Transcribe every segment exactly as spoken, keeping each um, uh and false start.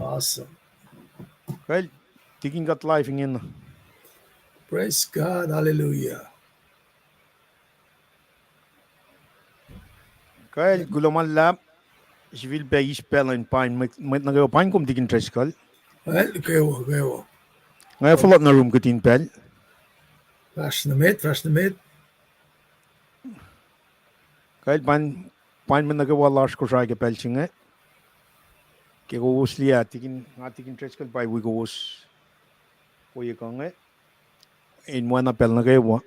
Awesome. Kal, tikin kuht live ingena. Praise God, hallelujah. Kal, kuloh ma luhlahp, sifilpac eis pacl in pain mwet, mwet nuh kwewa, pain kom tikin Driscoll. Kal, kwewa, kwewa. Nga fohlohk nuh room kihtin pacl. Fahsr nuh met, fahsr nuh met. Kal, pain, pain mwet nuh kwewa lasr Kosrae ke pacl se inge. Ke kowos liye, tikin, nga tikin Driscoll pa wi kowos. Ohiyac kuh inge. In oacna pacl nuh kwewa,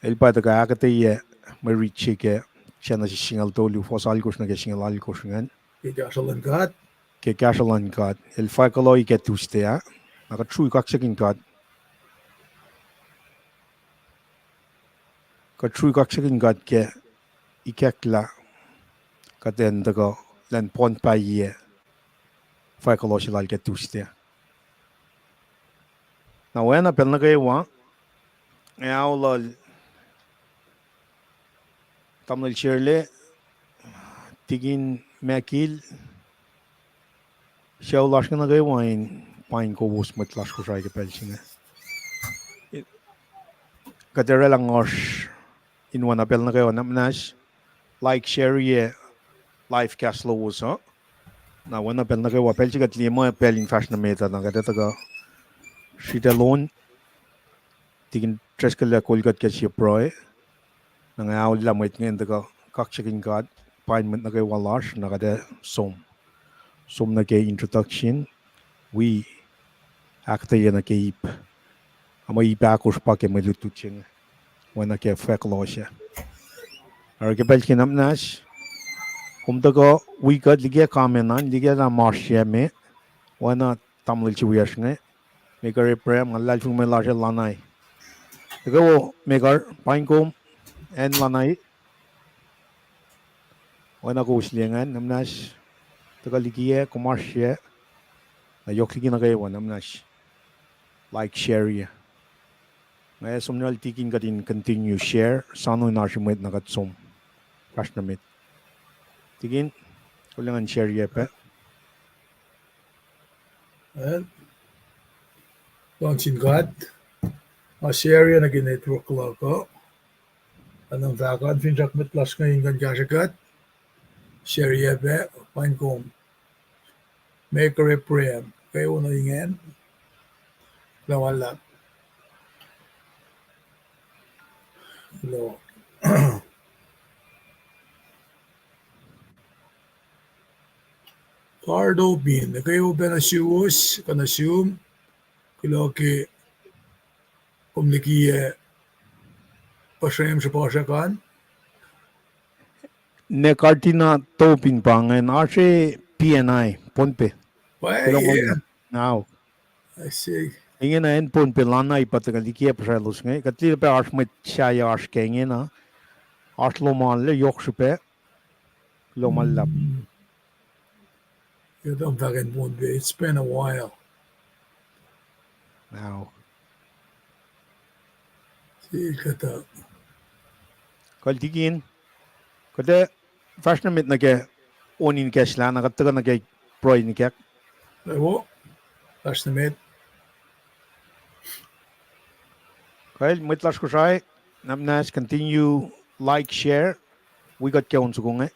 el pa tuhkuh ahkuhtweyac mwe rit se ke Genesis singucul tolu, fuhs alkosr nuh ke singucul alkosr ingacn. Ke kahsruh luhn God. Ke kahsruh luhn God. El fahk kuloh ke Tuesday ah. Na kuht srui kaksakihn God. Kuht srui kaksakihn God ke ikacklah kuht in tuhkuh lwen pon pahiyac fahk kuloh se lal ke Tuesday. Na oacna pacl nuh kwewa, nga aolal tamuhlwel Sherle, tikin Makil, sucu lasr inge nuh kwewa in pain kowos mwet lasr Kosrae ke pacl se inge. Kuht oraclah ngohsr in oacna pacl nuh kwewa, na muhnahs like, share-ye live cast lowos uh. Na oacna pacl nuh kwewa, pacl se kuht liye muh pacl in fahsr nuh met uh, na kuht ac tuhkuh sritacl on, tikin Driscoll ac kol kuht ke sie pruhe. Na nga aollah mwet inge in tuhkuh kaksakihn God, pain mwet nuh kwewa lasr, na kuht ac som. Som nuh ke introduction, wi ahkuhtweyac nuh ke ip. Ac mwe ip ahkosr pa ke mwe lutlut se inge, oacna ke fahk kuloh se. Oruh ke pacl se inge na muhnahs, kom tuhkuh wi kuht, likiyac comment an, likiyac lah ma oasr yac me, oacna tamuhlwel se wiyacsr inge, Maker Abraham, nga luhlahlfongi mwe lasr el Lanai. Tuhkuh wo Maker, pain kom, acn Lanai. Oacna kowos liye ingacn, na muhnahs, tuhkuh likiyac, kom oasr yac, na yohk liki nuh kwewa, na muhnahs like, share-ye. Nga ac som nuh yohrohl tikin kuht in continue share, soano in oasr mwet na kuht som. Fahsr nuh met. Tikin, kol engan share-ye pac. Luhngse sin God, nga share-ye nuh ke network luhk uh. Anam fahk an finsrak mwet lasr inge in kuh in kahsrwe kuht. Share-ye pac, pain kom. Maker Abraham, kwewa nuh ingacn. Kuloh ma luhlahp. Kuloh. Kardopin, kwewa pac nuh suwos, kuh nuh sum, kuloh ke kom likiyac puhsrem srihpasrak an. Ne Kardina Topin pa ingacn, oasr P N I, Pohnpei. Kuloh ma luhlahp. Ingena acn Pohnpei, Lanai pa tuhkuh likiyac puhsralos inge. Kuht liye pac oasr mwet sahyac oasr ke ingena. Oasr lohm alu, yohk srihpac. Kuloh ma luhlahp. It's been a while. Kal tikin, kuht ac fahsr nuh met nuh ke on in kahslah, na kuht tuhkuh nuh ke pruhe in ikack. Fahsr nuh met. Kal mwet lasr Kosrae, na muhnahs continue like, share, wi kuht ke on soko inge.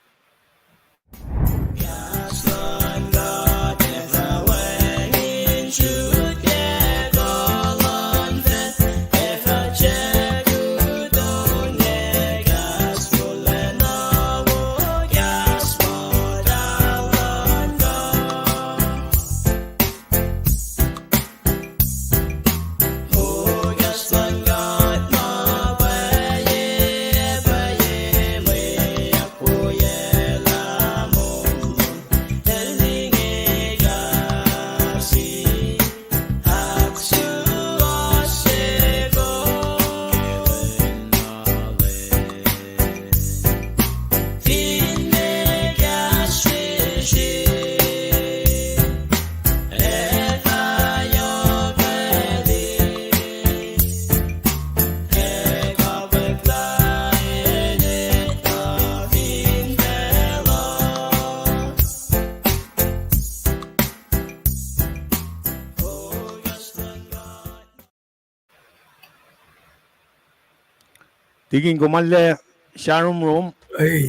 Tikin, kom arlac saromrom,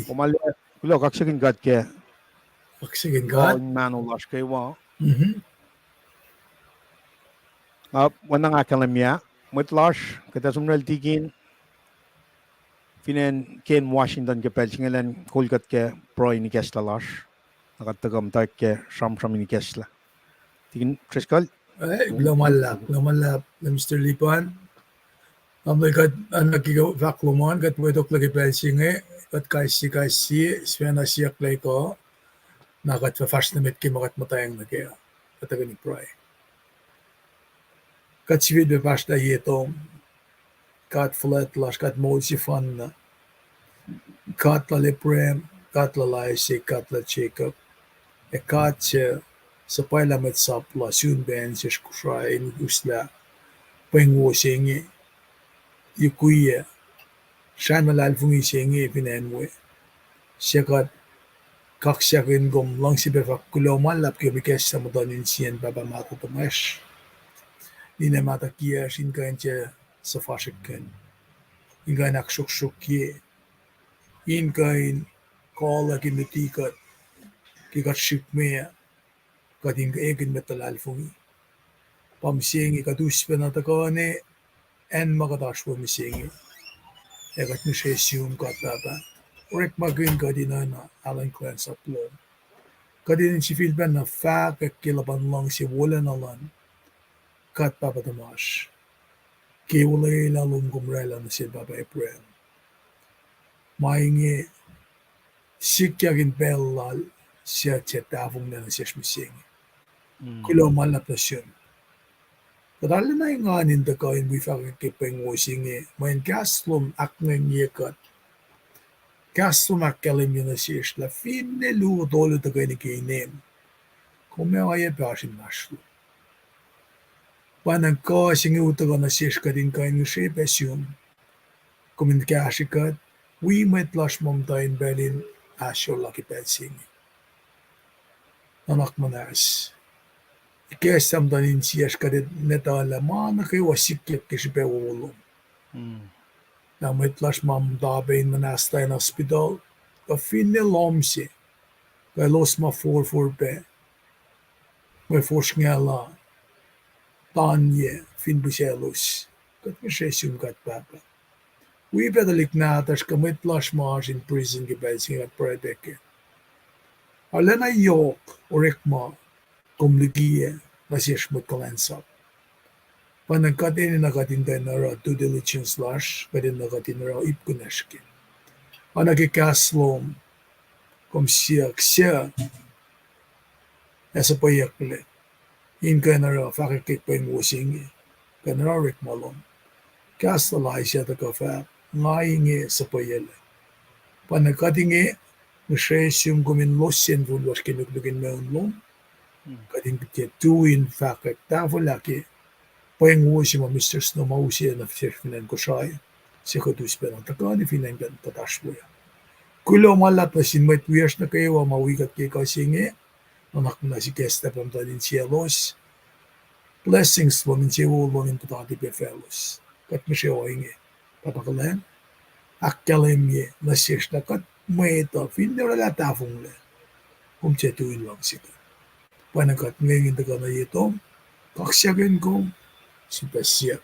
kom arlac, kuloh, kaksakihn God ke kaksakihn God in mahno lasr kwewa. Nga oacna nga ahkkahlwemye, mwet lasr, kuht ac som nuh sel Tikin fin acn Kent, Washington ke pacl se inge, elan kol kuht ke pruhe in ikacslah lasr. Na kuht tuhkuh muhtwacwacack ke sramsram in ikacslah. Tikin Driscoll. Kuloh ma luhlahp, kuloh ma luhlahp, Mister Lipan. Tamuhlwel, kuht, oacna ke fahk lom an, kuht wetoklac ke pacl se inge, kuht kais sie, kais sie sifacna siyucklac kuh, na kuht fah fahsr nuh met ke ma kuht muhtwacng nuh kac, kuht tuhkweni pruhe. Kuht sifilpac pahsrlah ye tom, God fuhlwact lasr, God moul sefanna, God lal Abraham, God lal Isaac, God lal Jacob, ac God suc suhpwaclah mwet sap lal sun pac acn sesr Kosrae in uslah pweng wo se inge, yukwiyac srah na luhlahlfongi se inge fin acn we. Suc kuht kaksakihn kom, luhngse pac fahk kuloh ma luhlahp ke kom ikacslah muhtuhn insiyacn pahpah mahtuh tuhmwacsr. Ninac mahtuh kiyacsr, in kuh in tiac suhfasrihkkihn, in kuh in ahksruhksruhkye, in kuh in kuhlac ke luti kuht, ke kuht srihk me, kuht in ekihn mwet luhlahlfongi. Pa mihsenge kuht us pacna tuhkuh ne, acn ma kuht oasr we mihsenge, ac kuht ngihsre sum God Pahpah, orekmakihn kuht in oacna Alan Clensap lom. Kuht in sifilpacna fahkwack ke luhpan luhngse wolacna luhn God Pahpah tuhmasr, ke olwelah lom kom oraclah nuh sel pahpah Abraham. Ma inge sikyak in pacl lal, suc tiac tahfonglac nuh sesr mihsenge. Kuloh ma luhlahp nuh sum. Kuht arulacna engan in tuhkuh in wi fahkwack ke pweng wo se inge, mweyen kahs lom ahkngwengye kuht. Kahs lom ahkkahlwemye nuh sesr lah finne luo tolu tuhkweni ke inem, kom ac oacyacpac oasr inmahsrlon. Pwacnwacng kuh se inge utuckuh nuh sesr kuht in kuh in ngihsre pac sum, kom in kahsre kuht, wi mwet lasr ma muhta in pacl in ahsor la ke pacl se inge. Nuhnak muhnahs. Ikacslah muhtuhn insiyacsr kuht in etuh lah ma nuh kwewa sikyak ke srihpac wowo lom. Na mwet lasr ma muhta pac in muhnahslah in hospital, kuh finne lohm se, kuh elos ma forfor pac, mwe fosrngahlah, tanye fin pihsaclos, kuht ngihsre sum God Pahpah. Wi pac tuhlihk nahtuhsr kuh mwet lasr ma oasr in prison ke pacl se inge, kuht pruhe pac kac. Arulacna yohk orekma kom likiyac nuh sesr mwet kuhlwacnsap. Pwacnwacng kuht enenuh kuht in kuh in oruh due diligence lasr, kuht enenuh kuht in oruh ip kunacsr kac. Oacna ke kahs lom, kom siyuck suc ac suhpweyucklac in kuh in oruh fahkwack ke pweng wo se inge, kuh in oruh orekma lom. Kahs lal Isaiah tuhkuh fahk, nga inge, suhpweyuclac. Pwacnwacng kuht inge, ngihsre sum kom in loss senful lasr ke nuknuk in mweun lom. Kuht in tiac tui in fahkwack tahfwelah ke pweng wo se ma Mister Snow ma use nuh sesr fin acn Kosrae, se kuht us pacna tuhkuh nuh fin acn kuht oasr we. Kuloh ma luhlahp nuh sin mwet wiyacsr nuh kwewa ma wi kuht ke ekuh se inge. Nuhnak muhnahs ikacslah pac muhtuhn insiyaclos. Blessings lom insewowo lom in puhtati pac faclos. Kuht ngihsre ohinge, Pahpah kuhlwacng, ahkkahlwemye nuh sesr lah kuht mwet uh finne oraclah tahfonglac, kom tiac tui in luhngse kuht. Pwacnwacng kuht inge in tuhkuh nuh ye tom, kaksakihn kom, sifilpac siyuck,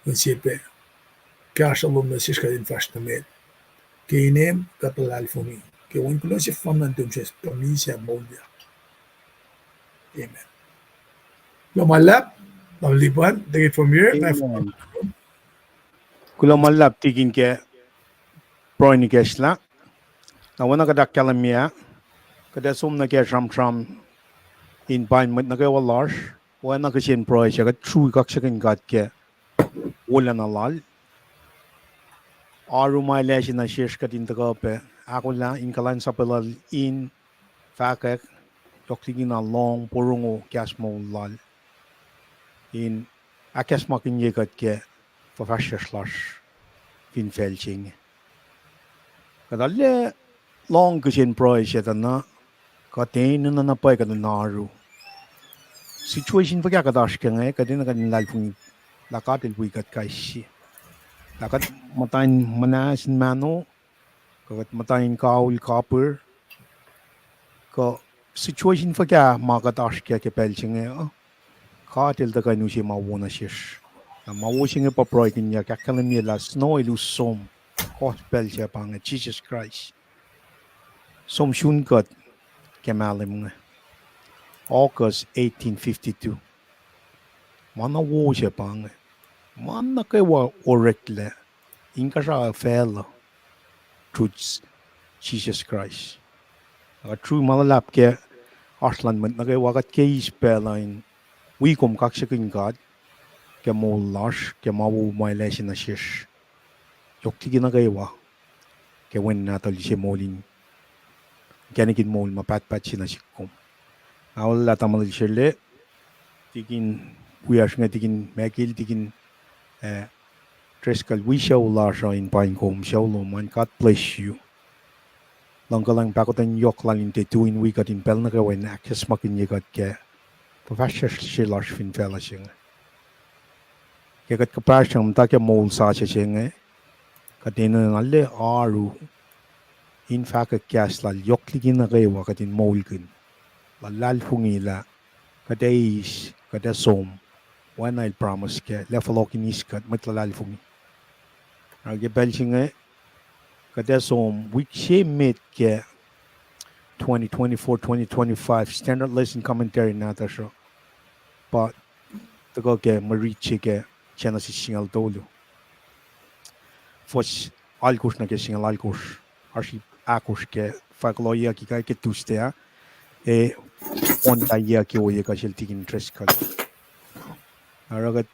in sie pac kahsruh lom nuh sesr kuht in fahsr nuh met. Ke inem kuht luhlahlfongi ke wen kuloh sefanna nuhtum, Jisus Kraist, kuh misac moulyak. Amen. Kuloh ma luhlahp, Lipan, take it from here. Kuloh ma luhlahp Tikin ke pruhe in ikacslah. Na oacna kuht ahkkahlwemye ah, kuht ac som nuh ke sramsram in pain mwet nuh kwewa lasr, oacna kihsen pruhe se, kuht srui kaksakihn God ke wolacna lal. Oaru ma el ase nuh sesr kuht in tuhkuh pac ahkolah in kuhlwacnsapuh lal in fahkwack, yohk likina lohng porongo kahs moul lal, in ahkacsmakihnye kuht ke fuhfahsryucsr lasr fin facl se inge. Kuht arlac lohng kihsen pruhe se tuh na, kuht enenuh na pwacye kuht in oaru. Situation fuhkah kuht oasr ke inge, kuht enenuh kuht in luhlahlfongi lah God El wi kuht kais sie. Lah kuht muhta in muhnahs in mahno, kuh kuht muhta in kaul copper, kuh situation fuhkah ma kuht oasr kac ke pacl se inge uh, God El tuhkuh in use ma wo nuh sesr. Na ma wo se inge pa pruhekihnyuck ahkkahlwemye lah snow el us som, gospel se pa inge, Jisus Kraist. Som sun kuht ke mahlwem inge, August eighteen fifty-two. Ma na wo se pa inge. Ma nuh kwewa oreklac inkuhsrao facluh through Jisus Kraist. Ac kuht sruhi ma luhlahp ke oasr luhn mwet nuh kwewa, kuht ke eis pacl uh in wi kom kaksakihn God ke moul lasr, ke ma wo ma El ase nuh sesr yohk liki nuh kwewa, ke Wen Nahtuhl se moul in inkacnek in moul ma pahtpaht se nuh sihk kom. Aollah tamuhlwel Sele, tikin wiyacsr inge, tikin Michael, tikin, eh, Driscoll, wi sucu lasr uh in paing kom, sucu lom an, God bless you. Luhngkuhlwacng pahkotwen yohk lal in tiac tui in wi kuht in pacl nuh kwewa in ahkacsmakihnye kuht ke fuhfahsryucsr se lasr fin facluh se inge. Ke kuht kuhpahsr muhta ke moul sasuc se inge, kuht enenuh na oaru in fahkwack kahs lal yohk liki nuh kwewa kuht in moulkihn. Luhlahlfongi lah kuht ac eis, kuht ac som, oacna El promise kac, lah fohlohk in eis kuht mwet luhlahlfongi. Na ke pacl se inge, kuht ac som wik se met ke twenty twenty-four, twenty twenty-five Standard Lesson Commentary nahtuhsr uh. Pa tuhkuh ke mwe rit se ke Genesis singucul tolu, fuhs alkosr nuh ke singucul alkosr, oasr ip ahkosr ke fahk lohyucki kac ke Tuesday ah, ac on ta yac ke ohiyac kuh sel tikin Driscoll. Oruh kuht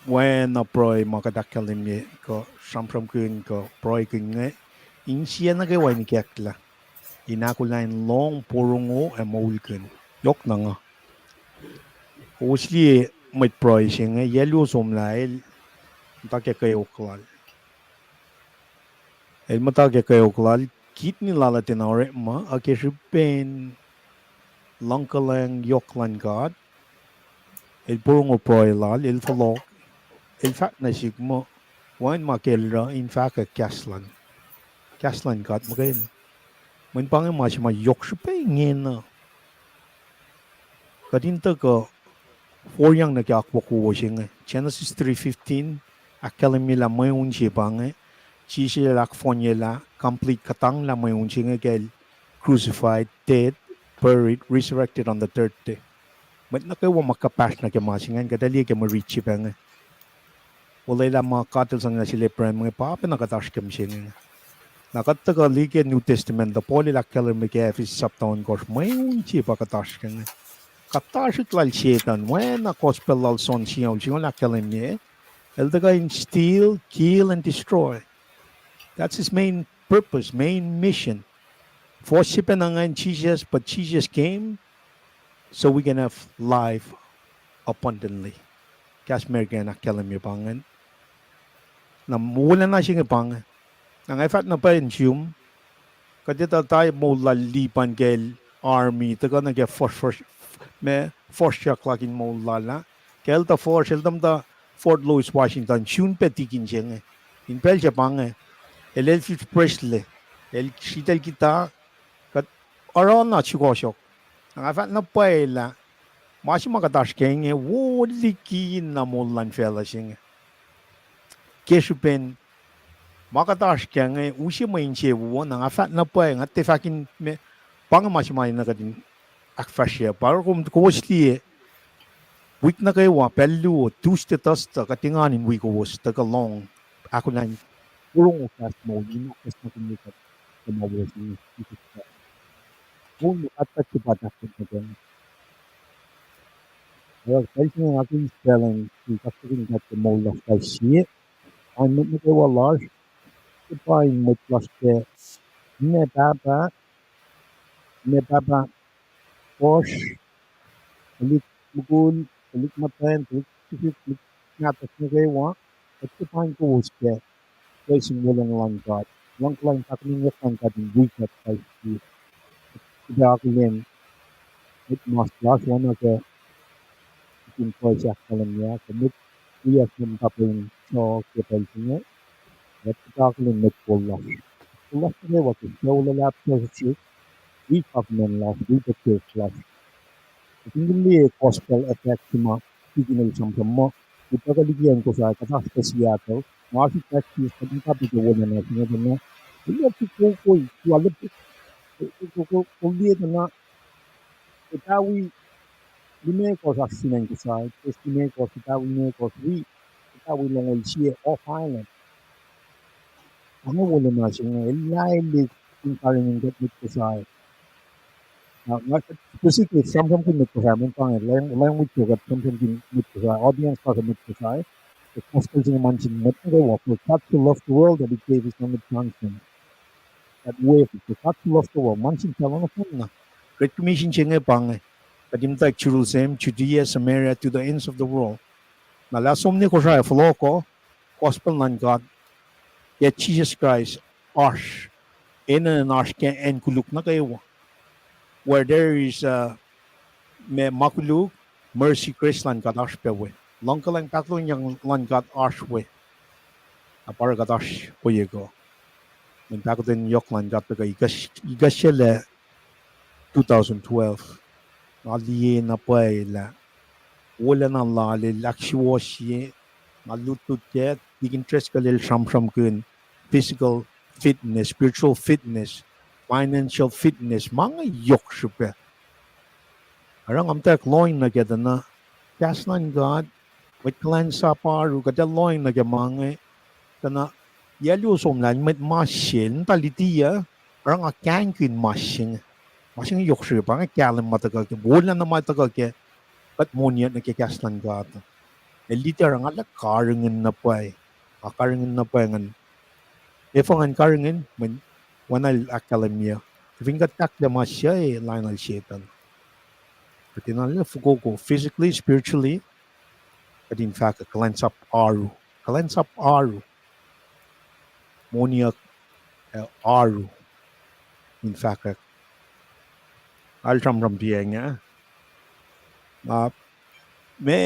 oacna pruhe ma kuht ahkkahlwemye kuh sramsramkihn kuh pruhekihn inge, insiyac nuh kwewa in ikacklah, in ahkolah in lohng, porongo ac moulkihn. Yohk na nga kowos liye mwet pruhe se inge, yac luo somlah el muhta ke kweok lal. El muhta ke kweok lal, kidney lal uh tiacna orekma, ac ke srihpen luhngkuhlwacng yohk luhn God, el porongo pruhe lal, el fohlohk, el fahk nuh sihk muh, wacngihn ma kacl oruh in fahkwack kahs luhn, kahs luhn God muhkwena. Mweyen pa inge ma se ma yohk srihpac ingena. Kuht in tuhkuh foriyang nuh ke akwuck wowo se inge. Genesis three fifteen ahkkahlwemye lah mweun se pa inge, Jisus el ahkfohnyelah, complete, kuhtanglah mweun se inge ke el crucified, dead, buried, resurrected on the third day. Mwet nuh kwewa ma kuhpahsr nuh ke ma se ingacn, kuht ac liye ke mwe rit se pa inge. Olwelah ma God el sang nuh sel Abraham inge pa pacna kuht oasr ke mihsenge inge. Na kuht tuhkuh liye ke New Testament uh, Paul el ahkkahlwemye ke Ephesus sapta ohnkohsr, mweun se pa kuht oasr ke inge. Kahtasrihk lal Setuhn, oacna gospel lal John singucul, singucul ahkkahlwemye, el tuhkuh in steal, kill, and destroy. That's his main purpose, main mission. Fohs se pacna ingacn, Jesus, but Jesus came so we can have life abundantly. Kahs American ahkkahlwemye pa ingacn. Na wolacna se inge pa inge. Na nga fahk na pwacye in sum, kuht etuh tari moul lal Lipan ke el army, tuhkuh nuh ke fuhsr, fuhsr, ma fuhsr siyuck lal in moul lal ah. Ke el tuh fuhsr, el tuh muhta Fort Lewis, Washington, sun pac tikin se inge. In pacl se pa inge, el, el fihsrwacsrlac, el sritacl kita, kuht oruh na sukohsohk. Na nga fahk na pwacye lah ma se ma kuht oasr ke inge wo liki na moul luhn facluh se inge. Ke srihpen ma kuht oasr ke inge use mwe insewowo, na nga fahk na pwacye, nga tiac fahk in me, pa inge ma se ma enenuh kuht in ahkfahsrye. Pa kom kowos liye, wik nuh kwewa, pacl luo, Tuesday, Thursday, kuht engan in wi kowos, tuhkuh lohng, ahkolah in porongo kahs moul, in ahkacsmakihnye kuht ke ma wo se inge. Kom pahtpaht se pa tahkot nuh kac. Oruh pacl se inge nga ke eis pacl in kaksakihn God ke moul lasr kais sie. Pain mwet nuh kwewa lasr, ke pain mwet lasr ke, ninac pahpah, ninac pahpah, fuhsr, tuhlihk mukul, tuhlihk muhtwacn, tuhlihk srihsrihk, tuhlihk nahtuhsr nuh kwewa, kuht ke pain kowos ke pacl se inge, wolacng luhn God, luhngkuhlwacng, pahkotwen yohk luhn God in wi kuht kais sie. Kuht akihlen mwet mas lasr oacna ke in pruhe se ahkkahlwemye ah, kuh mwet Wi asem tapin so ke pacl se inge, kuht kuht akihlen mwet kol lasr. Kol lasr nuh kwewa ke sucu luhlahp se, wi government lasr, wi church lasr. Kuht in liye gospel effect se ma Deacon el sramsram muh, utuckuh liki acn Kosrae, kuht oasr pac Seattle, ma oasr Texas, kuht in tahpuh ke wolacna se inge pacna. Kuloh ke kowos, kuloh ke, kuloh ke, kuloh ke, kuloh ke, kuloh ke, liye pacna, ke tawi limekohsr oasr fin acn Kosrae, ke limekohsr, ke tawi limekohsr, wi, ke tawi longoul sie off island. Pa inge wolacna se inge, el lah el in karihngihn kuht mwet Kosrae. Na, na, specifically, sramsramkihn mwet Kosrae, mweyen pa inge, lang-, language se kuht sramsramkihn mwet Kosrae, audience lasr uh mwet Kosrae, the gospel se inge ma nuh sin mwet nuh kwewa, for God so loved the world that he gave his only begotten Son, that whoever, for God so loved the world, ma nuh sin facluh nohfohn na. Great Commission se inge pa inge, kuht in muhta Jerusalem, Judea, Samaria, to the ends of the world. Na lah som nuh Kosrae fohlohkoh, gospel luhn God, ke Jisus Kraist oasr, enenuh in oasr ke acn koluk nuh kwewa. Where there is, uh, ma, ma koluk, mercy, grace luhn God oasr pac we. Luhngkuhlwacng, pahkotwen luhn God oasr we. Na pa oruh kuht oasr ohiyac kuh. Mweyen pahkotwen yohk luhn God tuhkuh ikacslah two thousand twelve. Nga liye na pwacye lah wolacna lal el ahksuwohsye, nga lutlut kac, Deacon Driscoll el sramsramkihn physical fitness, spiritual fitness, financial fitness, ma inge yohk srihpac. Oruh nga muhtwacwacack lohng nuh kac tuh na, kahs luhn God, mwet kuhlwacnsap oaru, kuht ac lohng nuh ke ma inge, tuh na, yac luo somlah el mwet mas sel, muhta liti uh, oruh nga kahingkihn mas se inge. Mas se inge yohk srihpac, pa inge kahlwem ma tuhkuh ke, wolacna ma tuhkuh ke, kuht moniyuck nuh ke kahs luhn God. El liti oruh nga lah karihngihn na pwacye, nga karihngihn na pwacye ingacn. Efuh ngan karihngihn, mweyen oacna el ahkkahlwemye, fin kuht tahklac ma suc, lain lal Setuhn. Kuht in arlac fokoko physically, spiritually, kuht in fahkwack kuhlwacnsap oaru. Kuhlwacnsap oaru. Moniyuck, uh, oaru. In fahkwack. Nga sramsram tiac inge. Na, ma,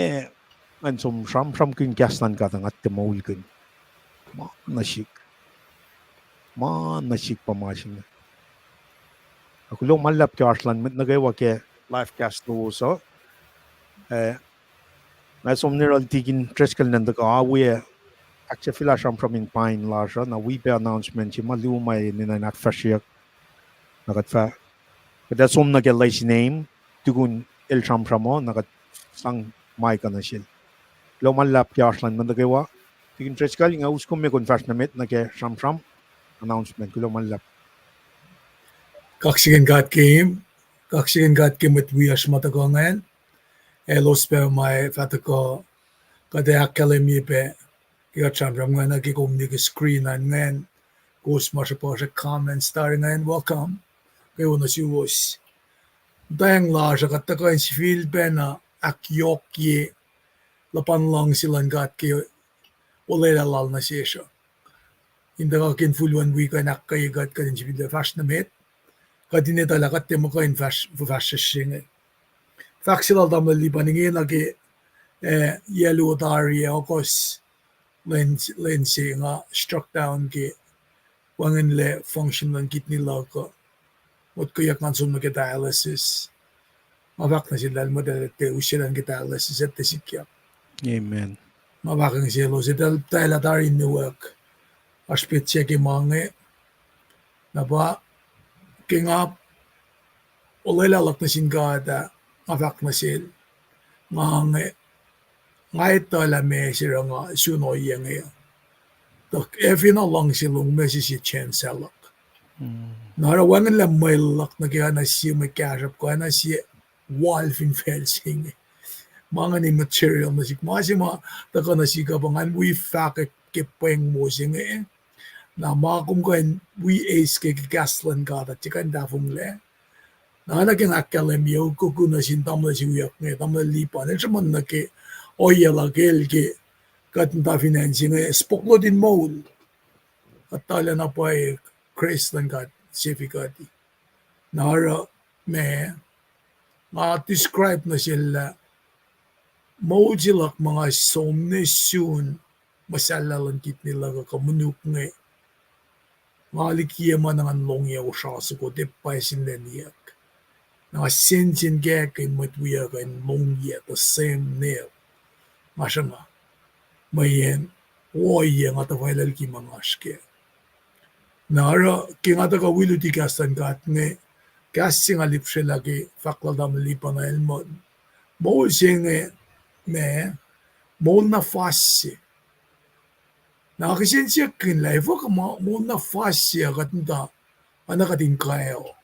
ngan som sramsramkihn kahs luhn God uh nga tiac moulkihn. Ma nuh sihk. Ma nuh sihk pa ma se inge. Kuloh ma luhlahp ke oasr luhn mwet nuh kwewa ke live cast lowos uh. Eh, nga som nuh yohrohl Deacon Driscoll nwe tuhkuh awi, ahksahfyelah sramsram in pain lasr uh, na wi pac announcement se ma luo ma enenuh in ahkfahsryeyuck. Na kuht fah, kuht ac som nuh ke last name, tukun el sramsram uh, na kuht sang mic uh nuh sel. Kuloh ma luhlahp ke oasr luhn mwet nuh kwewa. Deacon Driscoll, nga us kom me kom fahsr nuh met nuh ke sramsram, announcement, kuloh ma luhlahp. Kaksakihn God ke, kaksakihn God ke mwet wiyacsr ma tuhkuh ingacn. Elos pac ma fah tuhkuh, kuht ac ahkkahlwemye pac ke kuht sramsram ingacn, ke kom liye ke screen an ingacn, kowos ma srihpac oasr comments tari ingacn, welcome. Kwewa nuh suwos. Muhtweng lasr uh kuht tuhkuh in sifilpacna ahkyohkye luhpan luhngse luhn God ke olwelah lal nuh sesr uh. In tuhkuh ke infulwen wi kuh in ahkkweye kuht, kuht in sifilpac fahsr nuh met. Kuht in etuh lah kuht tiac muh kuh in fahsr, fahsr sesr se inge. Fahk se lal tamuhlwel Lipan ingena ke, eh, yac luo tari ah, August, lwen, lwen se nga struck down ke wacngihnlac function luhn kidney luhk uh. Motkoyak ngan som nuh ke dialysis. Nga fahk nuh sel lah el muhtwacta, usyalan ke dialysis, etuh sikyak. Amen. Nga fahk nuh selos, etuh, etuh lah tari nuwack. Oasr petsac ke ma inge. Na pa, ke nga olwelah luhk nuh sin God ah, nga fahk nuh sel, nga inge, nga etuh lah meac se oruh nga sun ohiyac inge. Tuh ac fin luhngse lom, meac se sie chance se luhk. Na oruh wacngihnlac mwe luhk nuh ke oacna sie mwe kahsruhp kuh oacna sie wal fin facl se inge. Ma ingacn immaterial nuh sihk. Ma se ma tuhkuh nuh sihk uh pa ngan wi fahkwack ke pweng wo se inge. Na ma kom kuh in wi eis ke, ke kahs luhn God uh, tiac kuh in tahfonglac. Na oacna ke nga ahkkahlwemye, ukoko nuh sin tamuhlwel se wiyuck inge, tamuhlwel Lipan, el sruhmuhn nuh ke ohiyac luhk el ke kuht muhta fin acn se inge, spoklot in moul. Kuht tuhlac na pwacye, grace luhn God sefikuhti. Na oruh ma, nga describe nuh sel lah moul se luhk ma nga som ne sun muhsahllah luhn kidney luhk uh kuh monuk inge, nga likiyac ma na ngan longyac osra soko, tiac pwacye sin lwen iyuck. Na nga sensenkackihn mwet wiyuck in longyac the same nail. Nga sruhnga, mweyen ohiyac nga tuhfahlah liki ma nga oasr kac. Na oruh ke nga tuhkuh wi luti kahs luhn God inge, kahs se nga lihpsrelah ke fahk lal tamuhlwel Lipan el muh, moul se inge, ma, moul na fas se. Na kihsen siyuck kihn lah efuh kuh ma moul na fas se uh kuht muhta, oacna kuht in kaeo.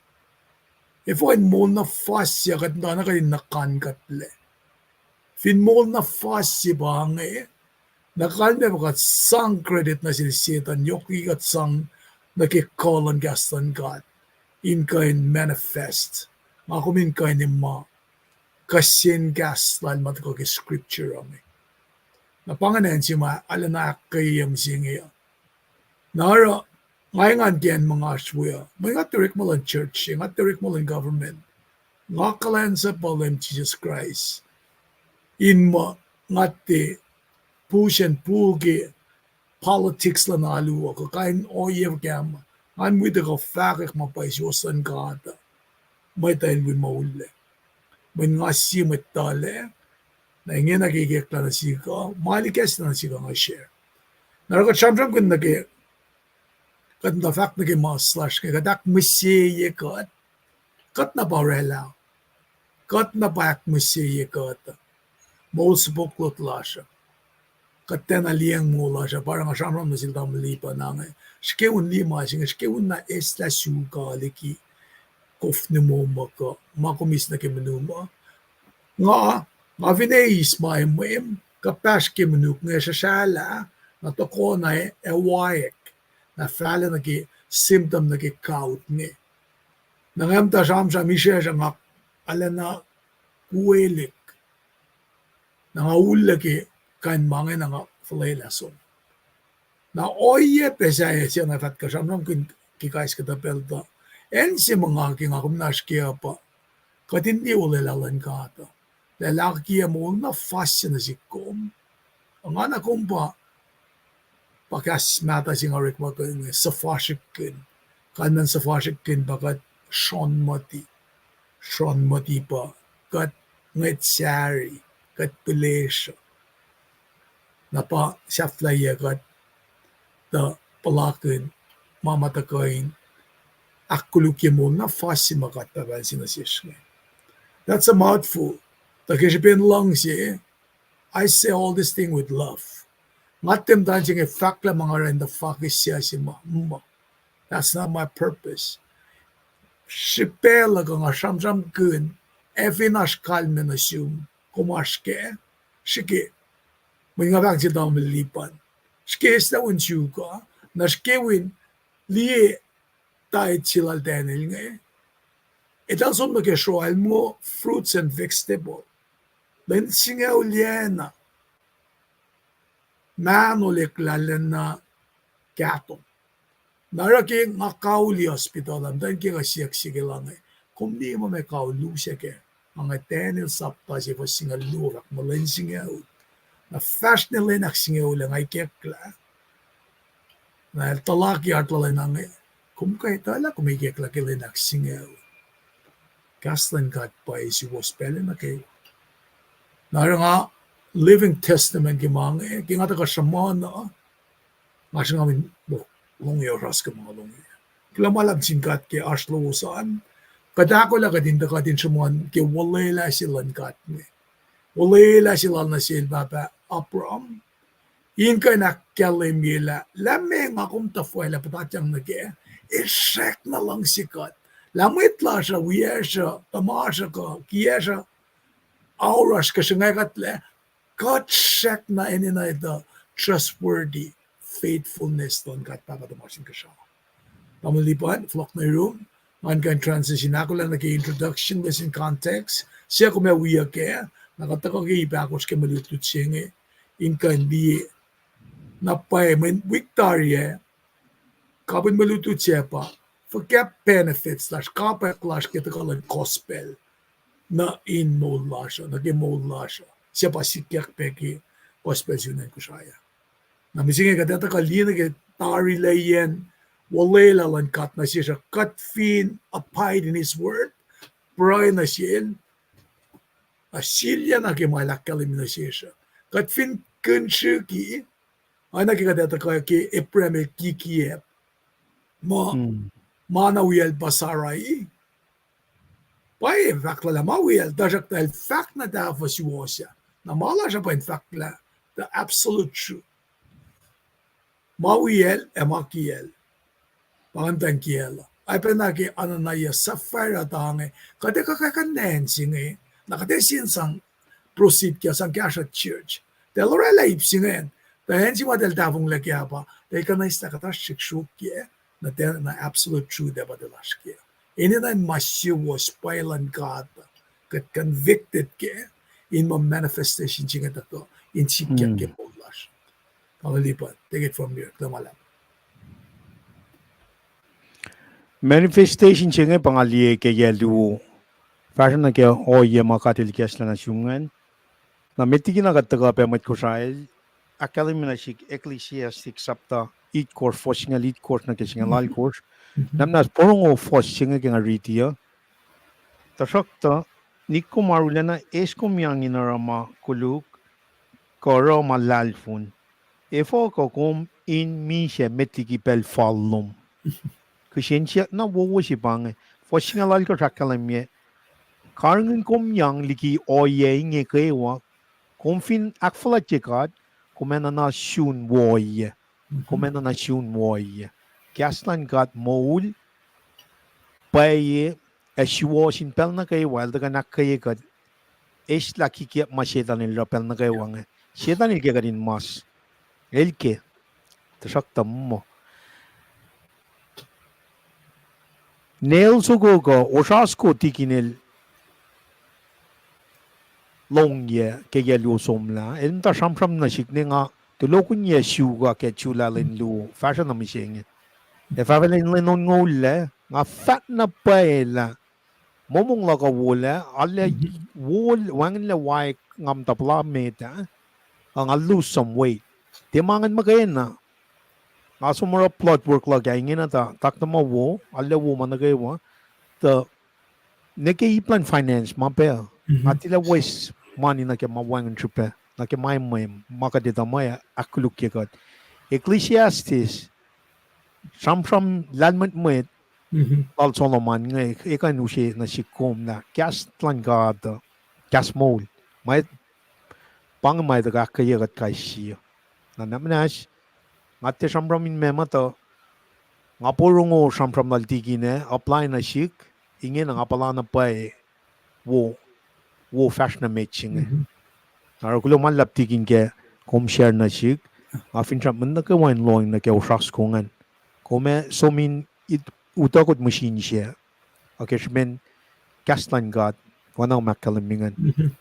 Efuh in moul na fas se uh kuht muhta, oacna kuht in nuhkan kuhtlac. Fin moul na fas se pa inge, na kalmac pa kuht sang credit nuh sel Setuhn, yohk liki kuht sang nuh ke kuh luhn kahs luhn God in kuh in manifest. Nga kom in kuh in ma kuh sen kahs lal ma tuhkuh ke scripture uh inge. Na pa ingacn se ma arulacna ahkkweye mihsenge uh. Na oruh, nga engan ke acn ma nga oasr we uh, mweyen nga tiac orekma luhn church se, nga tiac orekma luhn government. Nga kuhlwacnsapuh Leum Jisus Kraist in muh nga tiac push and pull ke politics luhn alu uh, kuh kain ohiyac fuhkah ma. Ngan wi tuhkuh fahkwack ma pwacye suwohs luhn God uh, mwet uh in wi moul lac. Mweyen nga sie mwet tuhlac, na ingena ke ikacklah nuh sihk uh, ma likacslah nuh sihk uh nga share. Na oruh kuht sramsramkihn nuh ke, kuht muhta fahk nuh ke mas lasr inge, kuht ahkmihseye kuht, kuht na pa oraclah, kuht na pa ahkmihseye kuht, moul sopok lot lasr uh. Kuht tiacna liyacacng moul lasr uh, pa oruh nga sramsram nuh sel tamuhlwel Lipan inge, srihke un liye ma se inge, srihke un na eslah suk uh liki kof nuhmuhmuh kuh ma kom eis nuh ke monum uh. Nga, nga fin eis ma emwem, kuhpahsr ke monuk inge srahsrahlah, na tokona ac waek, na fahlac nuh ke symptom nuh ke kaut inge. Na nga muhta sramsram isracsr nga arulacna kuwelihk. Na nga ullac ke kain ma inge na nga fuhlwelah som. Na ohiyac pac sahyac se nga fah tuhkuh sramsramkihn ke kais kuhtuh pacl tuh, acn se ma nga ke nga kom na oasr ke uh pa, kuht in liye olwelah luhn God uh. Lah el akiyac moul na fas se nuh sihk kom. Nga na kom pa, pa kahs mahtuh se nga orekmakihn inge, suhfasrikkihn. Kalmacn suhfasrikkihn pa kuht sronmati. Sronmati pa kuht ngwet Sacnri, kuht pihlesruh. Na pa sahflahiyac kuht tuh puhlakihn ma ma tuhkuh in ahkkolukye moul na fas se ma God Pahpah El se nuh sesr inge. That's a mouthful. Tuh ke srihpen luhngse, I say all this thing with love. Nga tiac muhta in se inge fahklah ma nga oruh in tuh fakihsyac se ma, ma. That's not my purpose. Srihpac luhk uh nga sramsramkihn, ac fin oasr kalmac nuh sum, kom oasr kac, srihke, mweyen nga pahng sel tamuhlwel Lipan. Srihke eslah un suk uh, na srihke un liye tithe se lal Daniel inge. Eltahl som nuh ke sroal muh fruits and vegetable. Lwen singucul yac na, mahnolek lal na kahto. Na oruh ke nga kauli hospital ah, muhtwacn kiyuck uh siyuck sihk lah inge, kom liye ma ma kaul lusac kac? Nga inge Daniel sapta se fuhs singucul luo fahk muh lwen singucul. Na fahsr nuh lwen ahksingucul ah nga ikacklah. Na el tuhlaki artlalan inge, kom kuh etuh lah kom ikacklah ke lwen ahksingucul? Kahs luhn God pwacye suwohs pacl nuh kwewa. Na oruh nga living testament ke ma inge, ke nga tuhkuh sruhmuhn uh, nga sruhnga in longorask ke ma nga longorask. Kuloh ma luhlahp sin God ke oasr lowos an. Kuht ahkolah kuht in tuh kuht in sruhmuhn ke olwelah se luhn God me. Olwelah se lal nuh sel pahpah Abraham. In kuh in ahkkahlwemye lah, lah meac nga kom tuhfwaclah puhtatyang nuh kac, el srackna luhngse kuht. Lah mwet lasr uh, wiyacsr uh, tuhmasr uh kuh, kiyacsr uh, aoruhsr kuh sruhngwacklah, kuht srackna enenuh etuh trustworthy, faithfulness luhn God Pahpah tuhmasr Inkuhsrao. Tamuhlwel Lipan, fohlohk nuh yurum, ngan kuh in transition ahkolah nuh ke introduction, listen context, se kom ac wiyuck ah, na kuht tuhkuh ke ip ahkosr ke mwe lutlut se inge, in kuh in liye. Na pwacye mweyen wik tari ah, kapihn mwe lutlut se pa, fuhkah benefits lasr, kapwack lasr ke tuhkuh luhn gospel nuh in moul lasr uh, nuh ke moul lasr uh. se pa sikyak pac ke gospel sun acn Kosrae ah. Na mihsenge kuht etuh kuh liye nuh ke tarilaciyacn olwelah luhn God nuh sesr uh, kuht fin abide in his word, pruhe nuh sel, na silya na ke ma el ahkkahlwemye nuh sesr uh. Kuht fin kinsriki, oacna ke kuht etuh kuh ke Abraham el kikiacp, ma, ma na wiyacl pa Sarai, pwacye fahk lal ah ma wiyacl, tuhsruhktuh el fahk na tahfuh suwohs ah. Na ma lasr uh pa in fahk lah the absolute truth. Ma wiyacl ac ma kiyacl. Pa ingacn muhtwacn kiyacl uh. Oacpacna ke Ananias, Sapphira tuh inge, kuht ac kuh kuh kuh nacn se inge, na kuht ac sen sang proceed ke sang kahsruh church. Tuh el oraclah ip se ingacn, tuh acn se ma tuh el tahfonglac ke ah pa tuh el kuh na eislah kuht oasr srihk sruokyac, na tuh na absolute truth ac pa tuh lasr ke. Enenuh in ma suwohs pwacye luhn God, kuht convicted kac, in ma manifestation se inge tuhkuh in sikyak ke moul lasr. Tamuhlwel Lipan, take it from here, kuloh ma luhlahp. Manifestation se inge pa nga liye ke yac luo, fahsruh nuh ke ohiyac ma God el ikacslah nuh sum ingacn. Na met liki na kuht tuhkuh pac mwet Kosrae, ahkkahlwemye nuh sihk Ecclesiastes sapta itkohsr, fuhs singucul itkohsr nuh ke singucul alkohsr. Na muhnahs porongo fuhs se inge ke nga riti uh. Tuhsruhktuh, nik kom arulacna eis kom yang in oruh ma koluk, kuh oruh ma lahlfon, efuh kuh kom in misac met liki pacl fal lom? Kihsen siyuck na wowo se pa inge, fuhs singucul alkohsr ahkkahlwemye, karihngihn kom yang liki ohiyac inge kwewa, kom fin ahkfuhlwactye God, kom enenuh sun wo ohiyac. Kom enenuh sun wo ohiyac. Kahs luhn God moul, pwacye, ac suwohs in pacl nuh kwewa, el tuhkuh in ahkkweye kuht. Eislah kikiacp ma Setan el oruh pacl nuh kwewa inge. Setan el ke kuht in mas. El ke. Tuhsruhktuh muh ne el soko kuh osrasko tikin el lohngyac ke yac luo somlah, el muhta sramsram nuh sihk ne nga tulokihnyac suk uh ke July lwen luo, fahsruh nuh mihsenge. Ac fahfahlac in lwen onngoul lac, nga fahk na pwacye lah momong luhk uh wolac, arlac wol, wacngihnlac waek nga muhta puhla met ah, uh, nga lose some weight. Tiac ma ingacn muhkwena. Nga som oruh blood work luhk ah ingena tuh taktuh ma wo, arlac wo ma nuh kwewa, tuh nuh ke ip luhn finance ma pac, nga tilac waste money nuh ke ma wacngihn srihpac, nuh ke ma emwem, ma kuht etuh muh ahkkolukye kuht. Ecclesiastes, sramsram lahlmwetmwet lal Solomon inge, e kuh in use nuh sihk kom lah kahs luhn God uh kahs moul. Ma, pa inge ma etuh ahkkweye kuht kais sie. Na nahmahs, nga tiac sramsram in meac muhtuh, nga porongo sramsram lal tikin ah, apply nuh sihk, ingena nga puhla na pwacye wo, wo fahsr nuh met se inge. Na oruh kuloh ma luhlahp tikin ke kom share nuh sihk, nga finsrak mwet nuh kwewa in lohng nuh ke osrasko ingacn. Kom ac som in utuckot machine se, ac ke srihpen kahs luhn God, oacna ma ahkkahlwemye ingacn.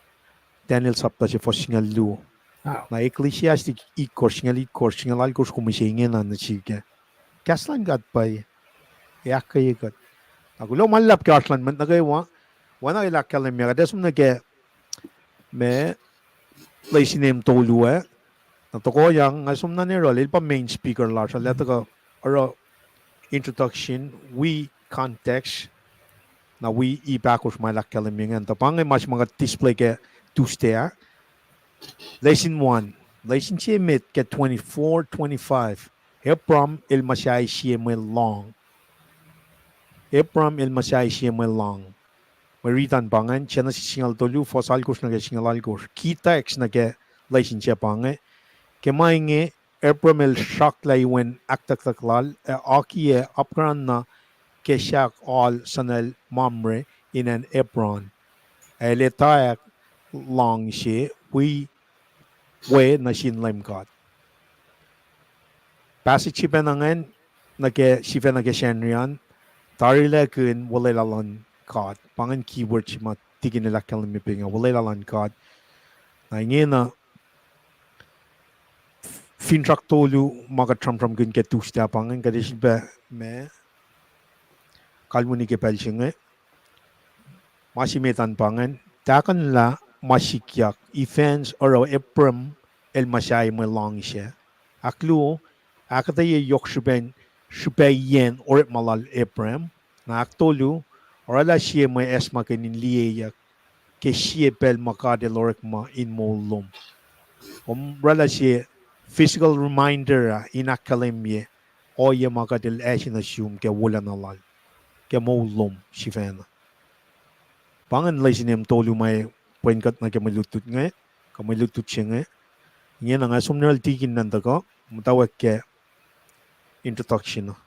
Daniel sapta se fuhs singucul luo. Na Ecclesiastes itkohsr, singucul itkohsr, singucul alkohsr kom use ingena nuh sihk ah. Kahs luhn God pwacye, ac ahkkweye kuht. Na kuloh ma luhlahp ke oasr luhn mwet nuh kwewa, oacna el ahkkahlwemye, kuht ac som nuh ke ma lesin em tolu ah. Na tohkohyang nga som na neruhl, el pa main speaker lasr, el ac tuhkuh oruh introduction, wi context, na wi ip ahkosr ma el ahkkahlwemye ingacn. Tuh pa inge ma se ma kuht display ke Tuesday ah. Lesin one, lesin se met ke twenty-four, twenty-five. Abram el muhsahi sie mwe lohng. Abram el muhsahi sie mwe lohng. Mwe riti an pa ingacn, Genesis singucul tolu, fuhs alkohsr nuh ke singucul alkohsr. Key text nuh ke lesin sac pa inge. Ke ma inge, Abram el sracklah iwen ahktucktuck lal, ac akiyac apkuhran na ke sahk oal suhnel Mamre in acn Hebron. Ac el etwacack lohng se wi we nuh sin Leum God. Passage sifacna ingacn, nuh ke, sifacna ke Sacnri an, tarilac kihn olwelah luhn God. Pa ingacn keyword se ma tikin el ahkkahlwemye pac inge, olwelah luhn God. Na ingena, finsrak tolu ma kuht sramsramkihn ke Tuesday pa ingacn, kuht ac sifilpac ma kalweni ke pacl se inge. Ma se met an pa ingacn, tahkuhnlah ma sikyak. Events oruh Abram el muhsahi mwe luhngse. Ahkluo, ahkuhtweyac yohk srihpen srihpaciyacn orekma lal Abram. Na ahktolu, oraclah sie mwe acsmakihn in liyeyuck ke sie pacl ma God El orekma in moul lom. Kom oraclah sie physical reminder ah in ahkkahlwemye ohiyac ma kuht El ase nuh sum ke wolacna lal ke moul lom sifacna. Pa ingacn lesin em tolu ma pwen kuht nuh ke mwe lutlut inge, kuh mwe lutlut se inge. Ingena nga som nuh sel tikin nan tuhkuh, muhtwacwacack ke introduction uh.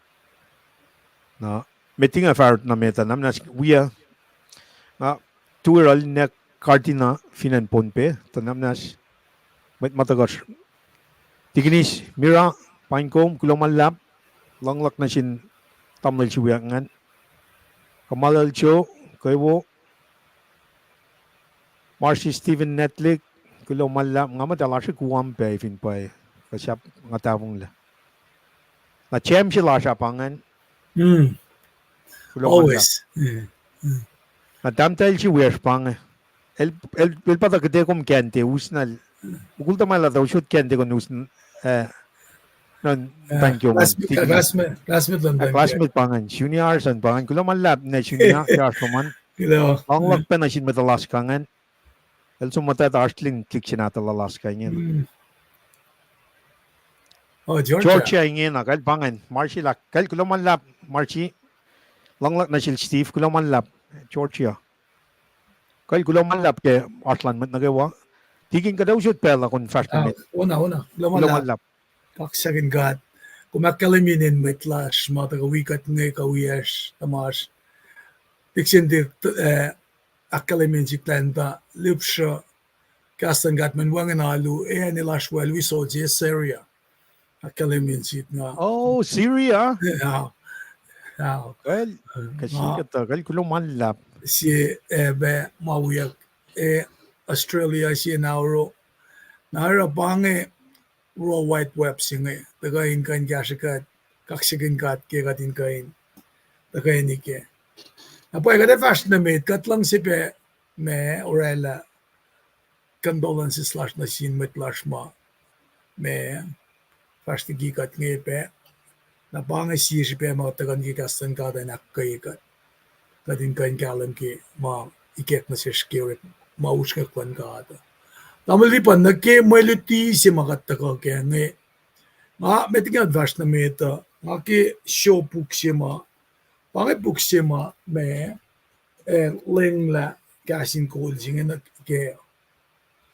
Na, met inge fahrut na met ah, na muhnahs wia, nga, tu eruh linac kardina fin acn Pohnpei, tuh na muhnahs, mwet ma tuhkuh, Tikinis Mira, paing kom, kuloh ma luhlahp, luhngluhk nuh sin tamuhlwel se wiyuck ingacn. Kuhmalal Joe, kwewo, Marcy Stephen Netlik, kuloh ma luhlahp, nga muhta lasr kuwam pac fin pwacye, kuh sahp nga tahfonglac. Na James lasr ah pa ingacn. Kuloh ma luhlahp. Na tahmtahel se wiyacsr pa inge. El, el, el pa tuh kuhte kom kante us na. Mukul tuhmwacl ah tuh usot kante kom us, eh, nuh, thank you, man. Classmate pa ingacn, Sunia Arson pa ingacn, kuloh ma luhlahp, na Sunia, ke oasr lom an. Luhngluhk pac nuh sin mwet Alaska ingacn. El som muhta tuh oasr lin tuhlihk se nahtuhl Alaska ingena. Georgia ingena, kacl pa ingacn, Marcy lah, kacl kuloh ma luhlahp, Marcy. Luhngluhk nuh sel Steve, kuloh ma luhlahp, Georgia. Kacl kuloh ma luhlahp ke oasr lun mwet nuh kwewa. Tikin, kuht ac usot pacl uh kom fahsr nuh met. Kuloh ma luhlahp. Kaksakihn God. Kom ahkkahlwemye inen mwet lasr ma tuhkuh wi kuht inge kuh wiyacsr tuhmasr. Dixon, tiac, eh, ahkkahlwemye sik lah in tuh lihpsruh kahs luhn God mweyen wacngihn alu, ac acn lasr wal wi soldier Syria. Ahkkahlwemye sik nga. Oh, Syria. Kacl, kacl kuloh ma luhlahp. Sie, eh, pac ma wiyuck, eh, Australia sie na oruh. Na oruh pa inge World Wide Web se inge, tuhkuh in kuh in kahsrwe kuht, kaksakihn God ke kuht in kuh in tuhkweni kac. Na pwacye kuht ac fahsr nuh met, kuht luhngse pac ma oraclah condolences lasr nuh sin mwet lasr ma, ma fahsr liki kuht inge pac. Na pa inge sie srihpac ma kuht tuhkuh nuh ke kahs luhn God in ahkkweye kuht, kuht in kuh in kahlwem ke ma ikack nuh sesr ke orekma usrnguck luhn God. Tamuhlwel Lipan, nuh ke mwe luti se ma kuht tuhkuh kac inge, nga met inge kuht fahsr nuh met uh, nga ke sruok puk se ma, pa inge puk se ma, ma, eh, lenglah kahs in kol se inge nuh ke,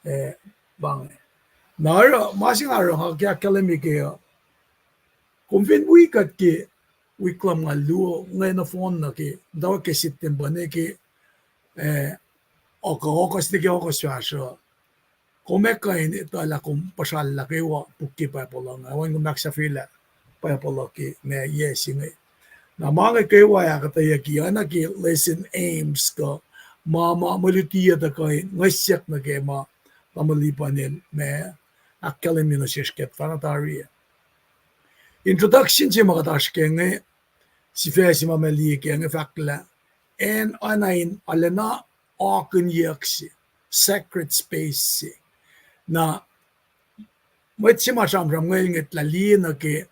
eh, pa inge. Na oruh, ma se nga oruh, nga ke ahkkahlwemye kac uh, kom fin wi kuht ke wik lumngaul luo inge nohfohn nuh ke, muhtwacwacack ke September nuh ke, eh, August, nuh ke August fahsruh, kom ac kuh in etuh lah kom puhsrallah kwewa puk ke Bible uh inge, wacngihn kom ahksahfyelah Bible uh ke ma yac se inge. Na ma inge kwewa ahkuhtweyucki oacna ke lesson aims kuh ma ma mwe luti uh tuh kuh in ngihsyak nuh ke ma tamuhlwel Lipan el ma ahkkahlwemye nuh sesr ke fahna tari. Introduction se ma kuht oasr kac inge, sifac se ma ma liye kac inge fahk lah acn oacna in arulacna akinyuck se, sacred space se. Na mwet se ma sramsram inge ngwetlah liye nuh ke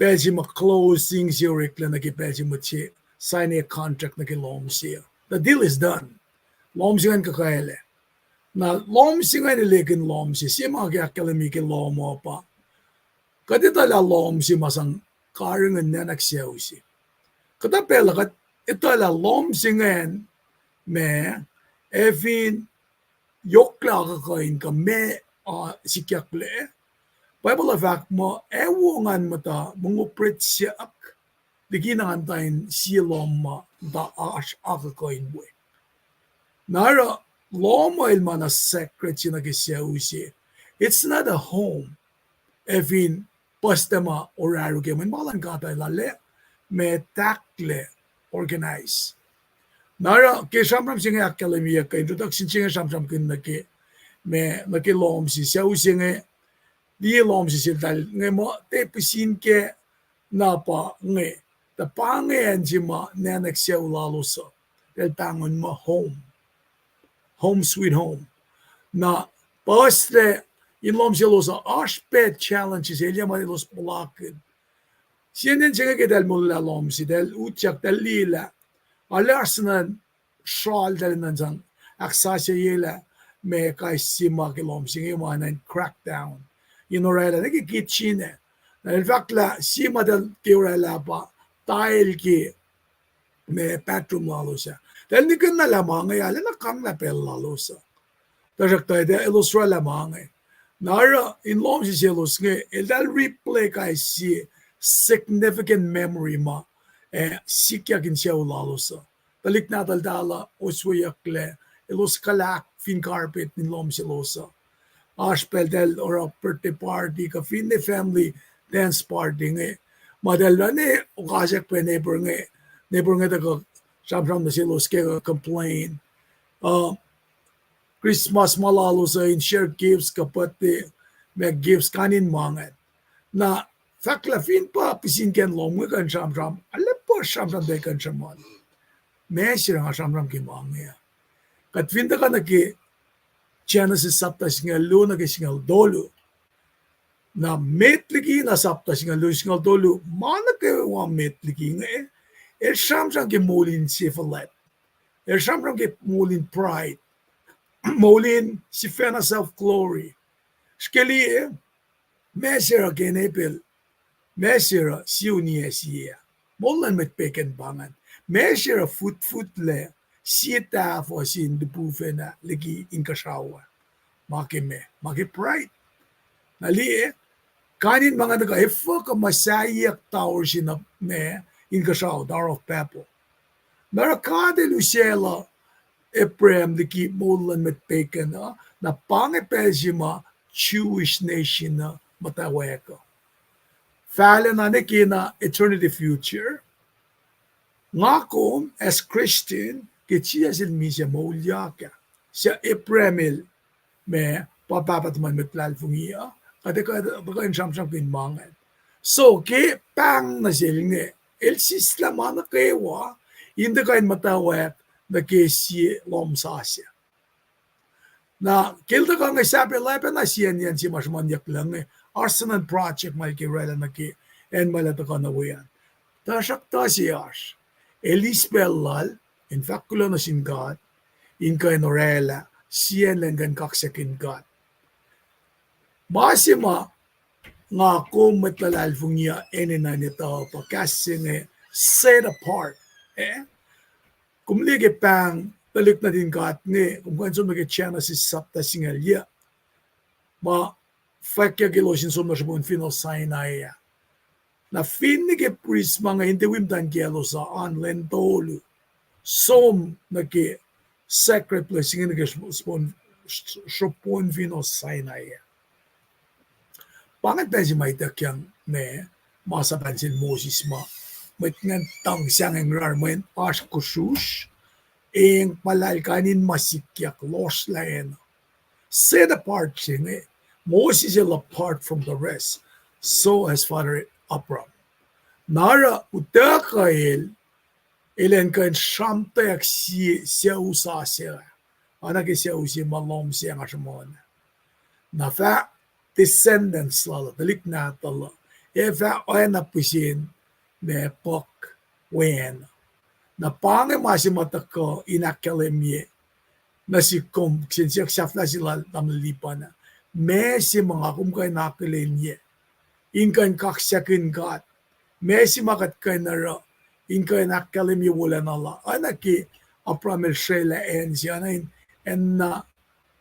pacl se ma closing se oreklac nuh ke pacl se mwet se sign a contract nuh ke lohm se. The deal is done. Lohm se ingacn kuhkaclac. Na lohm se ingacn elikihn lohm se, se ma ke ahkkahlwemye ke lohm uh pa kuht etuh lah lohm se ma sang karihngihn nacnwack sucu se. Kuhtuh pacl uh kuht etuh lah lohm se ingacn ma ac fin yohklah akuhkuhin kuh ma, uh, sikyaklac, Bible uh fahk muh ac wo ngan muhta mongopret suk liki na ngan tuh in sie lohm ma tuh oasr akuhkuhin we. Na oruh lohm uh el ma na sacred se nuh ke sucu se. It's not a home. Ac fin puhs tuh ma orahru ke mweyen ma luhn God uh lal ah, ma tahklac organize. Na oruh ke sramsram se inge ahkkahlwemyeyuck, introduction se inge sramsramkihn nuh ke, ma nuh ke lohm se, sucu se inge, liye lohm se seltahl inge muh tiac pihsin kac, na pa inge, tuh pa inge acn se ma nacnwack sucu lalos uh, eltahl pahngon muh home. Home sweet home. Na puhslac in lohm selos uh oasr pac challenges elyah ma elos puhlakihn. Sie inen se inge ke tahl molwelah lohm se, tahl utyak, tahl liyelah, arlac oasr nuhn sral tahl enenuh in sang ahksasucyelah ma kais sie ma ke lohm se inge ma enenuh in crackdown in orwaclah nuh ke kitchen ah. Na el fahk lah sie ma tahl ke orwaclah pa tile ke ma bathroom lalos ah. Tahl nihkihn na lah ma inge arlac na kanglah pacl lalos uh. Tuhsruhktuh elos orwaclah ma inge. Na oruh in lohm se selos inge, eltahl replay kais sie significant memory ma, eh, sikyak in sucu lalos uh. Tuhlihk nahtuhltahl uh osweyucklac, elos kuhlahk fin carpet in lohm selos uh. Oasr pacl tahl oruh birthday party kuh finne family dance party inge, ma tahl run e okasack pac neighbor inge, neighbor inge tuhkuh sramsram nuh selos ke complain. Uh, Christmas ma lalos uh in share gifts kuh birthday ma gifts kain in ma ingacn. Na fahk lah fin pa pihsinkacn lohm inge kuh in sramsram, arlac puhs sramsram tahl kuh in sruhmuhn. Ma se oruh nga sramsram ke ma inge. Kuht fin tuhkuh nuh ke Genesis sapta singucul luo nuh ke singucul tolu. Na met liki na sapta singucul luo, singucul tolu, ma nuh kwewa met liki inge, el sramsram ke moul in sefuhlwact. El sramsram ke moul in pride. Moul in sifacna self-glory. Srihke liye, ma se oruh ke ne pacl, ma se oruh sie uniyac sie. Moul luhn mwet pegan pa ingacn. Ma se oruh futfutlac sie tahfuh sin lipufacn ah liki inkuhsrao ah. Ma ke ma, ma ke pride. Na liye, kain in ma ingacn tuhkuh efuh kuh muhsahiyuck tower se na ma inkuhsrao, Tower of Babel. Na oruh God el usaclah Abraham liki moul luhn mwet pegan uh, na pa inge pacl se ma Jewish nation uh muhtwacwacack uh. Fahlac na nwe ke na eternity future, nga kom as Christian, ke Jisus el misac moulyak ah, suc Abraham el ma pa pahpah tuhmwacn mwet luhlahlfongi uh, kuht ac kuh in sramsramkihn ma ingacn. So ke pahng nuh sel inge, el sislah ma nuh kwewa in tuhkuh in muhtwacwacack nuh ke sie lohm sasuc. Na ke el tuhkuh inge, sahp el oacyacpac na sie acn se ma sruhmuhnyucklah inge, oasr suc nuhn project ma el ke orwaclah nuh ke acn ma el ac tuhkuh nuh we an. Tuhsruhktuh se oasr, el eis pacl lal in fahk kuloh nuh sin God, in kuh in orwaclah sie acn elan kuh in kaksakihn God. Ma se ma nga kom mwet luhlahlfongi uh enenuh in etuh pa kahs se inge set apart, eh? Kom liye ke pahng tuhlihk nuhtin God inge, kom kuh in som nuh ke Genesis sapta singucul yuc, ma fwackyuck elos in som nuh srihpen finohl Sinai ah. Na finne ke prist ma inge in tiac wi muhtwacn kiyaclos uh, oan lwen tolu, som nuh ke sacred place inge nuh ke srihpen, srihpen finohl Sinai ah. Pa ingacn pacl se ma ituckyang ma, ma sap an sel Moses ma mwet ingacn tuhng sahngweng rar mweyen oasr kusrusr, eng, puhlahl, kain in ma sikyak, lohsrlah acn. Set apart se inge, Moses el apart from the rest, so as Father Abraham. Na oruh utuckuh el, el enenuh in kuh in sramtweack sie sucu sasuc, oacna ke sucu se ma lohm se nga sruhmuhn. Na fah descendants lal uh, tuhlihk nahtuhl uh, ac fah oacna pihsen ma puhk wen. Na pa inge ma se ma tuhkuh in ahkkahlwemye nuh sihk kom kihsen siyuck sahflah se lal tamuhlwel Lipan ah. Ma se ma nga kom kuh in akihlenyac in kuh in kaksakihn God. Ma se ma kuht kuh in oruh in kuh in ahkkahlwemye wolacna lal, oacna ke Abraham el srwaclah acn se, oacna in, acn na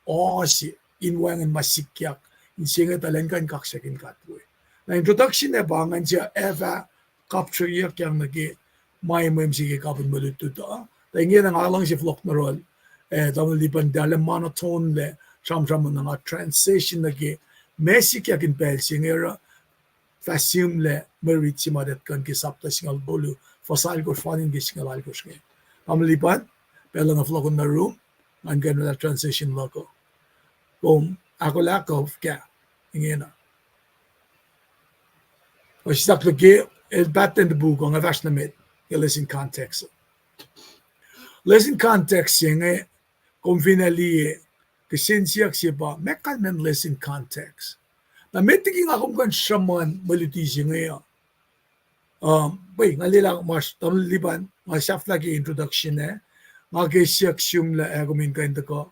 oase in wacngihn ma sikyak, in se inge tuh elan kuh in kaksakihn God we. Na introduction ac pa ingacn, ac fah kapsreyuckyang nuh ke ma emwem se ke kapihn mwe lutlut uh. Tuh ingena nga luhngse fohlohk nuh yohrohl, eh, tamuhlwel Lipan, arlac monotone lac sramsram, na nga transition nuh ke ma sikyak in pacl se inge oruh fah sihmlac mwe rit se ma kuht kuh in ke sapta singucul tolu, fuhs alkosr fal nuh ke singucul alkosr inge. Tamuhlwel Lipan, pacl uh fohlohkohn nuh yurum, ngan kuh in oraclah transition luhk uh. Kom ahkolah kuh fuhkah ingena? Ac sislah ke el pattern the book uh, nga fahsr nuh met ke lesson context. Lesson context se inge, kom fin liye, kihsen siyuck se pa, meac kalmacn lesson context? Na met liki nga kom kuh in sruhmuhn mwe luti se inge uh, um, pwacye, nga lwelah ma tamuhlwel Lipan, nga sahflah ke introduction ah, nga ke siyuck sum lah ac kom in kuh in tuhkuh,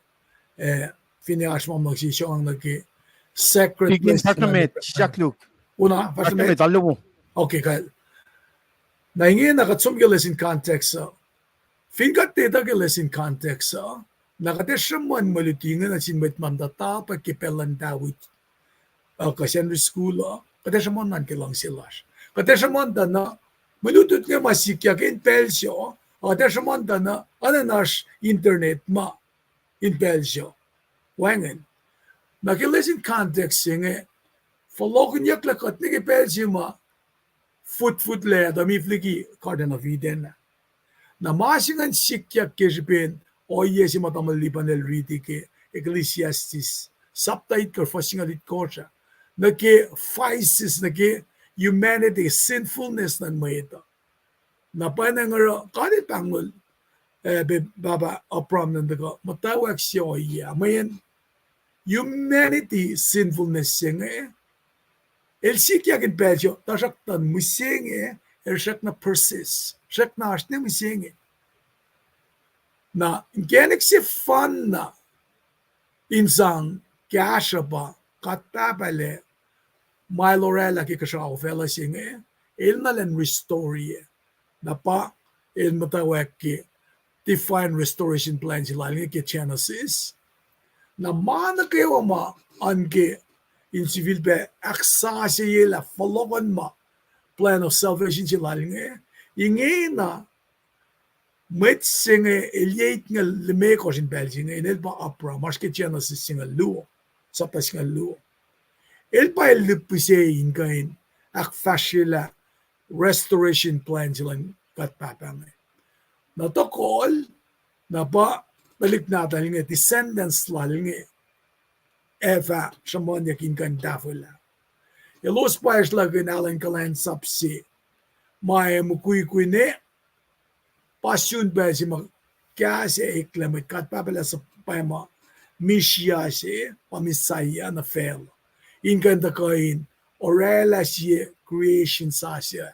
eh, finne oasr ma luhngse siyuck nuh ke sacred lesson. Una, okay, kal. Na ingena kuht som ke lesson context uh. Fin kuht etuh ke lesson context uh, na kuht ac sruhmuhn mwe luti inge nuh sin mwet ma muhta topuk ke pacl luhn David, uh, kuh Sunday school uh, kuht ac sruhmuhn nuh ke luhngse lasr. Kuht ac sruhmuhn tuh na mwe lutlut inge ma sikyak in pacl se uh, kuht ac sruhmuhn tuh na oacna oasr internet ma in pacl se uh. Wacngihn. Na ke lesson context se inge, fohlohkihnyucklah kuht nuh ke pacl se ma futfutlac tuh misac liki Garden of Eden. Na ma se ingacn sikyak ke srihpen ohiyac se ma tamuhlwel Lipan el riti ke Ecclesiastes, sapta itkohsr, fuhs singucul itkohsr ah, nuh ke vices, nuh ke humanity, sinfulness luhn mwet uh. Na pwacnwacng oruh God El pahngnol, eh, pahpah Abraham nuh in tuhkuh muhtwacwacack se ohiyac, mweyen humanity sinfulness se inge, el sikyak in pacl se, tuhsruhktuh mihsenge, el srackna persist, srackna oasr ne mihsenge. Na inkacnek sefanna in sang kahsruh pa God Pahpah El, ma El oraclah ke kuhsrao facluh se inge, El na elan restore-ye. Na pa El muhtwacwacack ke divine restoration plan se lal inge ke Genesis. Na ma nuh kwewa ma an ke in sifilpac ahksasucye lah fohlohkohnma plan of salvation se lal inge, ingena mwet se inge el yac itngucul limekohsr in pacl se inge, inel pa Abraham, oasr ke Genesis singucul luo, sapta singucul luo. El pa el lihpihsye in kuh in ahkfahsryelah restoration plan se luhn God Pahpah inge. Na tohkohl, na pa tuhlihk nahtuhl inge, descendants lal inge, ac fah sruhmuhnyuck in kuh in tahfwelah. Elos pa esrlakihn alu in kuhlwacnsap se ma ac mukwikwi ne pa sun pacl se ma kahs ac eklac mwet God Pahpah lah suhpwacma Messiah se, pa Messiah nuh facluh, in kuh in tuhkuh in oraclah sie creation sasuc.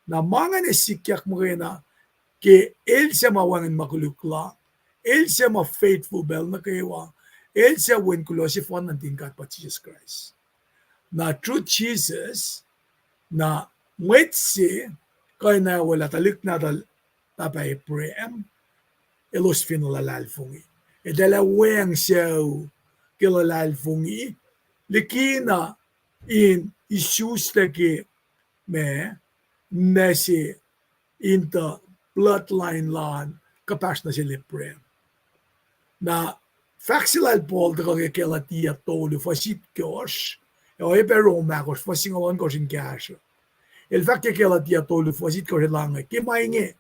Na ma ingacn ac sikyak muhkwena ke El suc ma wacngihn ma koluk la, El suc ma faithful pacl nuh kwewa, El suc Wen kuloh sefanna nuhtin God pa Jisus Kraist. Na through Jesus, na mwet se kuh in awelah tuhlihk nahtuhl pahpah Abraham, elos fin luhlahlfongi. Eltahl ac weacng sucu ke luhlahlfongi, likina in isuslac ke ma, ma se in the bloodline lal kuhpahsr nuh sel Abraham. Na fahk se lal Paul tuhkuh ke Galatia tolu fuhs itkohsr, ac oacyacpac Rom ahkosr fuhs singucul ohnkohsr in kahsruh. El fahk ke Galatia tolu fuhs itkohsr, el fahk inge, ke ma inge,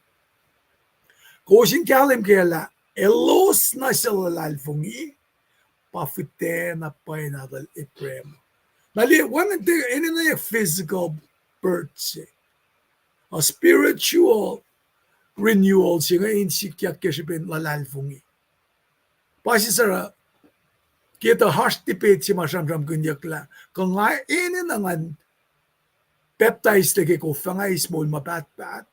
kowos in kahlwem kac lah elos na suc luhlahlfongi pa fihtac na pwacye nahtuhl Abraham. Na liye, wacngihn tiac enenuh physical birth se, a spiritual renewal se inge in sikyak ke srihpen luhlahlfongi. Pa se sara, ke tuh oasr debate se ma sramsramkihnyuck lah kuh nga enenuh ngan pacptaislac ke kof ah nga eis moul ma pahtpaht.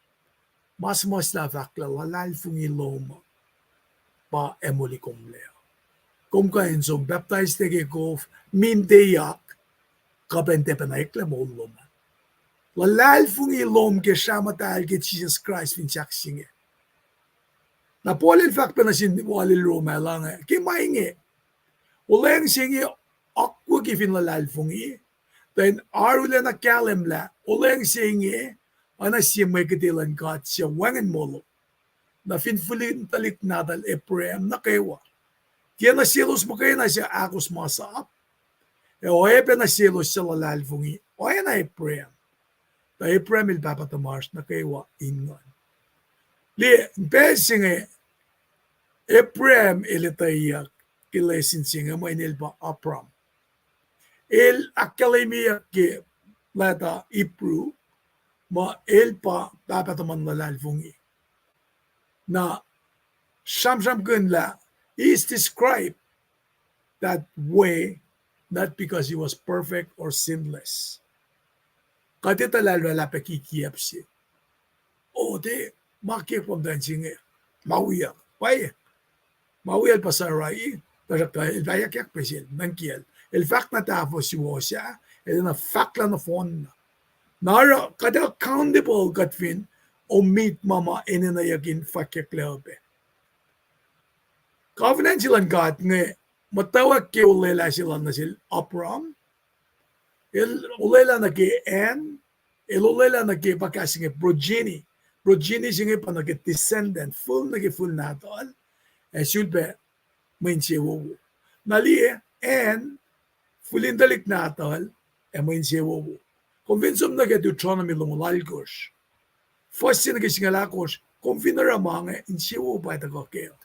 Ma suhmuhslah fahk lah luhlahlfongi lom uh pa ac moli komlac. Kom kuh in som pacptaislac ke kof, minteyuck, kuh pacna tiac pacna eklac moul lom uh. Luhlahlfongi lom ke srah muhtahl ke Jisus Kraist fin sahk se inge. Na Paul el fahk pac nuh sin walil Rom ah, el fahk inge, ke ma inge, olweacng se inge akwucki fin luhlahlfongi, tuh in arulacna kahlwem lah olweacng se inge oacna sie mwe kite luhn God suc wacngihn molo, na fin fihlin tuhlihk nahtuhl Abraham nuh kwewa. Tiacna selos muhkwena suc ahkos masap, ac oacyacpac nuh selos suc luhlahlfongi, oacna Abraham. Tuh Abraham el pahpah tuhmasr nuh kwewa in nguhn. Liye, pacl se inge Abraham el etweyuck ke lesson se inge mweyen el pa Abram. El ahkkahlwemyeyuck ke leta Hebrew muh el pa pahpah tuhmun luhlahlfongi. Na sramsramkihn lah he is described that way, not because he was perfect or sinless. Kuht etuh lah el oraclah pac kikiacp se. O, tiac ma ke pom tuh in se inge. Ma wiyuck. Pwacye. Ma wiyuck pa Sarai, tuhsruhktuh el pahyuckyak pac sel, nuhnkiyacl. El fahk na tahfuh suwohs ah, el na fahk lah nohfohn na. Na oruh kuht accountable kuht fin omit ma ma enenweyuck in fahkyucklac uh pac. Covenant se luhn God inge, muhtwacwacack ke olwelah se lal nuh sel Abraham, el olwelah nuh ke acn, el olwelah nuh ke pa kahs inge progeny. Progeny se inge pa nuh ke descendant, fihl nuh ke fihl nahtuhl, ac sulpac mwe insewowo. Na liye, acn, fihl in tuhlihk nahtuhl, ac mwe insewowo. Kom fin som nuh ke Deuteronomy longoul alkosr, fuhs se nuh ke singucul ahkosr, kom fin oruh ma inge, insewowo pa tuhkuh kac.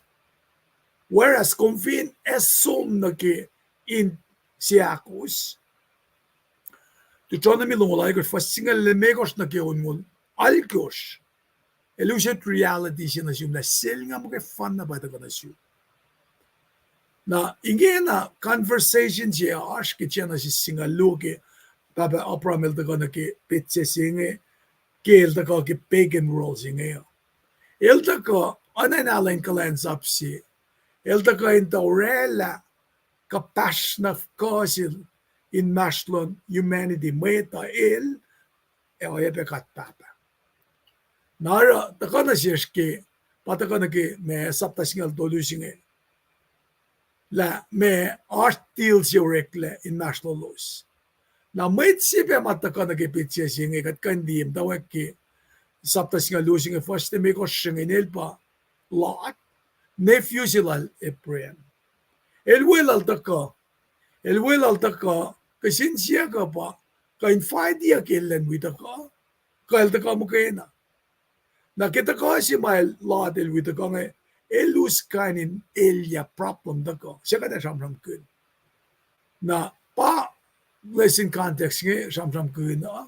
Whereas kom fin ac som nuh ke in se ahkos, Deuteronomy longoul alkosr, fuhs singucul limekohsr nuh ke onngoul alkosr, el use reality se nuh sum lah selnga muhkwena pa tuhkuh nuh sum. Na ingena conversation se oasr ke Genesis singucul luo ke pahpah Abraham el tuhkuh nuh ke petsac se inge, ke el tuhkuh ke pagan world se inge. El tuhkuh, oacna in alu in kuhlwacnsap se, el tuhkuh in tuh oraclah kuhpahsr na kuh sel inmahsrlon humanity, mwet uh el, ac oacyacpac God Pahpah. Na oruh tuhkuh nuh sesr ke, pa tuhkuh nuh ke ma sapta singucul tolu se inge, lah ma oasr deal se oreklac inmahsrlolos. Na mwet se pac ma tuhkuh nuh ke petsac se inge kuht kuh in liye muhtwacwacack ke sapta singucul luo se inge, fuhs limekohsr se inge, inel pa Lot, nephew se lal Abraham. El weluhl tuhkuh, el weluhl tuhkuh, kihsen siyuck uh pa, kuh invite-iyuck el elan wi tuhkuh, kuh el tuhkuh muhkwena. Na ke tuhkuh se ma el Lot el wi tuhkuh inge, el us kain in elyah problem tuhkuh, suc kuht ac sramsramkihn. Na pa lesson context inge sramsramkihn uh,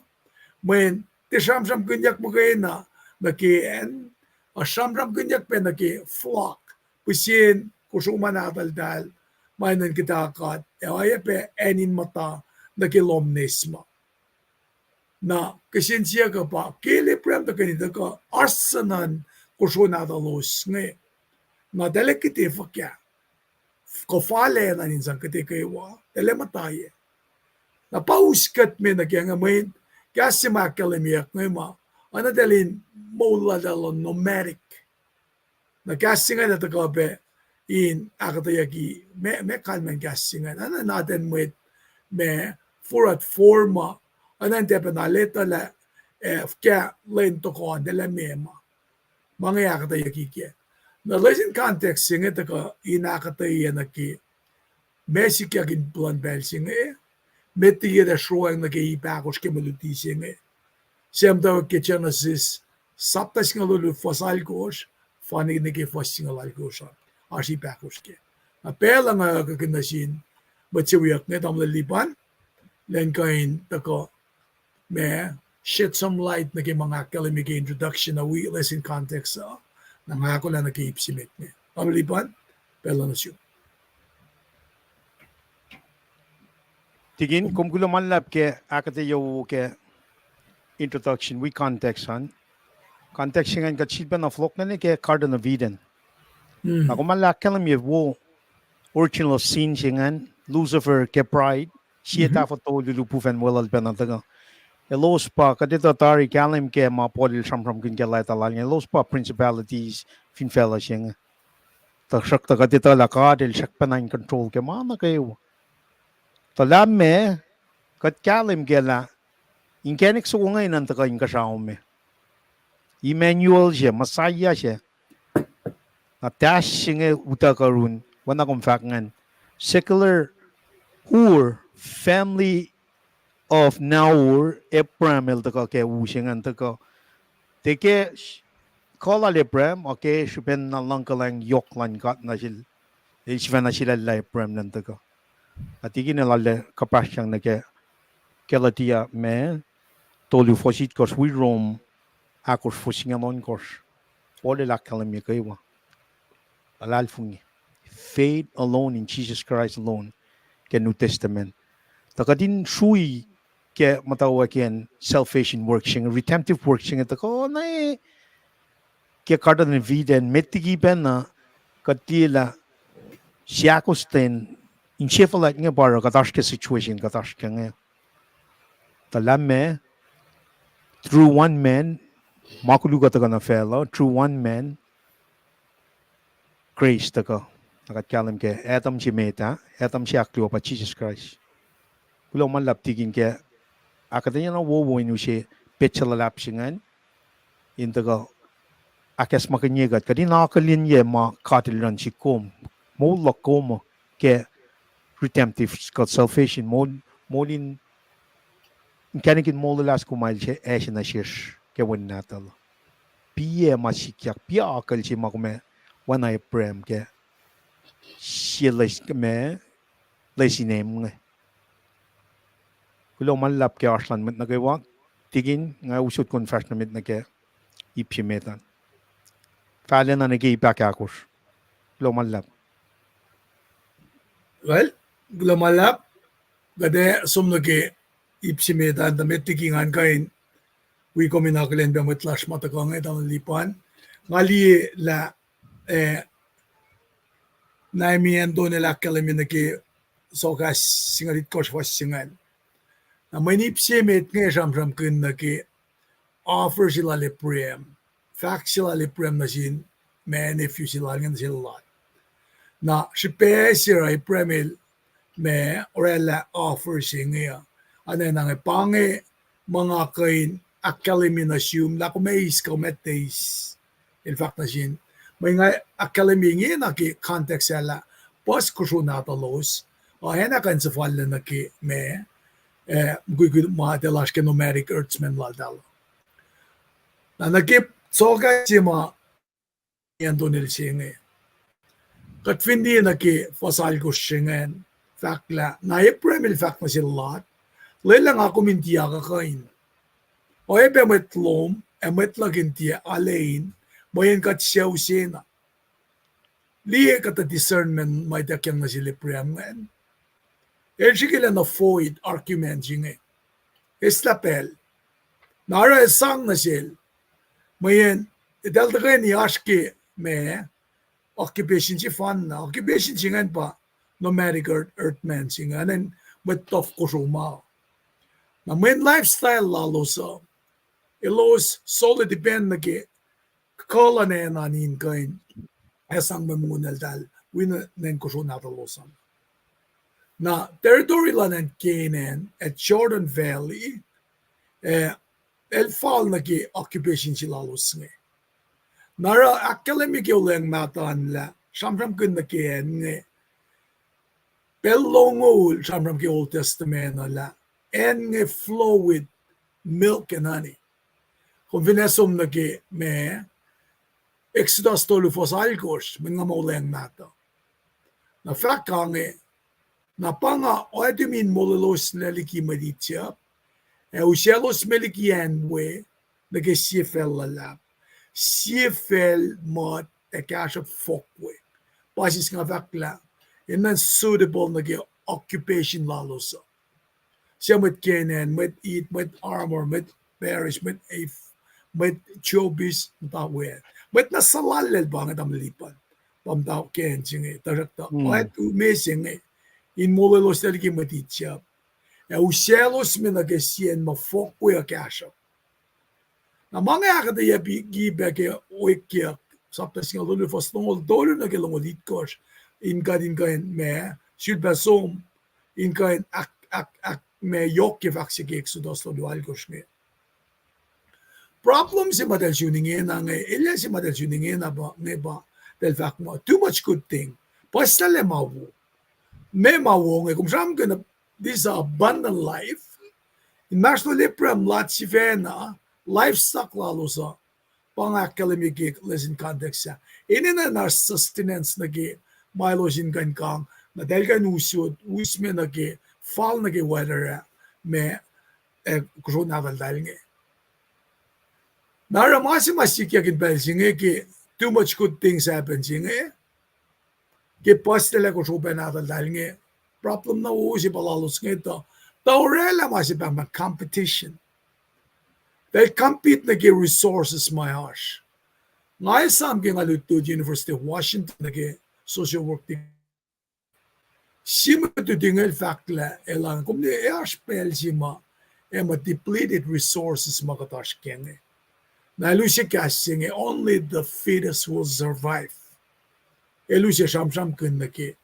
mweyen tiac sramsramkihnyuck muhkwena nuh ke acn, uh sramsramkihnyuck pac nuh ke flock, pihsen kosro ma nahtuhltahl, ma enenuh in kuhtuh God, ac oacyacpac acn in muhta nuh ke lohm in eis ma. Na kihsen siyuck uh pa, ke el Abraham tuhkweni tuhkuh, oasr suhnuhn kosro nahtuhlos inge, na tahl ac kihte fuhkah? Kuh fal ac enenuh in sang kihte kwewa, tahl ac muhtwacwacack. Na pa us kuht me nuh ke inge mweyen kahs se ma ahkkahlwemyeyuck inge ma, oacna tahl in moul lal uh nomadic. Na kahs se inge na tuhkuh pac in ahkuhtweyucki, ma, ma kalmacn kahs se inge, oacna natacn mwet ma forward four ma, oacna in tiac pacna lwelah, eh, fuhkah lwen tohkoh an, tahl ac meac ma. Ma inge ahkuhtweyucki kac. Na lesson context se inge tuhkuh in ahkuhtweyac nuh ke ma sikyak in plwacn pacl se inge, met tiac sroacng nuh ke ip ahkosr ke mwe luti se inge. Suc muhtwacwacack ke Genesis sapta singucul luo fuhs alkosr, fani nuh ke fuhs singucul alkosr an, oasr ip ahkosr kac. Na pacl uh nga kuhkihn nuh sin mwet se wiyuck inge, tamuhlwel Lipan, elan kuh in tuhkuh ma shed some light nuh ke ma nga ahkkahlwemye ke introduction uh wi lesson context uh, na nga ahkolah nuh ke ip se met inge. Tamuhlwel Lipan, pacl uh nuh sum. Tikin, kom kuloh ma luhlahp ke ahkuhtweyac wo ke introduction wi context an. Context se ingacn kuht sifilpacna fohlohk nuh ke Garden of Eden. Na kom arlac ahkkahlwemye wo original sin se ingacn, Lucifer ke pride, sie tahfuh tolu lihpufacn weluhl pacna tuhkuh. Elos pa, kuht etuh tari kahlwem ke ma Paul el sramsramkihn ke leta lal inge, elos pa principalities fin facluh se inge. Tuhsruhktuh kuht etuh lah God el srackpacna in control ke ma nuh kwewa. Tuh lah meac, kuht kahlwem kac lah inkacnek soko inge enenuh in tuhkuh inkuhsrao me. Emmanuel se, Messiah se. Na kahs se inge utuckuh yurin, oacna kom fahk ingacn, secular Ur, family of Nahor, Abraham el tuhkuh ke u se ingacn tuhkuh. Tiac ke kuh lal Abraham, a ke srihpen na luhngkuhlwacng yohk luhn God nuh sel, el sifacna sulaclah Abraham elan tuhkuh. Na tikin el arlac kuhpahsryang nuh ke Galatia me tolu fuhs itkohsr wi Rom ahkosr fuhs singucul ohnkohsr. Paul el ahkkahlwemye kwewa. Luhlahlfongi. faith alone in Jesus Christ alone ke New Testament. Tuh kuht in srui ke muhtwacwacack in salvation work se inge, redemptive work se inge, tuh kuh na ke Garden of Eden, met liki pacna, kuht liye lah seahkostwen, insefuhlwact inge pa oruh kuht oasr ke situation kuht oasr ke inge. Tuh lah meac, through one man, ma koluk uh tuhkuh nuh facluh, through one man, grace tuhkuh. Na kuht kahlwem ke Adam se met ah, Adam se ahkluo pa Jisus Kraist. Kuloh ma luhlahp tikin ke ahkuhtweyac na wowo in use petsac luhlahp se ingacn, in tuhkuh ahkacsmakihnye kuht, kuht in akihlenyac ma God El oruh nuh sihk kom, moul luhk kom ke redemptive kuh salvation, moul, moul in, inkacnek in molwelah kom ma El se, ase nuh sesr ke Wen Nahtuhl. Piyac ma sikyak, piyac akucl se ma kom ac oacna Abraham ke sie loes, ma, loes in em inge. Kuloh ma luhlahp ke oasr lun mwet nuh kwewa, tikin, nga usot kom fahsr nuh met nuh ke ip se met an. Fahlacna nuh ke ip ahkahkosr. Kuloh ma luhlahp. Well, kuloh ma luhlahp. Kuht ac som nuh ke ip se met an, tuh met liki ngan kuh in wi kom in akihlen pac mwet lasr ma tuhkuh inge, tamuhlwel Lipan. Nga liye lah, eh, Nahmi Anton el ahkkahlwemye nuh ke Sohkahs singucul itkohsr fuhs singucul. Na mweyen ip se met inge sramsramkihn nuh ke offer se lal Abraham, fahk se lal Abraham nuh sin ma nephew se lal inge, nuh sel Lot. Na srihpac se oruh Abraham el ma oraclah offer se inge uh, anacna inge pa inge ma nga kuh in ahkkahlwemye nuh sum lah kom eis kuh met eis. El fahk nuh sin, mwe nga ahkkahlwemye inge na ke context ah lah puhs kosro nahtuhlos uh, acna kuh in suhfallac nuh ke ma, eh, mukwikwi ma eltahl oasr ke nomadic herdsmen laltahl. Na nuh ke Sohkahs se ma Anton el se inge, kuht fin liye nuh ke fuhs alkosr se ingacn, fahk lah na Abraham el fahk nuh sel Lot, lwelah nga kom in tiac akuh kuh in, oacyacpac mwet lom ac mwet luhk in tiac ale in, mweyen kuht sucu sena. Liye kuhtuh discernment ma ituckyang nuh sel Abraham ingacn. El srihke elan avoid argument se inge. Eslah pacl. Na oruh el sang nuh sel, mweyen eltahl tuhkweni oasr ke ma, occupation sefanna, occupation se ingacn pa nomadic herd-, herdman se inge, anan mwet tohf kosro ma. Na mweyen lifestyle lalos uh, elos solely depend nuh ke kuh luhn acn an in kuh in sang mwe mongo eltahl wi nuh acn kosro nahtuhlos an. Na territory luhn acn Canaan, at Jordan Valley, eh, el fal nuh ke occupation se lalos inge. Na oruh ahkkahlwemye ke Wuhlweacng Mahtuh an lah sramsramkihn nuh ke acn inge, pacl longoul sramsram ke Old Testament uh lah acn inge flow with milk and honey. Kom fin ac som nuh ke ma, Exodus tolu fuhs alkosr, mweyen nga muh Wuhlweacng Mahtuh. Na fahk inge, na pa nga oactumi in molweloslac liki mwet Egypt, ac usaclosme liki acn we nuh ke sie facl luhlahp, sie facl muht ac kahsruhp fohk we. Pasis nga fahk lah enenuh in suitable nuh ke occupation lalos uh. Suc mwet Canaan, mwet Hit, mwet Amor, mwet Periz, mwet Hiv, mwet Jebus, muhta we. Mwet na suhlallacl pa inge, tamuhlwel Lipan. Pa muhta ke acn se inge, tuhsruhktuh oactumi se inge in molweloslac liki mwet Egypt, ac usaclosme nuh ke sie acn ma fohk we uh kahsruhp. Na ma inge ahkuhtweyac pac ke Oekyuck, sapta singucul tolu, fuhs longoul tolu nuh ke longoul itkohsr, in kuht in kuh in ma, sulpac som, in kuh in ahk, ahk, ahk, ma yohk ke fahk se ke Exodus tolu alkosr inge. Problem se ma eltahl sun ingena inge, elyah se ma eltahl sun ingena pa, inge pa, eltahl fahk muh too much good thing. Puhslac ma wo. Ma, ma wo inge, kom sramsramkihn, this abundant life. Inmahsrlol Abraham, Lot sifacna, livestock lalos uh, pa nga ahkkahlwemye ke lesson context ah, enenuh na sustenance nuh ke ma elos in kuh in kang, na eltahl kuh in us, usme nuh ke, fal nuh ke weather ah, ma, eh, kosro nahtuhltahl inge. Na oruh ma se ma sikyak in pacl se inge ke too much good things happen se inge, ke puhslac lah kosro pacna tuh eltahl inge, problem na wo se pa lalos inge tuh, tuh orwaclah ma se pahngpahng competition. Eltahl compete nuh ke resources ma oasr. Nga esam ke nga lutlut University of Washington nuh ke social work degree. Sie mwet luti inge el fahk lah, elan, kom ne oasr pacl se ma, ac ma depleted resources ma kuht oasr kac inge. Na el use kahs se inge, only the fittest will survive. El use sramsramkihn nuh ke,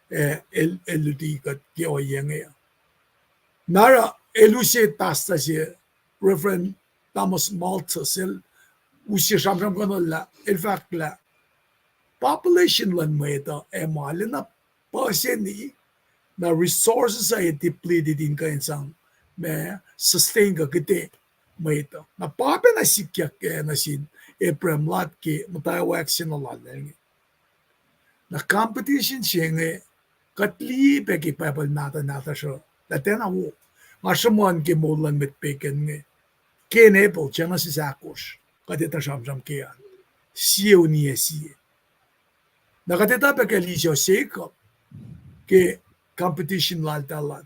eh, el, el luti kuht ke ohiyac inge. Na oruh, el use pastor se, Reverend Thomas Malthus, el use sramsramkihn lah, el fahk lah, population luhn mwet uh ac ma lwen na puhseni, na resources uh ac depleted in kuh in sang ma sustain kuh kihte mwet uh. Na pa pacna sikyak nuh sin Abraham lat ke muhtwacwacack se na lal inge. Na competition se inge, kuht liye pac ke Bible mahtuh nahtuhsr uh, lah tiacna wo. Nga sruhmuhn ke moul luhn mwet pegan inge, Cain Abel, Genesis ahkosr, kuht etuh sramsram ke an, sie uniyac sie. Na kuht etuh pac ke Esau Jacob, ke competition laltahl an,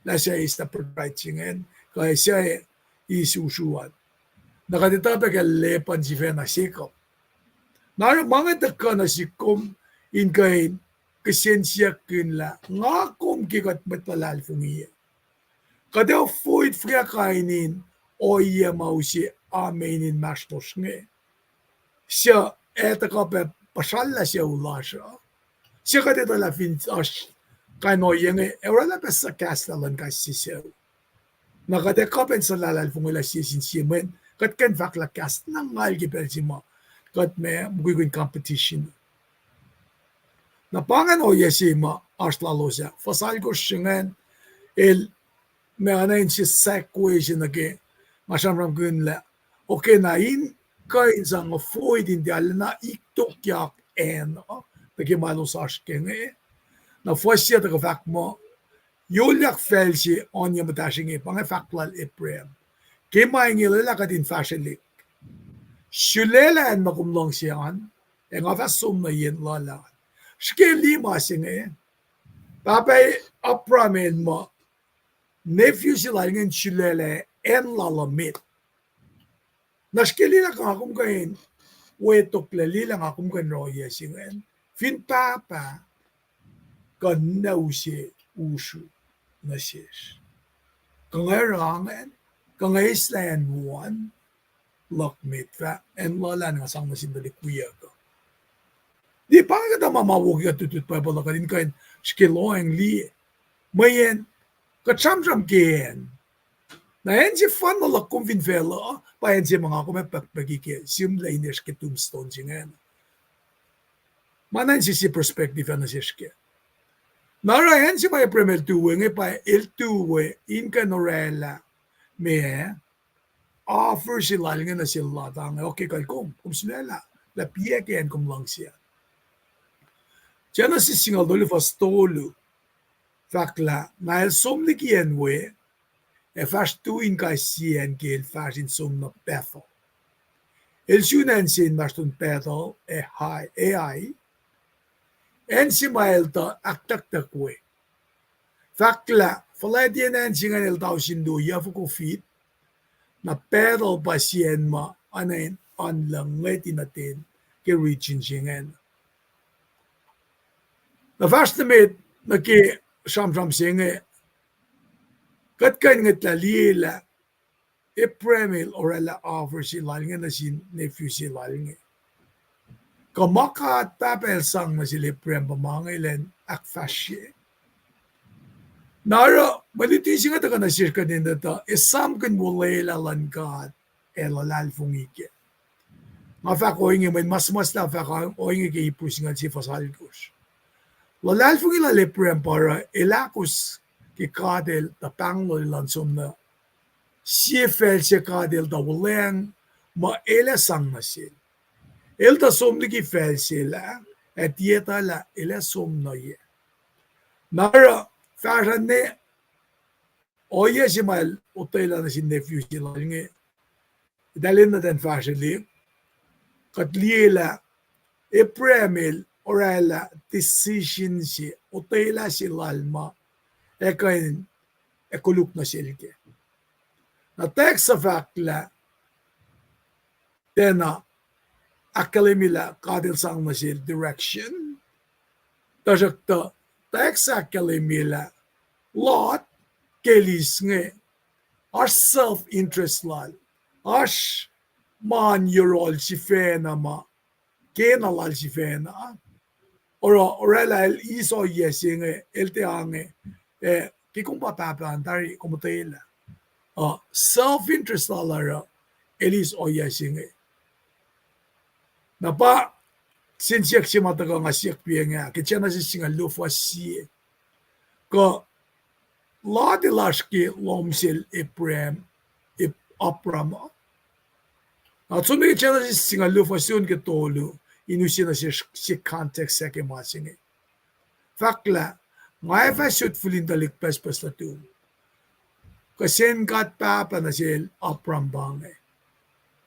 lah suc eis na birthright se ingacn, kuh suc eis usru an. Na kuht etuh pac ke Laban sifacna Jacob. Na oruh ma inge tuhkuh nuh sihk kom in kuh in kihsen siyuck kihn lah nga kom ke kuht mwet luhlahlfongi, kuht ac avoid fihliyac kain in ohiyac ma use amen inmahsrlosr inge, suc ac tuhkuh pac puhsrallah sucu lasr uh, suc kuht etuh lah fin oasr kain ohiyac inge ac orwaclah pac suhkahslah luhn kais sie sucu. Na kuht ac kuh pac in suhlahlahlfongi lah sie sin sie mweyen kuht kuh in fahk lah kahs na ngal ke pacl se ma kuht ma mukwikwi in competition. Na pa ingacn ohiyac se ma oasr lalos ah, fuhs alkosr se ingacn, el ma oacna in se segue se nuh ke ma sramsramkihn lah, okay, na in kuh in sang avoid in tiac arulacna iktokyak acn uh, nuh ke ma elos oasr kac inge. Na fuhs yac tuhkuh fahk muh, yohkyak facl se oan ye muhtahsr inge, pa inge fahk lal Abraham. Ke ma inge lwelah kuht in fahsrwelihk. Sulaclah acn ma kom luhngse an, ac nga fah som nuh yen luhlah an. Srihke liye ma se inge, pahpah Abraham el muh nephew se lal ingacn sulaclah acn lal uh met. Na srihke liye lah nga kom kuh in wetoklac, liye lah nga kom kuh in oruh ohiyac se ingacn. Fin pahpah kuh ninac use usru nuh sesr, kuh nga oruh ingacn, kuh nga eislah acn wo an, luhk met fah acn luhlah an nga sang nuh sin tuhlihk wiyuck uh. Liye pa inge kuhtuh ma ma wo ke kuht lutlut Bible uh, kuht in kuh in srihke lohacng liye. Mweyen kuht sramsram ke acn. Na acn sefanna luhk kom fin facluh, pa acn se ma nga kom ac pahkpahki ke sihmlac in esr ke tombstone se ingacn. Ma na in sie perspective ah nuh sesr kac. Na oruh acn se ma Abraham el tu we inge pa el tu we in kuh in orwaclah meac, offer se lal inge nuh sel Lot ah, okay, kuh kom, kom sulaclah, lah piac ke acn kom luhngse ah. Genesis singucul tolu fuhs tolu, fahk lah na el som liki acn we, ac fahsr tu in kais sie acn ke el fahsr in som nuh Bethel. El sun acn se inmahsrlon Bethel, Ai, Ai, acn se ma el tuh ahktucktuck we. Fahk lah fuhlwactiyacn acn se ingacn el tausin luo yuhfoko fit, na Bethel pa sie acn ma oacna in oan luhn ngwet in nuhtin ke region se ingacn. Na fahsr nuh met nuh ke sramsram se inge, kuht kuh in ngwetlah liye lah Abraham el orwaclah offer se lal inge nuh sin nephew se lal inge. Kuh ma God Pahpah el sang nuh sel Abraham pa ma inge elan ahkfahsrye. Na oruh mwe luti se inge tuhkuh nuh sesr kuht in etuh, esamkihn olwelah luhn God ac luhlahlfongi kac. Nga fahk ohinge, mweyen ma suhmuhslah fahk ohinge ke Hebrew singucul sie fuhs alkosr. Luhlahlfongi lal Abraham pa oruh el ahkos ke God el tuh pahngol elan som nuh sie facl se God el tuh wuhlweacng muh el ac sang nuh sel. El tuh som liki facl se lah, ac tiac etuh lah el ac som nuh yac. Na oruh fahsr ne ohiyac se ma el otwelah nuh sin nephew se lal inge, eltahl enenuh in fahsrwelihk, kuht liye lah Abraham el oraclah decision se, otwelah se lal ma ac kuh in ac koluk nuh sel kac. Na text suc fahk lah tiacna ahkkahlwemye lah God El sang nuh sel direction. Tuhsruhktuh text ahkkahlwemye lah Lot, ke el eis inge, oasr self-interest lal, oasr ma in yohrohl sifacna ma kena lal sifacna. Oruh, oraclah el eis ohiyac se inge, el tiac inge, eh, ke kom pa pahpah an tari kom otwelah. Uh, self-interest lal oruh el eis ohiyac se inge. Na pa, sin siyuck se ma tuhkuh nga siyuck pa inge, ke Genesis singucul luo fuhs sie. Kuh Lot el oasr ke lohm sel Abraham, Ab-, Abram uh. Na som nuh ke Genesis singucul luo fuhs luo nuh ke tolu, in use nuh sesr se context se ke ma se inge. Fahk lah, nga ac fah sot fihl in tuhlihk pucspucs nuhtum. Kuh sen God Pahpah nuh sel Abram pa inge.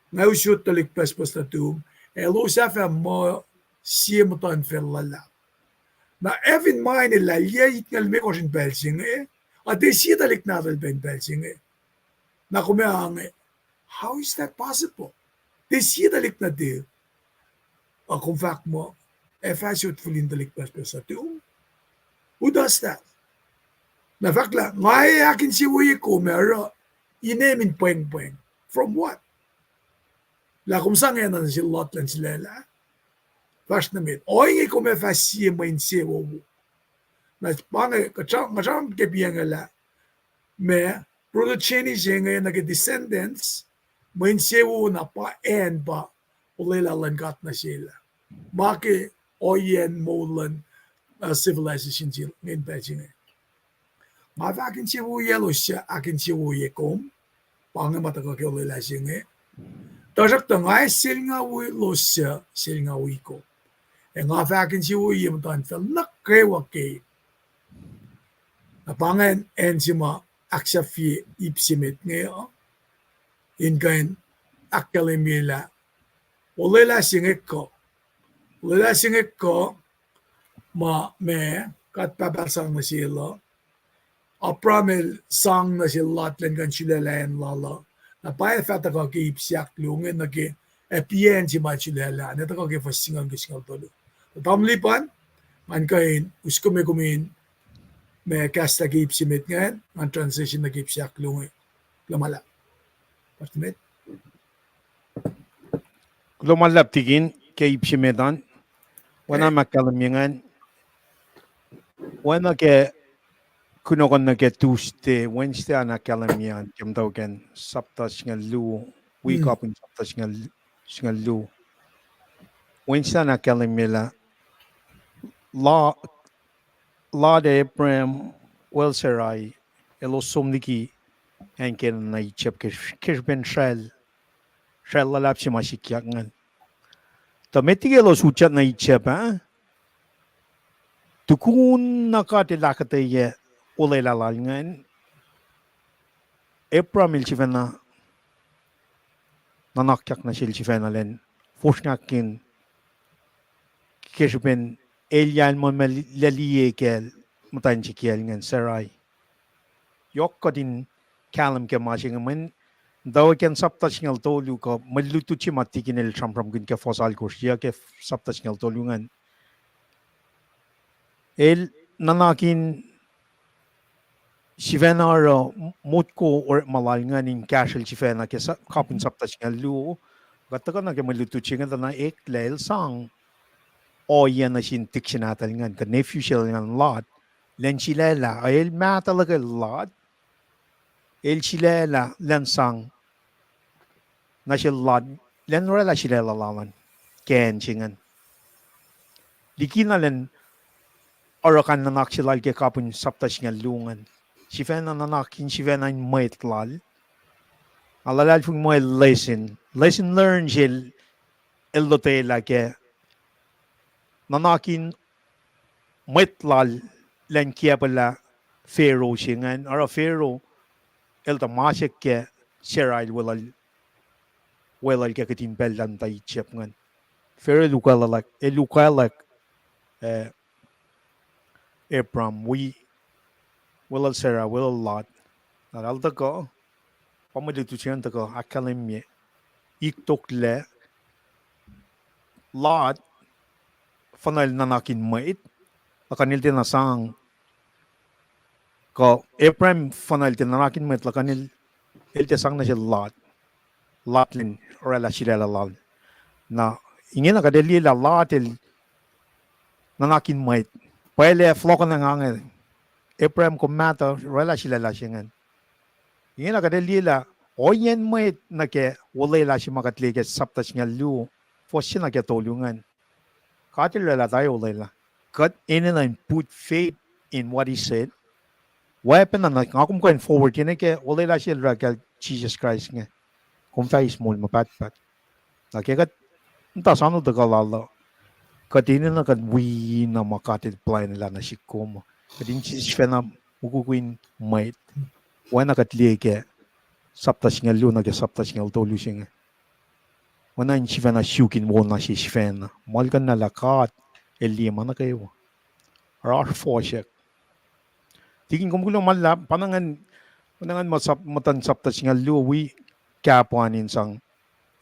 Nga ac sot tuhlihk pucspucs nuhtum, elos ac fah muh sie muhtuhnfacl luhlahp. Na have in mind lah yac itngucul limekohsr in pacl se inge, a tiac sie tuhlihk nahtuhl pac in pacl se inge. Na kom ac inge, how is that possible? Tiac sie tuhlihk nuhtum. A kom fahk muh, ac fah sot fihl in tuhlihk pucspucs nuhtum. Who does that? Na fahk lah, nga ac ahkinsewowoye kom ac oruh inem in pwengpweng. From what? Lah kom sang acn nuh sel Lot elan sulaclah. Fahsr nuh met. Ohinge kom ac fah sie mwe insewowo. Na pa inge, kuht sram, kuht sram ke piacng lah, ma, progeny se inge nuh ke descendants, mwe insewowo na pa acn pa olwelah luhn God nuh sel ah. Ma ke ohiyacn moul luhn, uh, civilization se inge in pacl se inge. Nga fah ahkinsewowoye elos suc ahkinsewowoye kom, pa inge ma tuhkuh ke olwelah se inge. Tuhsruhktuh nga ac selngawi elos suc selngawi kom. Ac nga fah ahkinsewowoye muhtuhnfacl nuh kwewa ke. Na pa ingacn acn se ma ahksahfye ip se met inge uh, in kuh in ahkkahlwemye lah olwelah se inge kuh, olwelah se inge kuh, ma, ma God Pahpah sang nuh sel uh, Abram el sang nuh sel Lot elan kuh in sulaclah acn lal uh. Na pa ac fah tuhkuh ke ip se ahkluo inge nuh ke, ac piacn se ma sulaclah, na tuhkuh ke fuhs singucul ke singucul tolu. Tamuhlwel Lipan, ngan kuh in us kom, kom in, ma, kahslah ke ip se met ingacn, ngan transition nuh ke ip se ahkluo inge. Kuloh ma luhlahp. Kuloh ma luhlahp tikin ke ip se met an. Oacna ma ahkkahlwemye ingacn, oacna ke kunohkohn nuh ke Tuesday, Wednesday an ahkkahlwemye an ke muhtwacwacack an, sapta singucul luo, wi kapihn sapta singucul, singucul luo. Wednesday an ahkkahlwemye lah, Lot, Lot ac Abraham, wel Sarai, elos som liki acn Canaan nuh Egypt ke, ke srihpen sracl, sracl luhlahp se ma sikyak ingacn. Tuh met liki elos utyak nuh Egypt ah, tukun na God El ahkuhtweyac olwelah lal ingacn, Abraham el sifacna nuhnak yak nuh sel sifacna elan fosrngahkihn ke srihpen elyah el muh ma liye kacl muhtwacn se kiyacl ingacn Sarai. Yohk kuht in kahlwem ke ma se inge mweyen muhtwacwacack an sapta singucul tolu kuh mwe lutlut se ma tikin el sramsramkihn ke fuhs alkosr ah ke sapta singucul tolu ingacn. El nuhnak in sifacna oruh motko orekma lal ingacn in kahsrwel sifacna ke sa-, kapihn sapta singucul luo, kuht tuhkuh nuh ke mwe lutlut se inge tuh na eklac el sang ohiyac nuh sin tik se nahtuhl ingacn kuh nephew se ingacn Lot, elan sulaclah, el mahtuh luhk Lot, el sulaclah elan sang nuh sel Lot, elan oraclah sulaclah lal an ke acn se ingacn. Likina elan oruh kain nuhnak se lal ke kapihn sapta singucul luo ingacn. Sifacna nuhnak in sifacna in mwet lal. Nga luhlahlfongi muh lesson, lesson learned sel el lotwelah ke nuhnak in mwet lal elan kiacpwelah Pharaoh se ingacn, oruh Pharaoh el tuh masack ke Sarai el weluhl, weluhl ke kihtin pacl elan muhta Egypt ingacn. Pharaoh el ukwaclwack, el ukwaclwack eh, Abram, wi, weluhl Sarah, weluhl Lot. Na eltahl tuhkuh, pa mwe luti se an tuhkuh ahkkahlwemye. Iktoklac Lot, fuhnuhl nuhnak in mwet, luhkuhn el tiacna sang, kuh Abram fuhnuhl tiac nuhnak in mwet, luhkuhn el, el tiac sang nuh sel Lot. Lot lun oraclah sulaclah lal. Na, ingena kuht ac liye lah Lot el nuhnak in mwet. Pwacye lah fohlohkohnacng inge, Abram kom mahtuh oraclah sulaclah se ingacn. Ingena kuht ac liye lah ohiyacn mwet nuh ke olwelah se ma kuht liye ke sapta singucul luo, fuhs se nuh ke tolu ingacn. God el oraclah tari olwelah. Kuht enenuh in put faith in what he said. Weapon na nga kom kuh in forward inge ke olwelah se el oraclah kacl Jisus Kraist inge, kom fah eis moul ma pahtpaht. Na ke kuht muhta soano tuhkuh lal uh, kuht enenuh kuht wi na ma God el plwacnelah nuh sihk kom. Kuht in sifacna mukwikwi in mwet. Oacna kuht liye ke sapta singucul luo nuh ke sapta singucul tolu se inge. Oacna in sifacna suk in wo na se sifacna. Muhlkuhnlah lah God el liye ma nuh kwewa. Oruh oasr fohsack. Tikin, kom kuloh ma luhlahp, pa na ingacn, pa na ingacn muh sap-, muhtuhn sapta singucul luo wi kahpuan in sang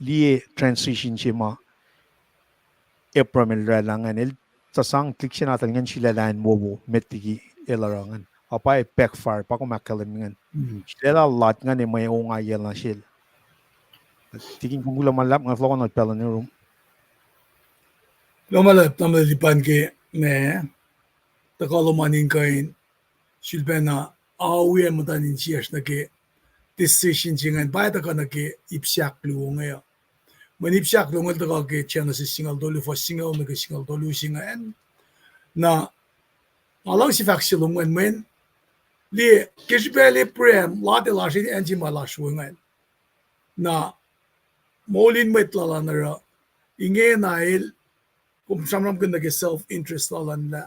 liye transition se ma Abram el oraclah ingacn, el tuh sang tuhlihk se nahtuhl ingacn sulaclah in wowo met liki el oruh ingacn. Ac pa backfire, pa kom ahkkahlwem ingacn. Sulaclah Lot ingacn ac mwe ongaiyac na sel. Tikin, kom kuloh ma luhlahp, nga fohlohkohnot pacl nuh yurum. Kuloh ma luhlahp, tamuhlwel Lipan ke ma tuhkuh lom an in kuh in sulpacna awi muhtuhn insiyacsr nuh ke decision se ingacn, pa tuhkuh nuh ke ip se ahkluo inge uh. Mweyen ip se ahkluo inge el tuhkuh ke Genesis singucul tolu, fuhs singucul nuh ke singucul tolu se ingacn. Na, nga luhngse fahk se lom ingacn mweyen, liye, ke srihpacl Abraham, Lot el oasr acn se ma el oasr we ingacn. Na, moul in mwet lal an oruh, ingena el, kom sramsramkihn nuh ke self interest lal an lah,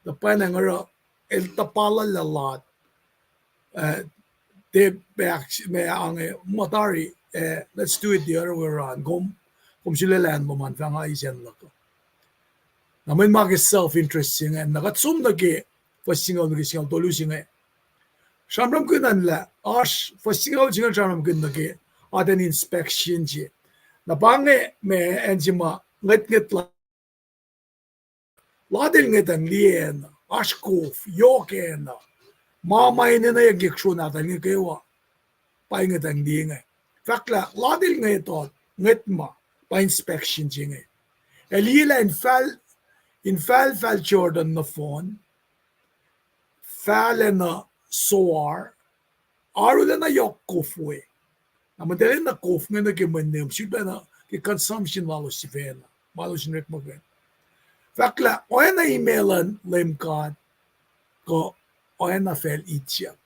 tuh pwacnwacng oruh, el tuhpallah lah Lot, eh, tiac pac, ma ange, muh tari, eh, let's do it the other way around. Kom, kom sulaclah acn lom an, fah nga eis acn luhk uh. Na mweyen ma ke self interest se ingacn, na kuht som nuh ke fuhs singucul nuh ke singucul tolu se inge. Sramsramkihn an lah, oasr fuhs singucul se inge sramsramkihn nuh ke atacn inspection se. Na pa inge ma acn se ma ngwetngwet la Lot el ngwetacng liye acn, oasr kof, yohk acn, ma ma enenuh ke kosro nahtuhl inge kwewa, pa ngwetacng liye inge. Fahk lah Lot el ngwet, ngwet ma, pa inspection se inge. El liye lah in fal, in falfal Jordan nohfohn, fal acn Zoar, arulacna yohk kof we. Na muhtwaclacna kof inge nuh ke mwe nihm, sulpacna ke consumption lalos sifacna, ma elos in orekmakihn. Fahk lah oacna imac luhn Leum God, kuh oacna facl Egypt.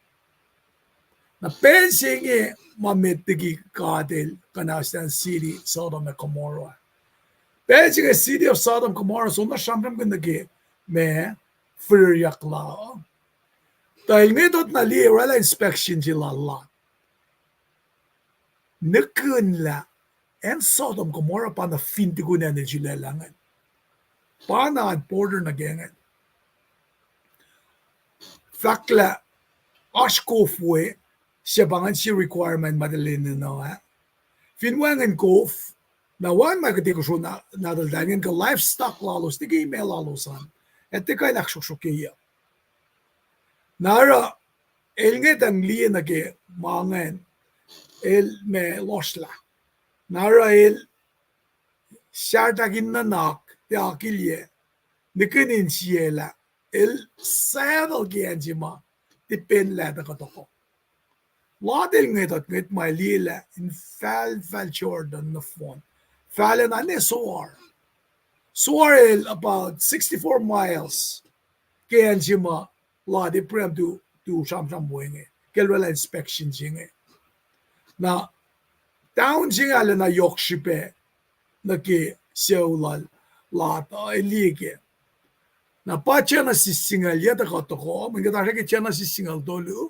Na pacl se inge ma met liki God el kuhnahoslah city Sodom ac Gomorrah. Pacl se inge city of Sodom, Gomorrah, soenna sramsramkihn nuh ke ma fihrihryak la. Tuh el ngwet na liye oraclah inspection se lal Lot. Nihkihn lah acn Sodom Gomorrah pa na fin tukun acn el sulaclah ingacn. Pa na border nuh ke ingacn. Fahk lah oasr kof we, se pa ingacn se requirement ma tuh lwen na ah. Fin wacngihn kof, na wacngihn ma kuht ac kosro na, nahtuhltahl ingacn kuh livestock lalos, liki imac lalos an, ac tiac kuh in ahksrohksrohkyeyuck. Na oruh, el ngwetacng liye nuh ke ma ingacn, el ma lohsrlah. Na oruh el sahrtahk in nuhnak, tiac akilyac, nihkihn insiyac lah, el settle ke acn se ma tipenlah tuh kuhtuh kuh. Lot el ngwet, ngwet ma liye lah in falfal Jordan nohfohn, fal acn Zoar. Zoar el about sixty-four miles ke acn se ma Lot, Abraham tu, tu sramsram we inge, ke el oraclah inspection se inge. Na town se inge arulacna yohk srihpac nuh ke sucu lal Lot uh, el liye ke. Na pa Genesis singucul yac tuhkuh toko, mweyen kuht oasr ke Genesis singucul tolu.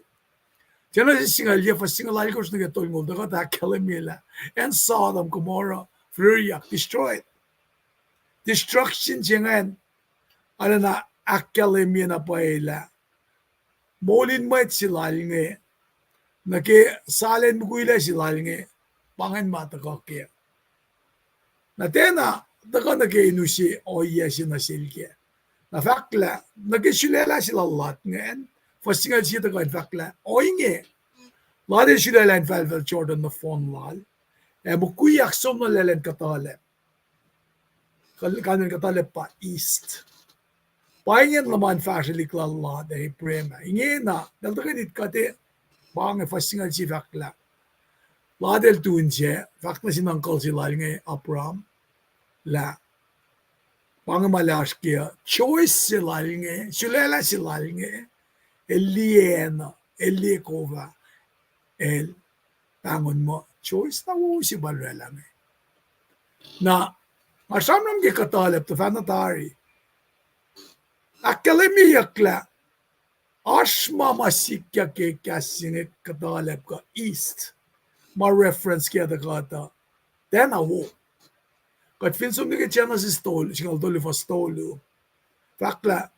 Genesis singucul yac fuhs singucul alkosr nuh ke tolngoul tuh kuht ahkkahlwemye lah acn Sodom, Gomorrah, fihrihryak, destroyed. Destruction se ingacn, arulacna ahkkahlwemye na pwacye lah moul in mwet se lal inge, nuh ke salen mukwilac se lal inge, pa ingacn ma tuhkuh kac. Na tiacna tuhkuh nuh ke in use ohiyac se nuh sel kac. Na fahk lah nuh ke sulaclah se lal Lot ingacn, fuhs singucul sie tuhkuh in fahk lah ohinge, Lot el sulaclah infahlfahl Jordan nohfohn lal, ac mukwi ahksomlah lal in kuhtuhlacp. Kal-, kalmacn kuhtuhlacp pa east. Pa ingacn luhman fahsrwelihk lal Lot ac Abraham ah. Ingena, eltahl tuhkweni kuht e, pa inge fuhs singucul sie fahk lah Lot el tu inse, fahk nuh sin uncle se lal inge Abram, lah pa inge ma el oasr ke, choice se lal inge, sulaclah se lal inge, el liye acn, el liye kof ah, el pahngon muh choice na wo se pa el oraclah inge. Na, nga sramsram ke kuhtuhlacp tuhfahna tari. Ahkkahlwemyeyuck lah oasr ma ma sikyak ke kahs se inge kuhtuhlacp kuh east, ma reference ke tuhkuh tuh, tiacna wo. Kuht fin som nuh ke Genesis tolu, singucul tolu fuhs tolu, fahk lah,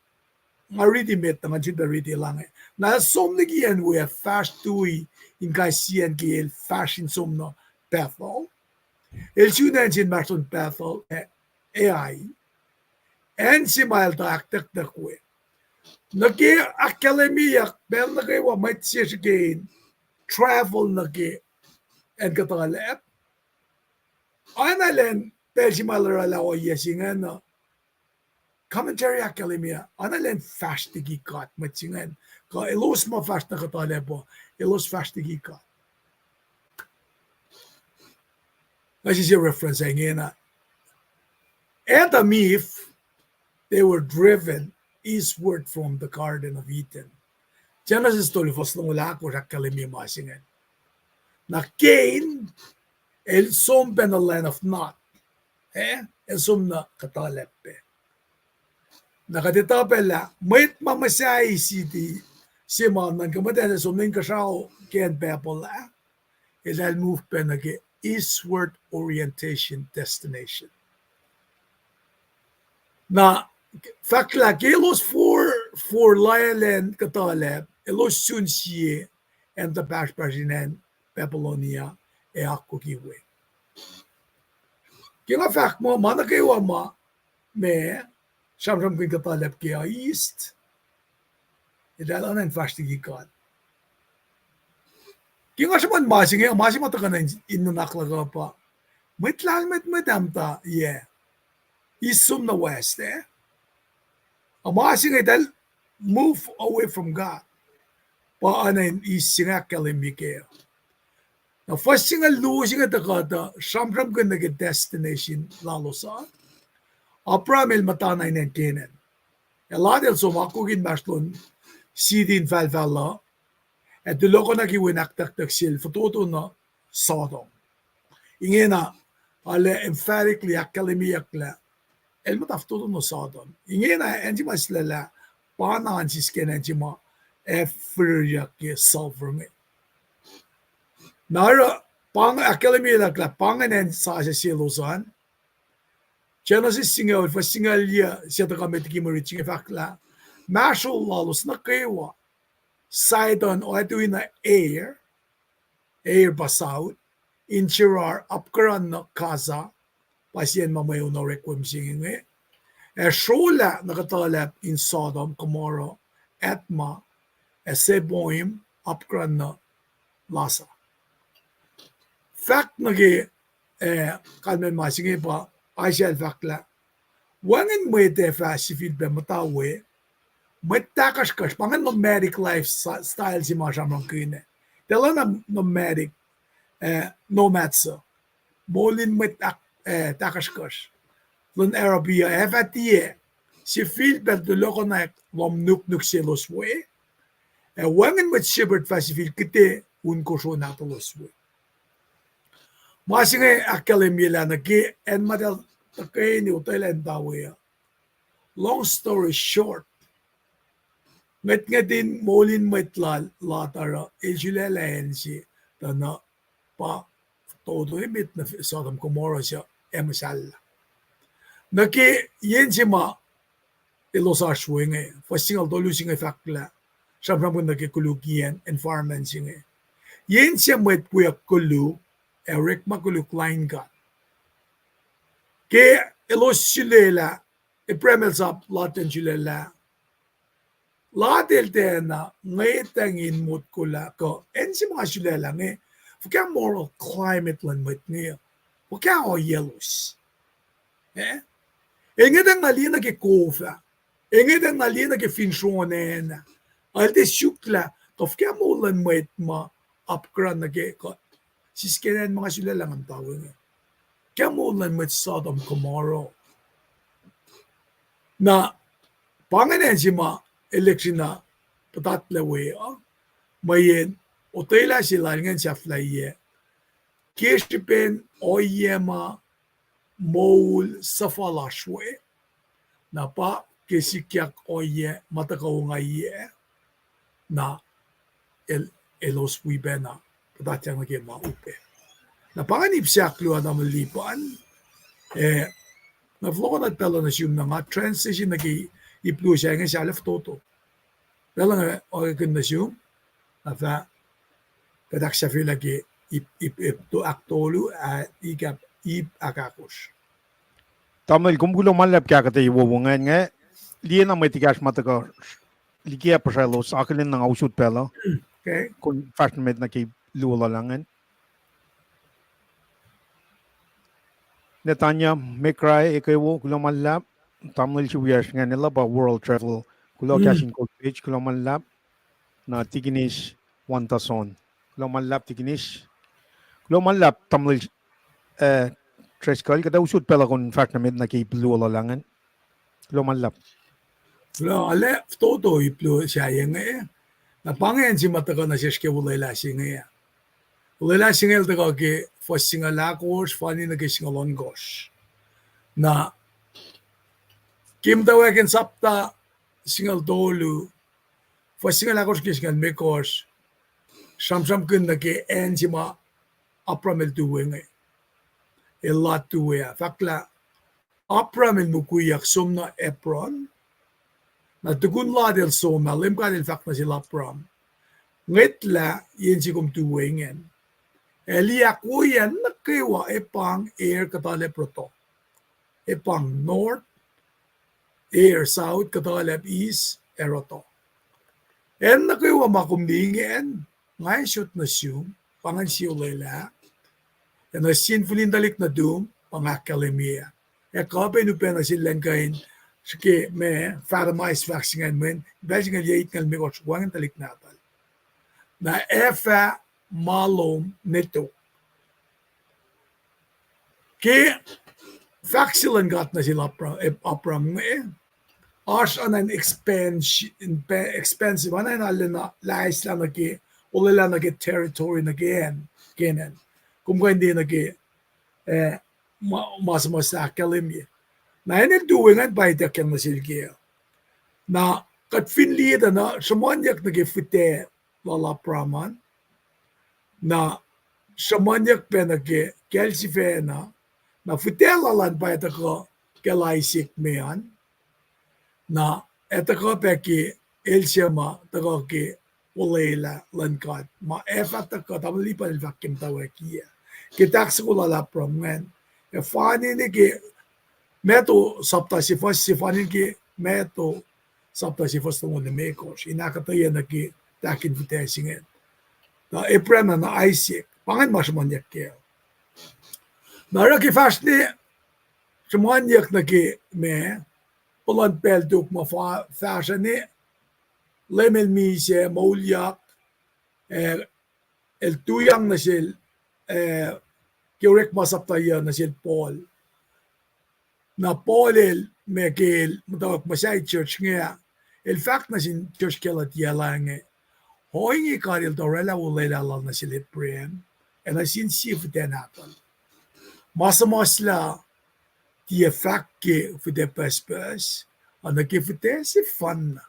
nga riti met, na nga sifilpac riti lah inge. Na el som liki acn we ac fahsr tui in kais sie acn ke el fahsr in som nuh Bethel. El sun acn se inmahsrlon Bethel, eh, Ai. Acn se ma el tuh ahktucktuck we. Nuh ke ahkkahlwemyeyuck pacl nuh kwewa mwet se srihke in travel nuh ke acn kuhtuhlacp, oacna elan pacl se ma el oraclah ohiyac se ingacn uh, commentary ahkkahlwemye, oacna elan fahsr liki God mwet se ingacn, kuh elos ma fahsr nuh kuhtuhlacp uh, elos fahsr liki God. Nga sise reference ingena. Adam, Eve, they were driven eastward from the Garden of Eden. Genesis tolu fuhs longoul ahkosr ahkkahlwemye ma se ingacn. Na Cain, el som pac nuh land of Nod. Eh, el som nuh kuhtuhlacp pac. Na kuht etuh pac lah mwet ma muhsahi city se ma nuhnkuh muhtwacn som nuh inkuhsrao ke acn Babel ah, eltahl move pac nuh ke eastward orientation destination. Na fahk lah ke elos for, for laiacl acn kuhtuhlacp, elos sun sie acn tuh pahsrpahsr in acn Babylonia ac akwucki we. Ke nga fahk muh ma nuh kwewa ma, ma sramsramkihn kuhtuhlacp ke east, eltahl oacna in fahsr liki God. Ke nga sruhmuhn ma se inge, ma se ma tuhkuh nuh in nuhnak luhk uh pa, mwet lahlmwetmwet ah muhta, yeah, east som nuh west, eh? A ma se inge eltahl move away from God. Pa oacna in east se inge ahkkahlwemye kac. Na fuhs singucul luo se inge tuhkuh tuh sramsramkihn nuh ke destination lalos uh. Abraham el muhtana in acn Canaan. Ac Lot el som akwucki inmahsrlon city infahlfahl uh, ac tulohkohnaki wen ahktucktuck sel fototo nuh Sodom. Ingena, arlac emphatically ahkkahlwemyeyuck lah el muhta fototo nuh Sodom. Ingena acn se ma sulaclah, pa na in sisken acn se ma ac fiririyuck ke sulfur inge. Na oruh, pa inge ahkkahlwemyeyuck lah pa ingacn acn sasuc selos an. Genesis singucul, fuhs singucul yac se tuhkuh met liki mwe rit se inge fahk lah inmahsrlon lalos nuh kwewa, Sidon, oacyacpac tui na Ar, Ar pa south, in Gerar, apkuhran nuh Gaza, pa sie acn ma mweun orek we mihsenge inge, ac srolah nuh kuhtuhlacp in Sodom, Gomorrah, Admah, ac Zeboiim, apkuhran nuh Lasha. Fahk nuh ke, eh, kalmacn ma se inge pa Isaiah el fahk lah wacngihn mwet ac fah sifilpac muhta we, mwet tahkahsrkuhsr, pa ingacn nomadic lifestyle se ma sramsramkihn ah. Tiac lana nomadic, eh, nomads uh. Moul in mwet ah-, eh, tahkahsrkuhsr luhn Arabia ac fah tiac sifilpac tulohkohnak lohm nuknuk selos we. Ac wacngihn mwet shepherd fah sifil kihte un kosro nahtuhlos we. Ma se inge ahkkahlwemye lah nuh ke acn ma eltahl tuhkweni otwelah in muhta we uh. Long story short, ngwetngwet in moul in mwet lal Lot oruh el sulaclah acn se tuh na pa toto emet nuh Sodom Gomorrah suc ac muhsahllah. Nuh ke yen se ma elos oasr we inge. Fuhs singucul tolu se inge fahk lah sramsramkihn nuh ke kolukyacn environment se inge. Yen se mwet wiyuck koluk, ac orekma koluk lain God. Ke elos sulaclah, Abraham el sap Lot in sulaclah. Lot el tiacna ngwetacng in motko lah kuh acn se ma nga sulaclah inge, fuhkah moral climate luhn mwet inge, fuhkah ohiyaclos. Eh? El ngwetacng na liye nuh ke kof ah. El ngwetacng na liye nuh ke fin sronacna. El tiac suk lah kuh fuhkah moul luhn mwet ma apkuhran nuh ke kuht. Sisken acn ma nga sulaclah nga muhta we inge, fuhkah moul luhn mwet Sodom Gomorrah. Na pa ingacn acn se ma el lihksreni puhtatlac we uh, mweyen otwelah se lal ingacn sahflahiyac. Ke srihpen ohiyac ma moul suhfal oasr we, na pa ke sikyak ohiyac ma tuhkuh ongaiyac, na el, elos wi pacna puhtatyang nuh ke ma upac. Na pa ingacn ip se ahkluo na mwe lipan, eh, na fohlohkohnot pacl uh nuh sum na nga transition nuh ke ip luo se inge sahlah fototo. Pacl uh inge oakihn nuh sum, na fah kuht ahksahfyelah ke ip, ip, ip to ahktolu, ah, ip, ip ahkahkosr. Tamuhlwel, kom kuloh ma luhlahp ke ahkuhtweyac wowo ingacn inge, liye na mwet ekahsr ma tuhkuh liki ah puhsralos, akihlen na nga usot pacl uh. Okay. Kom fahsr nuh met nuh ke luo lal ingacn. Netanya, Mekrai, Ekewo, kuloh ma luhlahp. Tamuhlwel se wiyacsr ingacn, elah pa World Travel. Kuloh, Kahs in Kol Page, kuloh ma luhlahp. Na Tikinis Wantason. Kuloh ma luhlahp Tikinis. Kuloh ma luhlahp Tamuhlwel, eh, Driscoll, kuht ac usot pacl uh kom fahsr nuh met nuh ke ip luo lal ingacn. Kuloh ma luhlahp. Kuloh, arlac fototo ip luo sahyac inge. Na pa ingacn se ma tuhkuh nuh sesr ke olwelah se inge. Olwelah se inge el tuhkuh ke fuhs singucul ahkosr, fani nuh ke singucul ohnkohsr. Na ke muhtwacwacack in sapta singucul tolu, fuhs singucul ahkosr ke singucul limekohsr, sramsramkihn nuh ke acn se ma Abram el tu we inge. El Lot tu we ah. Fahk lah Abram el mukwiyuck som nuh Hebron. Na tukun Lot el som ah, Leum God el fahk nuh sel Abram, ngwetlah yen se kom tu we ingacn. El ac ahkwoye acn nuh kwewa, ac pahng air kuhtuhlacp rohtoh. Ac pahng north, air south, kuhtuhlacp east, ac rohtoh. Acn nuh kwewa ma kom liye ingacn, nga ac sot nuh sum, pa ingacn sie olwelah. Ac nuh sin fihlin tuhlihk nuhtum, pa nga ahkkahlwemye. Ac kuh pac in upac nuh sel lwen kuh in, srihke ma, fathom ice fahk se ingacn mweyen, pacl se inge yac itngucul limekohsr wacngihn tuhlihk nahtuhl. Na ac fah ma lom ne tok. Ke fahk se luhn God nuh sel Abra-, eh, Abram inge, oasr oacna in expansion, expansive, oacna in arulacna laislah nuh ke, olwelah nuh ke territory nuh ke acn Canaan. Kom kuh in liye nuh ke, eh, ma, ma suhmuhslah ahkkahlwemye. Na acn el tu we ingacn pa ituckyang nuh sel kac. Na kuht fin liye tuh na sruhmuhnyuck nuh ke fihtac lal Abram an, na sruhmuhnyuck pac nuh ke kacl sifacna, na fihtac lal an pa ac tuhkuh kacl Isaac me an, na ac tuhkuh pac ke el se ma tuhkuh ke olwelah luhn God ma ac fah tuhkuh, tamuhlwel Lipan el fahk ke muhtwacwacackiyac. Ke tahk soko lal Abram ingacn, ac fani nuh ke Matthew sapta se fuhs se, fani nuh ke Matthew sapta se fuhs longoul limekohsr, in ahkuhtweyac nuh ke tahk in fihtac se ingacn. Na Abraham na Isaac, pa ingacn ma sruhmuhnyuck kac. Na oruh ke fahsr ne sruhmuhnyuck nuh ke ma, puhlan pacl tok ma fa-, fahsruh ne, Leum el misac, moulyak, ac el tuyak nuh sel, eh, ke Orekma sapta yuc nuh sel Paul. Na Paul el, ma ke el muhtwacwacack muhsahi church inge, el fahk nuh sin church Galatia lah inge, ohinge God el tuh oraclah olwelah lal nuh sel Abraham, ac nuh sin sie fihtac nahtuhl. Ma suhmuhslah tiac fahk ke fihtac pucspucs, a nuh ke fihtac sefanna.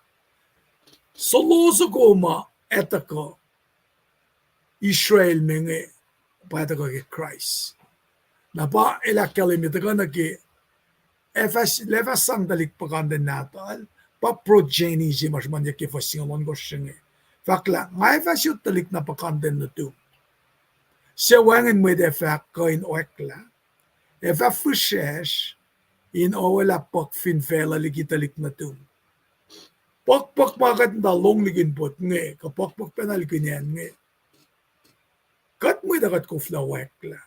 Suloh soko ma ac tuhkuh Israel me inge pa ac tuhkuh ke Kraist. Na pa el ahkkahlwemye tuhkuh nuh ke, ac fah, ac fah sang tuhlihk puhkantwen nahtuhl, pa progeny se ma sruhmuhnyuck ke fuhs singucul ohnkohsr se inge. Fahk lah, nga ac fah sot tuhlihk na puhkantwen nuhtum, suc wacngihn mwet ac fah kuh in oacklah, ac fah fihsracsr in oaclah puhk fin facluh liki tuhlihk nuhtum. Puhkpuhk ma kuht muhta lohng liki in pot inge, kuh puhkpuhk pacna liki in acn inge, kuht mwet uh kuht koflah oacklah.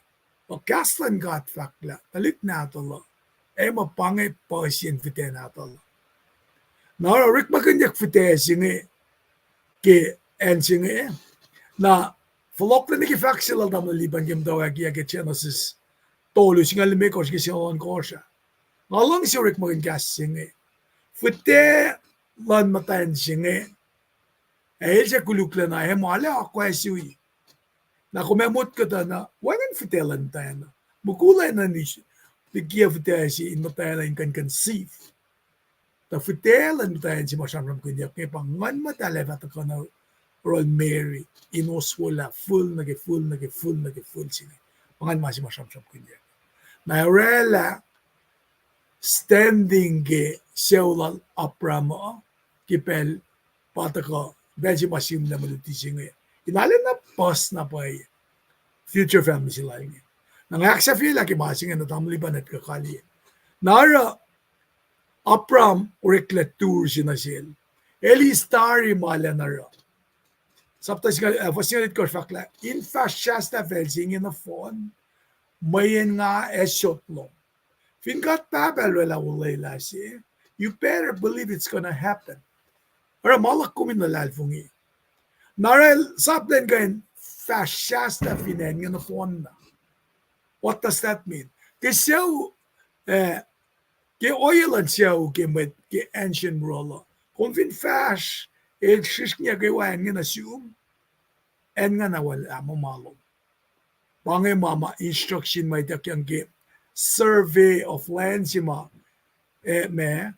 Tuh kahs luhn God fahk lah tuhlihk nahtuhl uh, ac ma pa inge puhsiyacn fihtac nahtuhl uh. Na oruh orekmakihnyuck fihtac se inge ke acn se inge. Na fohlohklac nuh ke fahk se lal tamuhlwel Lipan ke muhtwacwacackiyac ke Genesis tolu singucul limekohsr ke singucul ohnkohsr ah. Nga luhngse orekmakihn kahs se inge. Fihtac luhn muhtwacn se inge, ac el se koluklacna, ac ma lah akwuck sui. Na kom ac motko tuh na wacngihn fihtac luhn muhtwacn uh. Mukul ac nuhtin, likiyac fihtac se in muhtwacn uh in kuh in conceive. Tuh fihtac luhn muhtwacn se ma sramsramkihnyuck inge pa Nguhn Muhtahl ac fah tuhkuh nuh yohrohl Mary in oswelah fihl nuh ke fihl nuh ke fihl nuh ke fihl se inge. Pa ingacn ma se ma sramsramkihnyuck. Na oraclah standing ke sucu lal Abraham uh, ke pacl pa tuhkuh, pacl se ma sihmlac mwe luti se inge, in arulacna puhs na pwacye future family se lal inge. Na nga ahksahfyelah ke ma se inge na tamuhlwel Lipan ac tuhkuh kaliye. Na oruh Abraham oreklac tur se nuh sel. El eis tari ma lacna oruh. Sapta singucul, eh, fuhs singucul itkohsr fahk lah, in fahsr sahslah facl se inge nohfohn, mweyen nga ac sot lom. Fin God Pahpah El oraclah olwelah se, you better believe it's gonna happen. Oruh ma luhk kom in luhlahlfongi. Na oruh El sap lwen kuh in fahsr sahslah fin acn inge nohfohn na. What does that mean? Ke sucu, eh, ke ohiyac luhn sucu ke mwet ke ancient world uh, kom fin fahsr, el srihsrngiyac kwewa acn inge nuh sum, acn inge na wal ah muh ma lom. Pa inge ma, ma instruction ma ituckyang ke survey of land se ma, eh, ma,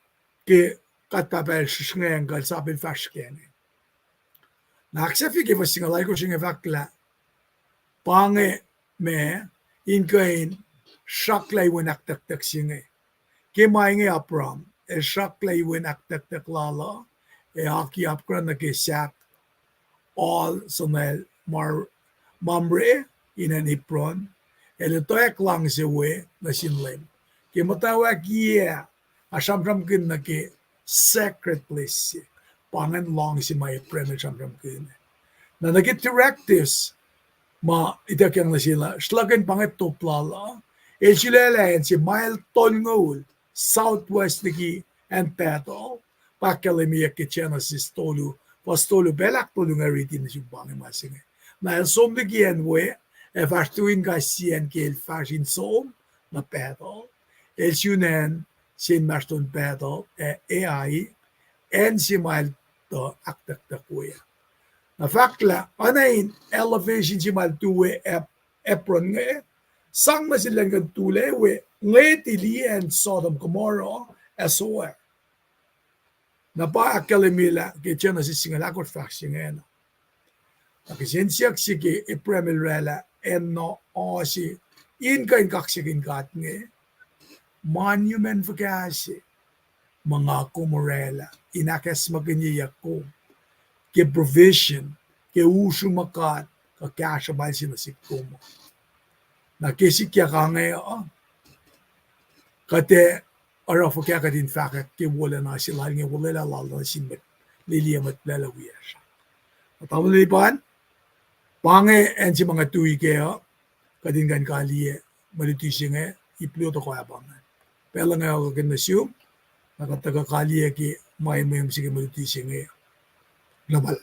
ke God Pahpah El srihsrngacng kuh El sap El fahsr kac inge. Na ahksahfye ke fuhs singucul alkohsr inge fahk lah, pa inge ma, in kuh in sruhklah iwen ahktucktuck se inge. Ke ma inge Abraham el sruhklah iwen ahktucktuck lal uh, ac aki apkuhran nuh ke sahk oal suhnwacl Mar-, Mamre, in acn Hebron, el etwacack luhngse we nuh sin Leum. Ke muhtwacwacackiyac, nga sramsramkihn nuh ke sacred place se. Pa ingacn luhngse ma Abraham el sramsramkihn. Na nuh ke directives ma ituckyang nuh sel uh, sruhlahkihn pa inge top lal uh, el sulaclah acn se mile tolngoul southwest liki acn Bethel, pa ahkkahlwemyeyuck ke Genesis tolu, fuhs tolu, pacl ahktolu inge riti nuh sum pa inge ma se inge. Na el som liki acn we, ac fahsr tu in kais sie acn ke el fahsr in som nuh Bethel. El sun acn se inmahsrlon Bethel, ac Ai, acn se ma el tuh ahktucktuck we ah. Na fahk lah oacna in elevation se ma el tu we Ep-, Hebron inge, sang nuh sel elan kuh in tulac we, ngwet liye acn Sodom, Gomorrah, ac Zoar. Na pa ahkkahlwemyelah ke Genesis singucul ahkosr fahk se ingena. Na kihsen siyuck se ke Abraham el oraclah acn na oasi in kuh in kaksakihn God inge, monument fuhkah se ma nga kom oraclah in ahkacsmakihnyeyuck kom ke provision, ke usru ma God, kuh kahsruh ma el se nuh sihk kom. Na ke sikyak inge uh, kuht ac oruh fuhkah kuht in fahkwack ke wolacna se lal inge, olwelah lal nuh sin mwet, liye mwet pahluh wiyacsr. Na tamuhlwel Lipan, pa inge acn se ma nga tui kac uh, kuht in kuh in kaliye mwe luti se inge, ip luo tohkoh ah pa inge. Pacl inge uh kuh in nuh sum, na kuht tuhkuh kaliye ke ma mweyen se ke mwe luti se inge. Global.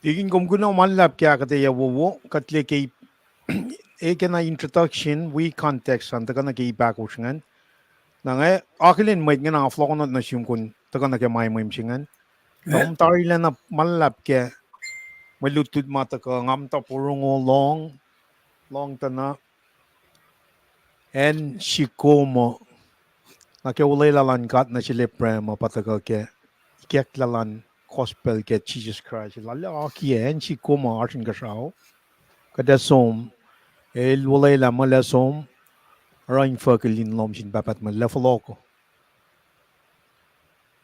Deacon, kom kuloh ma luhlahp ke ahkuhtweyac wowo, kuht liye ke ip-, e kena introduction wi context an tuhkuh nuh ke ip ahkosr ingacn. Na nga akihlen mwet ingacn, nga fohlohkohnot nuh sum kom tuhkuh nuh ke ma mweyen se ingacn. Kom tari lacna ma luhlahp ke mwe lutlut ma tuhkuh, nga muhta porongo lohng, lohng tuh na acn Sycamore, na ke olwelah luhn God nuh sel Abraham uh pa tuhkuh ke ikacklah luhn gospel ke Jisus Kraist. Lal akiyac acn Sycamore oasr inkuhsrao. Kuht ac som, el olwelah muh el ac som, oruh infuckihl in lohm sin Pahpah tuhmwacl, el ac fohlohkoh.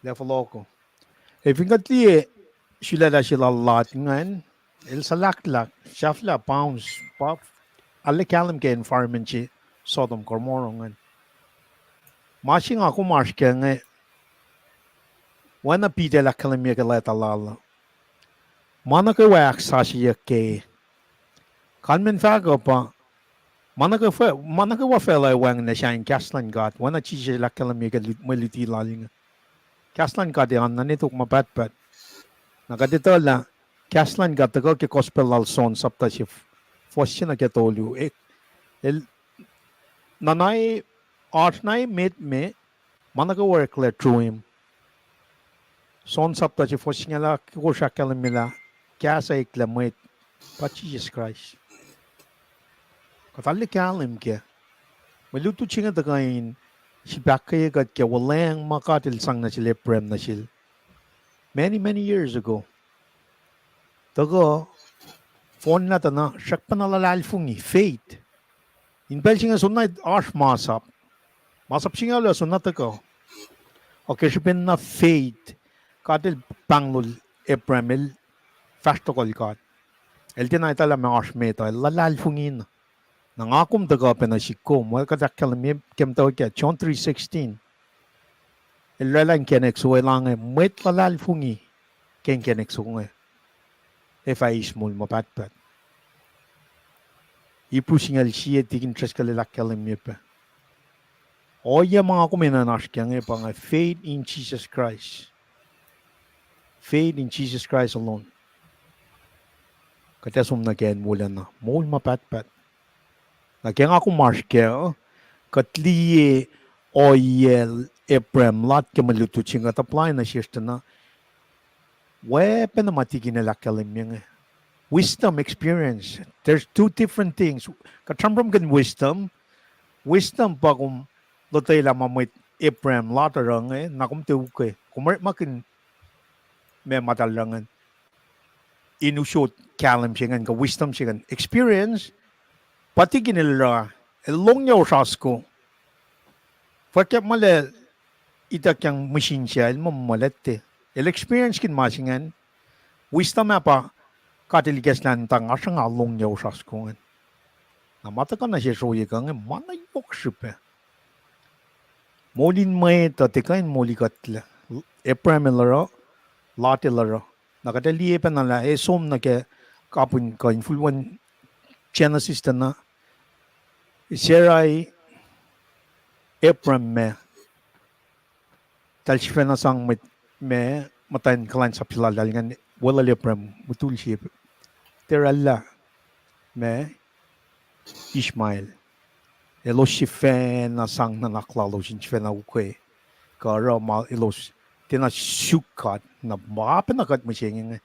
Lah fohlohko. Ac fin kuht liye sulaclah se lal Lot ingacn, el suhlahklahk, sahflah bounce, pa, arlac kahlwem ke environment se Sodom Gomorrah ingacn. Ma se nga kom oasr kac inge, oacna Peter el ahkkahlwemye ke leta lal uh, ma nuh kwewa ahksasucyeyuck ke, kalmacn fahk uh pa, ma nuh kwewa, ma nuh kwewa facluh ac wacngihn sahyacn kahs luhn God, oacna Jisus el ahkkahlwemye ke lut-, mwe luti lal inge. Kahs luhn God ac oan nuh tok ma pahtpaht. Na kuht etuh lah kahs luhn God tuhkuh ke Gospel lal John sapta se, fuhs se nuh ke tolu. E, el, na na, oasr na emet me, ma nuh kwewa oreklac through him. John sapta se, fuhs singucul ahkosr ahkkahlwemye lah kahs uh eklac mwet, pa Jisus Kraist. Kuht arlac kahlwem kac. Mwe lutlut se inge tuhkuh in sifil ahkkweye kuht ke wuhlweacng ma God el sang nuh sel Abraham nuh sel many, many years ago. Tuhkuh fohnlah tuh na srackpacna luhlahlfongi, faith. In pacl se inge soenna oasr masap. Masap singucul uh soenna tuhkuh. Ac ke srihpen na faith, God el pahnglol Abraham el fahsr tohkohl God. El tiacna etuh lah meac oasr met uh, el luhlahlfongi na. Na nga kom tuhkuh pac nuh sihk kom, oacna kuht ahkkahlwemye ke muhtwacwacack John three sixteen. El oraclah inkacnek soko, el ange mwet luhlahlfongi ke inkacnek soko inge, ac fah eis moul ma pahtpaht. Hebrew singucul sie, Tikin Driscoll el ahkkahlwemye pac. Ohiyac ma nga kom enenuh in oasr kac inge pa inge faith in Jesus Christ. Faith in Jesus Christ alone. Kuht ac som nuh ke acn wolacna, moul ma pahtpaht. Na ke nga kom oasr kac, kuht liye ohiyac Abraham, Lot ke mwe lutlut se inge kuht apply nuh sesr tuh na, weapon ma Tikin el ahkkahlwemye inge. Wisdom, experience. There's two different things. Kuht sramsramkihn wisdom. Wisdom pa kom lotwelah ma mwet Abraham, Lot oruh inge, na kom tiac ukwe. Kom orekmakihn ma ma eltahl oruh ingacn in usot kahlwem se ingacn kuh wisdom se ingacn. Experience, pa Tikin el oruh, el lohng yac osra soko. Fwackyuck ma el ituckyang machine se, el muh muh lete. El experience kihn ma se ingacn. Wisdom ah pa God el ikacslah in muhta nga sruhnga lohng yac osra soko ingacn. Na ma tuhkuh nuh sesr ohiyac kuh inge ma na yohk srihpac. Moul in mwet uh tiac kuh in moli kuhtlac. Abraham el oruh, Lot el oruh. Na kuht ac liye pacna lah e som nuh ke kapihn kuh infulwen Genesis tuh na, Sarai, Abraham ma, eltahl sifacna sang mwet ma, muhtwacn kuhlwacnsap se lal ingacn, weluhl Abraham, mutul sie, tiac oraclah ma, Ishmael. Elos sifacna sang nuhnak lalos in sifacna ukwe kuh oruh ma elos tiacna suk God, na ma pacna kuht mihsenge inge.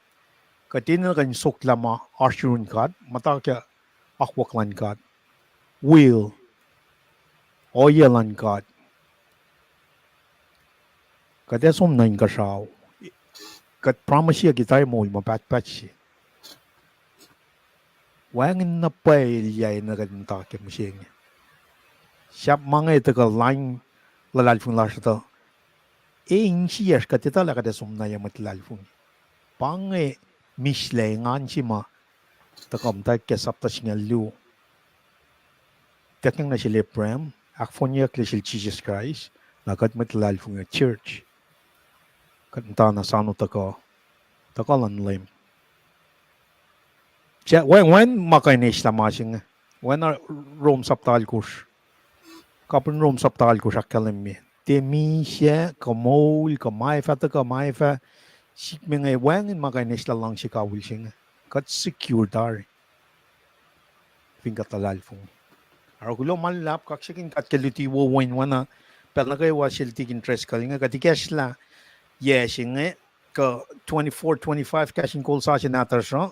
Kuht enenuh kuh in soklah ma oasr yurin God, muhta ke akwuck luhn God, will, ohiyac luhn God. Kuht ac som nuh inkuhsrao. Kuht promise-yuck tari moul ma pahtpaht se. Wacngihn na pwacye elyah enenuh kuht in muhta ke mihsenge. Sahp ma inge tuhkuh lain luhlahlfongi lasr uh tuh, e insiyacsr kuht etuh lah kuht ac som nuh ye mwet luhlahlfongi. Pa inge mislac engan se ma tuhkuh muhtwacwacack ke sapta singucul luo. Ituckyang nuh sel Abraham, ahkfohnyeyucklac sel Jisus Kraist, na kuht mwet luhlahlfongi church. Kuht muhtana soano tuhkuh, tuhkuh luhn Leum. Wacngihn ma kuh in eislah ma se inge. Oacna Rom sapta alkosr. Kapihn Rom sapta alkosr ahkkahlwemye, tiac misac kuh moul kuh ma fah tuhkuh, ma fah sikme inge, wacngihn ma kuh in eislah luhngse kawihl se inge. Kuht secure tari fin kuht luhlahlfongi. Oruh kuloh ma luhlahp, kaksakihn God ke luti wowo in oacna pacl nuh kwewa sel Tikin Driscoll inge, kuht ikacslah yac se inge kuh twenty-four twenty-five kahs in kol sasuc nahtuhsr uh,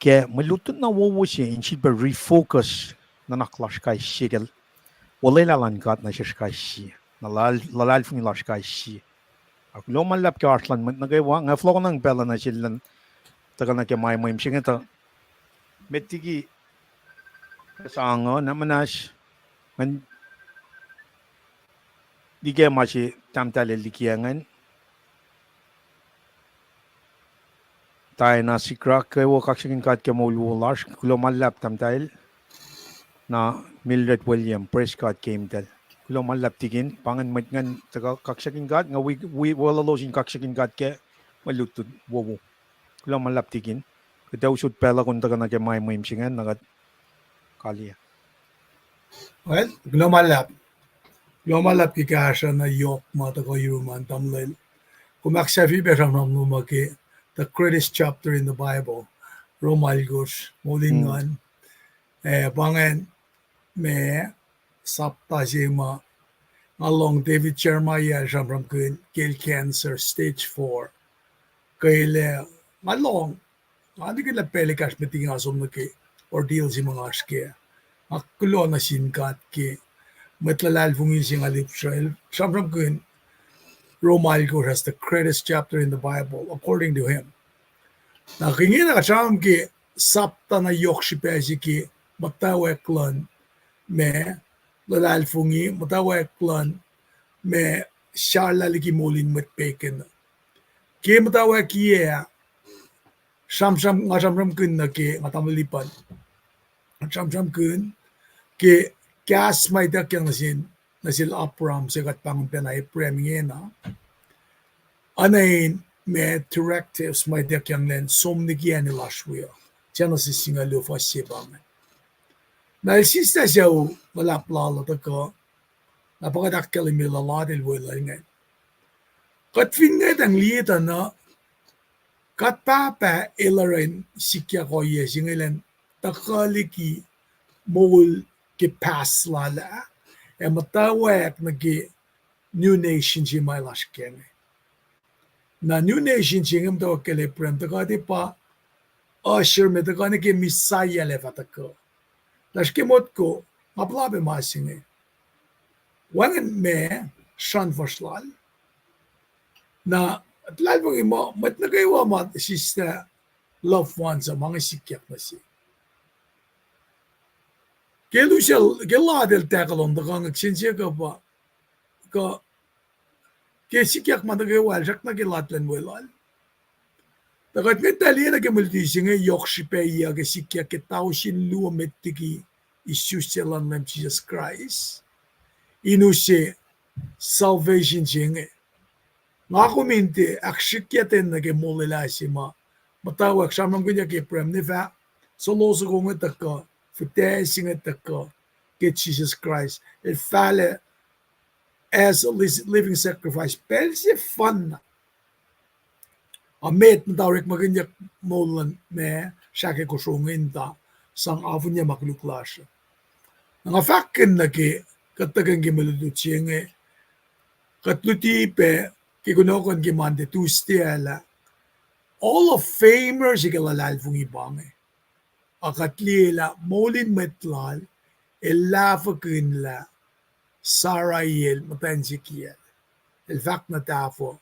ke mwe lutlut na wowo se in sifilpac refocus nuhnak lasr kais sie ke olwelah luhn God nuh sesr kais sie, na luhlahlfongi lasr kais sie. Ac kuloh ma luhlahp ke oasr luhn mwet nuh kwewa, nga fohlohkohnacng pacl uh nuh sel luhn tuhkuh nuh ke ma mwe mihsenge tuh, met liki sang uh na muhnahs, ngan liki ma se tahmtahel el likiyacngacn. Diana Sikrak, kwewa kaksakihn God ke moul wo lasr, kuloh ma luhlahp tahmtahel. Na Mildred William, praise God ke imtacl. Kuloh ma luhlahp tikin, pa ingacn mwet ingacn tuhkuh kaksakihn God, nga wi, wi, weluhlos in kaksakihn God ke mwe lutlut wowo. Kuloh ma luhlahp tikin. Kuht ac usot pacl uh kom tuhkuh nuh ke ma mweyen se ingacn, na kuht kaliyac. Well, kuloh ma luhlahp. Kuloh ma luhlahp ke kahsruh na yohk ma tuhkuh yurum an tamuhlwel. Kom ahksahfyelah sramsram lom uh ke the greatest chapter in the Bible. Rom alkosr, moul in nguhn. Eh, pa ingacn, ma, sapta se ma, nga lohng David Jeremiah el sramsramkihn ke el cancer stage four. Ke el, nga lohng, nga nihkihn lah pacl ekahsr met liki nga som nuh ke ordeal se ma nga oasr kac. Nga kuloh nuh sin God ke mwet luhlahlfongi se nga lihpsrel, sramsramkihn Rom alkosr as the greatest chapter in the Bible, according to him. Na ke ingena kuht sramsram ke sapta na yohk srihpac se ke muhtwacwacack luhn ma luhlahlfongi, muhtwacwacack luhn ma sarla liki moul in mwet pegan. Ke muhtwacwacackiyac, sramsram, nga sramsramkihn nuh ke, nga tamuhlwel Lipan, sramsramkihn ke kahs ma ituckyang nuh sin, nuh sel Abraham, se kuht pahngon pacna Abraham ingena. Oacna in ma directives ma ituckyang elan som liki acn lasr we uh. Genesis singucul luo fuhs se pa inge. Na el sislah sucu luhlahp lal uh tuhkuh, na pa kuht ahkkahlwemye lah Lot el weluhl ingacn. Kuht fin ngwetacng liye tuh na, God Pahpah el oruh in sikyak ohiyac se inge elan tuhkuh liki moul ke past lal ah, ac muhtwacwacack nuh ke new nation se ma el oasr kac inge. Na new nation se inge muhtwacwacack kacl Abraham, tuhkuh tiac pa usher me tuhkuh nuh ke Messiah el ac fah tuhkuh. Lasr ke motko, nga puhla pac ma se inge. Wacngihn ma sruhn fuhsr lal. Na, luhlahlfongi muh, mwet nuh kwewa ma sislah loved ones uh, ma inge sikyak nuh se. Ke lusel, ke Lot el tackle on tuhkuh inge, kihsen siyuck uh pa, kuh, ke sikyak ma nuh kwewa el srackna ke Lot luhn weluhl. Tuh kuht ngwetacng liye nuh ke mwe luti se inge yohk srihpac uh ke sikyak ke tausin luo met liki isuslac luhn Leum Jisus Kraist in use salvation se inge. Nga kom in tiac ahksrihkye ten nuh ke molwelah se ma muhtwacwacack sramsramkihnyuck Abraham, ne fah sulosokonge tuhkuh, fihtac se inge tuhkuh ke Jisus Kraist, el fahlac as a li-, living sacrifice pacl sefanna. A met muhta orekmakihnyuck moul luhn ma srah ke kosro inge in tuh sang afuhnyac ma koluk lasr. Na nga fahkkihn nuh ke kuht tuhkweni ke mwe lutlut se inge, kuht luti pac ke kunohkohn ke Monday, Tuesday ah lah Hall of Famer se ke luhlahlfongi pa inge. A kuht liye lah moul in mwet lal, el lahfwekihn lah Sarah el muhtwacn se kiyacl. El fahk na tahfuh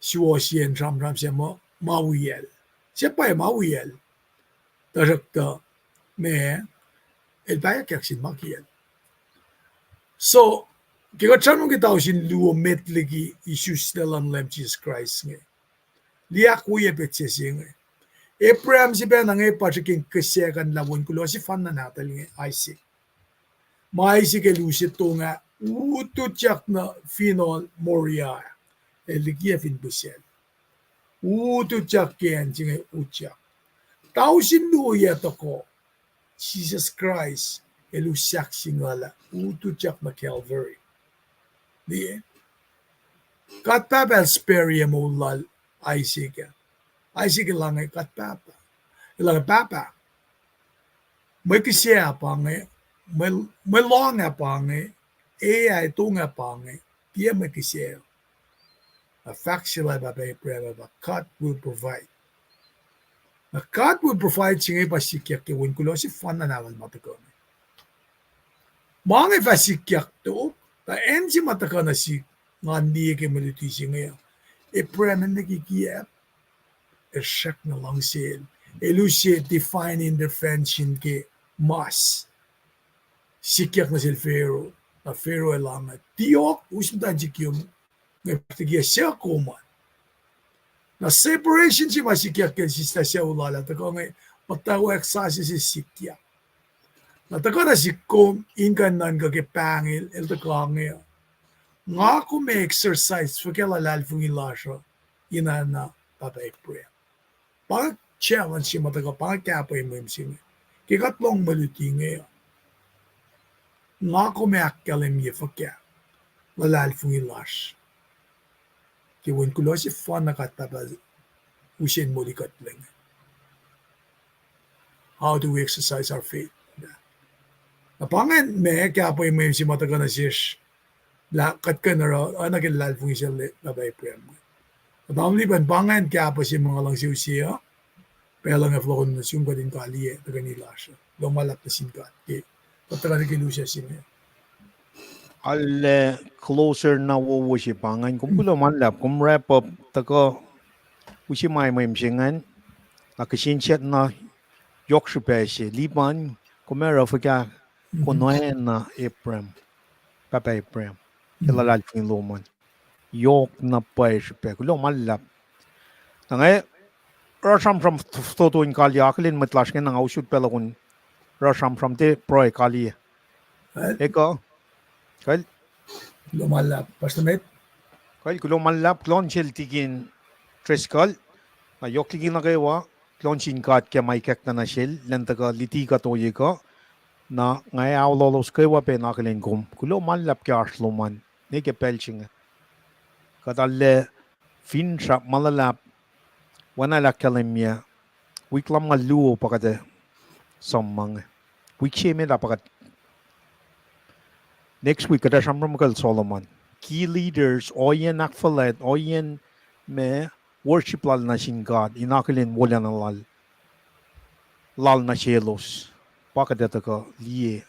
suwohsiyacn sramsram se muh ma wiyacl. Se pa ma wiyacl. Tuhsruhktuh, ma, el pahyuckyak sin ma kiyacl. So, ke kuht sramsram ke tausin luo met liki isuslac luhn Leum Jisus Kraist inge, liye ahkwoye petsac se inge. Abraham se pacna inge pa srihke in kihsac kuh lah wen kuloh sefanna nahtuhl inge Isaac. Ma Isaac el use tong ah ututyak nuh finohl Moriah, el likiyac fin pihsacl. Ututyak ke acn se inge utyak. Tausin luo yac tohkoh, Jisus Kraist el us sahk singucul ah ututyak nuh Calvary. Liye, God Pahpah el spare moul lal Isaac ah. Isaac el lahnge God Pahpah. El lahnge, Pahpah, mwe kihsac pa inge, mwe, mwe lohng ah pa inge, e ah, tong ah pa inge, tiac mwe kihsac. Na fahk se lal pahpah Abraham ah pa, God will provide. Na God will provide se inge pa sikyak ke wen kuloh sefanna nahtuhl ma tuhkuh inge. Ma inge fah sikyak tok, tuh acn se ma tuhkuh nuh sihk, ngan liye ke mwe luti se inge, Abraham el nwe kikiacp, el srackna luhngsel. El use divine intervention ke mas. Sikyak nuh sel Pharaoh, na Pharaoh el lahnge, tiok, us muhtwacn se kiom, nge fahk liki suc kom an. Na separation se ma sikyak ke sister sucu lal ah tuhkuh inge, muhtwacwacack sasuc se sikyak. Na tuhkuh nuh sihk kom in kuh in nuhnkuh ke pahngel el tuhkuh inge uh. Nga kom ac exercise fuhkah luhlahlfongi lasr uh in oacna Pahpah Abraham? Pa challenge se ma tuhkuh, pa kahpwemwem se inge. Ke kuht lohng mwe luti inge uh, nga kom ac ahkkahlwemye fuhkah luhlahlfongi lasr ke wen kuloh sefanna kuht Pahpah use in molikuhtlac inge? How do we exercise our faith? Na pa ingacn ma kahpwemwem se ma tuhkuh nuh sesr lah kuht kuh in oruh oacna ke luhlahlfongi sel Pahpah Abraham. Kuht tamuhlwel, pa ingacn kahpwemwem se ma nga luhngse use uh, pacl inge fohlohk nuh sum kuht in kaliyac tuhkweni lasr uh. Kuloh ma luhlahp nuh sin God ke kuht tuhkuh nuh ke lusac se inge. Arlac closer na wowo se pa ingacn. Kom kuloh ma luhlahp, kom wrap up tuhkuh use ma mwe mwe se ingacn. Na kihsen siyuck na yohk srihpac se, Lipan, kom ac oruh fuhkah, kom oacna Abraham, Pahpah Abraham, ke luhlahlfongi lom an? Yohk na pwacye srihpac. Kuloh ma luhlahp. Na nga oruh sramsram fototo in kaliyac, akihlen mwet lasr inge, na nga usot pac luhk in oruh sramsram, tiac pruhe, kaliyac. Ekuh. Kal. Kuloh ma luhlahp, Pastor Met. Kal, kuloh ma luhlahp, kuloh nuh sel Tikin Driscoll. Na yohk liki nuh kwewa, kuloh nuh sin God ke ma ikacklah nuh sel, elan tuhkuh luti kuht ohiyac kuh. Na nga ac aolohlos kwewa pac in akihlen kom kuloh ma luhlahp ke oasr lom an ne ke pacl se inge. Kuht arlac finsrak ma luhlahp, oacna el ahkkahlwemye, wik lumngaul luo pa kuht ac som ma inge. Wik se met ah pa kuht, next week kuht ac sramsram kacl Solomon. Key leaders, ohiyacn ahkfuhlwact, ohiyacn ma worship lal nuh sin God, in akihlen wolacna lal, lal nuh selos. Pa kuht ac tuhkuh liye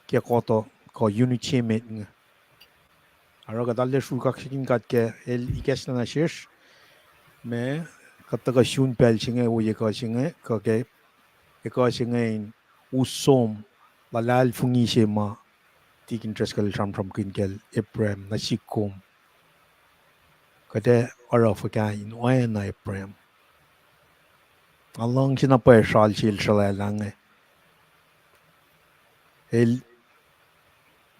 ke kuhtuh kuh unit se met inge. Oruh kuht arlac sruhk kaksakihn God ke el ikacslah nuh sesr ma kuht tuhkuh sun pacl se inge, ohiyac kuh se inge, kuh ke ekuh se inge in us som luhlahlfongi se ma Tikin Driscoll el sramsramkihn kacl Abraham nuh sihk kom. Kuht ac oruh fuhkah in oacna Abraham? Nga luhngse na pwacye sral sel srwaclah inge. El,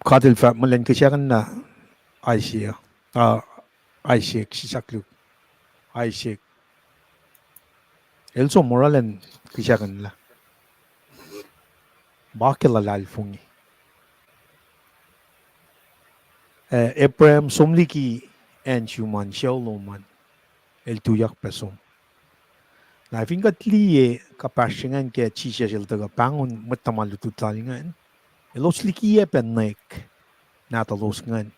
God el fahk muh elan kihsackuhnlah Isaiah, uh, Isaac, sisaklu, Isaac. El som oraclah in kihsackuhnlah. Pa ke luhlahlfongi. Eh, Abraham som liki acn sum an, sucu lom an, el tuyak pac som. Na fin kuht liye kuhpahsr se ingacn ke Jisus el tuhkuh pahngon mwet tuhma lutlut lal ingacn, elos likiyac pac nwack nahtuhlos ingacn.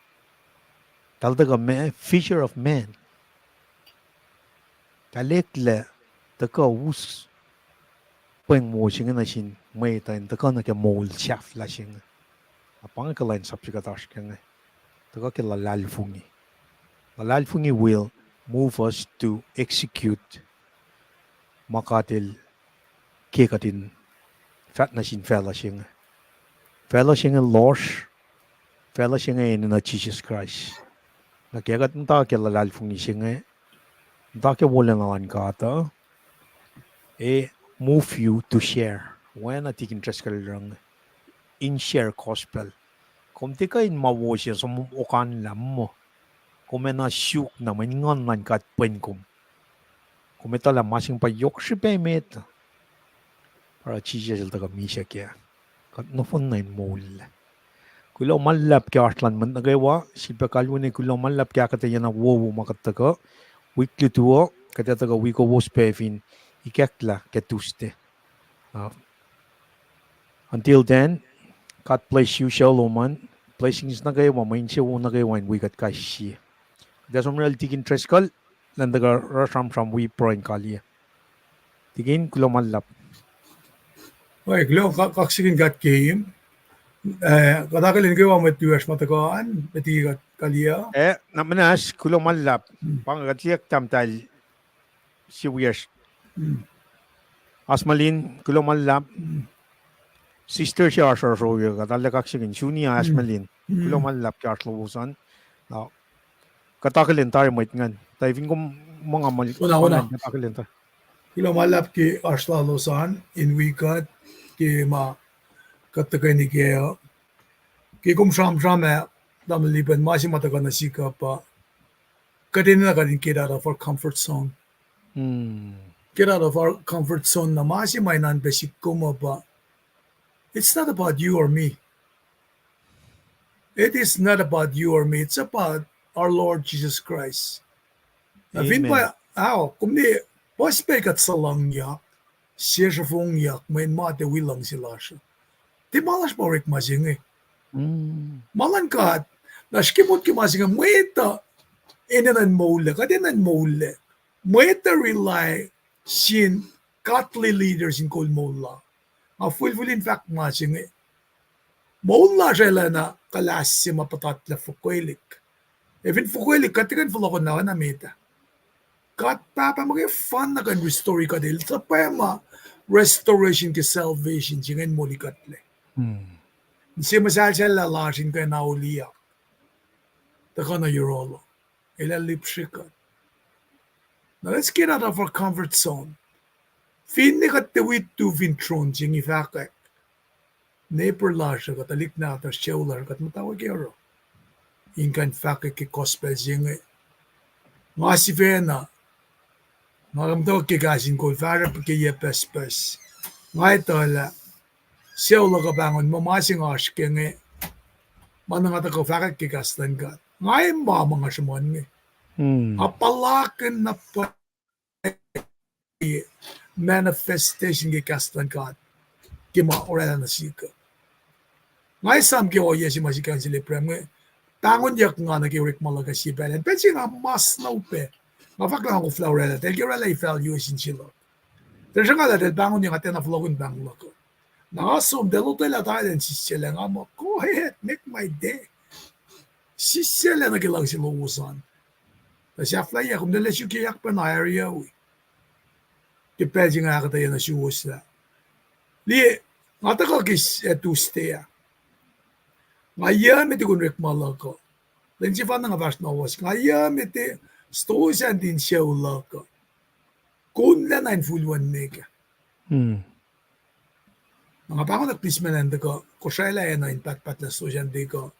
Tahl tuhkuh ma fisher of men. Tahl eklac tuhkuh us pweng wo se inge nuh sin mwet uh in tuhkuh nuh ke moul sahflah se inge. Na pa inge kuhlwacnsap se kuht oasr ke inge. Tuhkuh ke luhlahlfongi. Luhlahlfongi will move us to execute ma God el ke kuht in fahk nuh sin facluh se inge. Facluh se inge lohsr, facluh se inge enenuh Jisus Kraist. Na ke kuht muhta ke luhlahlfongi se inge, muhta ke wolacna luhn God uh, ac move you to share. Oacna Tikin Driscoll el oruh inge, in share gospel. Kom tiac kuh in ma wo se som okanlah muh kom ac na suk na mwe nguhn luhn God pwen kom. Kom etuh lah ma se inge pa yohk srihpac met. Pa oruh Jisus el tuhkuh misac kac. Kuht nohfohn na in moul. Kuloh ma luhlahp ke oasr luhn mwet nuh kwewa, sifilpac kalweni kuloh ma luhlahp ke ahkuhtweyac na wowo ma kuht tuhkuh. Wik lutu uh, kuht ac tuhkuh wi kowos pac fin ikacklah ke Tuesday. Uh, until then, God bless you, sucu lom an. Blessings nuh kwewa, mwe insewowo nuh kwewa in wi kuht kais sie. Kuht ac som lal Tikin Driscoll, elan tuhkuh oruh sramsram wi pruhe in kaliyac. Tikin, kuloh ma luhlahp. Oi, kuloh, ka-, kaksakihn God ke im. Eh, kuht akihlen kwewa mwet wiyacsr ma tuhkuh an, met liki kuht kaliyac. Eh, na muhnahs, kuloh ma luhlahp. Pa inge kuht liye tahmtahel se wiyacsr. Asmalin, kuloh ma luhlahp. Sister se oasr oruh, kuht arlac kaksakihn Sunia Asmalin. Kuloh ma luhlahp ke oasr lowos an. Na kuht akihlen tari mwet ingacn. Tuh fin kom muh nga ma, ona, ona, kuht akihlen tari. Kuloh ma luhlahp ke oasr lalos an in wi kuht ke ma kuht tuhkweni ke uh. Ke kom sramsram ah, tamuhlwel Lipan, ma se ma tuhkuh nuh sihk uh pa kuht enenuh kuht in get out of our comfort zone. Get out of our comfort zone na ma se ma inan pac sihk kom uh pa, it's not about you or me. It is not about you or me. It's about our Lord Jesus Christ. Na fin pa, ao, kom ne, puhs pac kuht suhlahngyak, sesr fongyak, mweyen ma tiac wi luhngse lasr uh. Tiac ma lasr pa orekma se inge. Ma luhn God, na srihke motko ma se inge, mwet uh enenuh in moullac, kuht enenuh in moullac. Mwet uh rely sin godly leaders in kol moul la. Nga fihlfihl in fahk ma se inge. Moul lasr uh enenuh kuhlahs se ma puhtatlac fokwelihk. Ac fin fokwelihk, kuht tiac kuh in fohlohkohnlah oacna met ah. God Pahpah muhkwena kuh in restore kuht, El suhpwacma restoration ke salvation se ingacn molikuhtlac. Inse muhsahlsahllah lasr in kuh in auliyak tuhkuh nuh yohrohl uh. El ac lihpsre kuht. Now let's get out of our comfort zone. Finne kuht tiac wi tu fin tron se inge fahkwack, neighbor lasr uh kuh tuhlihk nahtuhsr, sucu lasr uh kuht muhtwacwacack ke oruh in kuh in fahkwack ke gospel se inge. Nga sifacna, nga muhtwacwacack ke kahs in kol fahsruh ke yac pucspucs. Nga etuh lah sucu luhk uh pahngon muh ma se nga oasr ke inge, ma na nga tuhkuh fahkwack ke kahs luhn God. Nga e ma ma nga sruhmuhn inge. Nga puhlakihn na pwacye manifestation ke kahs luhn God ke ma oraclah nuh sihk uh. Nga esam ke ohiyac se ma sikyak sel Abraham inge, pahngonyuck nga nuh ke orekma luhk uh sie pacl an. Pacl se nga mas na upac. Nga fahk lah nga koflah oraclah, tahl ke oraclah evaluation se luhk. Tahl sruhnga lah tahl pahngonyuck, nga tiacna fohlohkihn pahng luhk uh. Na nga som tahl lotwelah tari in sisaclah, nga muh, go ahead, make my day. Sisaclah nuh ke luhngse lowos an. Tuh sahflahiyac, komtacl sukyak pacna area we. Ke pacl se nga ahkuhtweyac nuh suwos lah, liye, nga tuhkuh ke Tuesday ah. Nga yac met tukun orekma luhk uh. Lwen sefanna nga fahsr na ohs. Nga yac met, stosah nuhtin sucu luhk uh. Konlah na infulwen ne kac. Na nga pahngonwack policeman an tuhkuh, Kosrae lah enenuh in pahtpahtlac stosah an tuhkuh.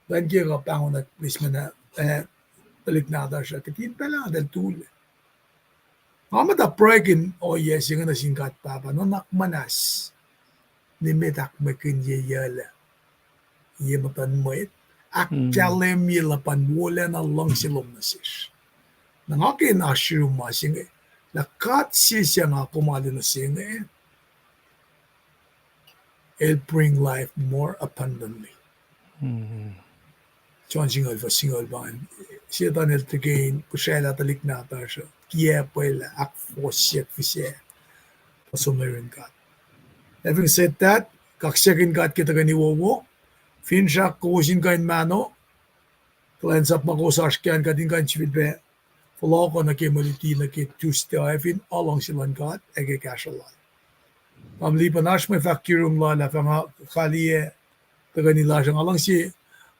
Lwen ke kuh pahngonwack policeman ah, tuhlihk nahtuhsr ah, kihtin pacl ah tahl tulac. Nga muhta pruhe in ohiyac se inge nuh sin God Pahpah, nuhnak muhnahs. Nimet ahkmwekihnye yuclac ye muhtuhn mwet, ahkkahlwemye luhpan wolacna luhngse lom nuh sesr. Na nga ke in oasr yurum ma se inge, lah God sesr nga kom alu nuh se inge, El bring life more abundantly. John singucul fuhs singucul pa, Setuhn el tuhkweni pihsraclah tuhlihk nahtuhsr uh, kiacpwelah, ahkfohsye, fihsrac, puhsomlah yurin God. Having said that, kaksakihn God ke tuhkweni wowo, finsrak kowos in kuh in mahno, kuhlwacnsap ma kowos oasr ke an, kuht in kuh in sifilpac fohlohkoh nuh ke mwe luti nuh ke Tuesday uh, fin luhngse luhn God ac ke kahsruh Lal. Tamuhlwel Lipan, oasr mwe fahk yurum lal ah fah nga kaliyac tuhkweni lasr uh. Nga luhngse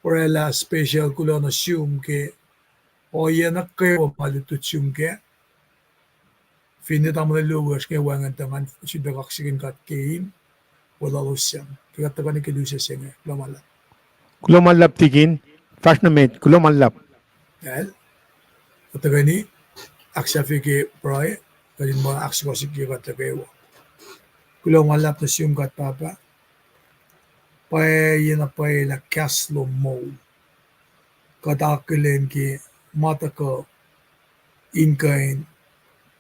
oraclah special kuloh nuh sum ke ohiyac nuh kwewa ma lutlut sum kac. Finne tamuhlwel Lewis inge wacngihn tuh ngan sifilpac kaksakihn God ke in weluhlos sacn ke kuht tuhkweni ke lusac se inge. Kuloh ma luhlahp. Kuloh ma luhlahp tikin. Fahsr nuh met. Kuloh ma luhlahp. Ac, kuht tuhkweni ahksahfye ke pruhe, kuht in muh ahksukohsohkye kuht nuh kwewa. Kuloh ma luhlahp nuh sum God Pahpah. Pwacye na pwacye lah kahs lom moul. Kuht akihlen ke ma tuhkuh in kuh in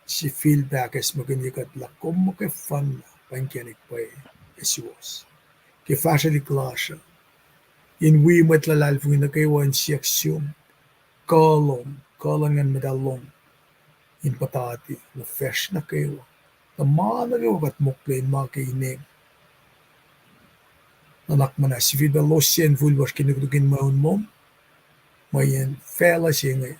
sifilpac ahkacsmakihnye kuht lah kom muhkwena pa inkacnek pwacye ac suwohs ke fahsrwelihk lasr uh, in wi mwet luhlahlfongi nuh kwewa in siyuck sum, kuh lom, kuh luhn Nguhn Muhtahl lom, in puhtati nuh facsr nuh kwewa, tuh ma nuh kwewa kuht mokle in ma ke inem. Nuhnak muhnahs sifilpac losyacn fuhlwacsr ke nuknuk in mweun lom, mweyen facluh se inge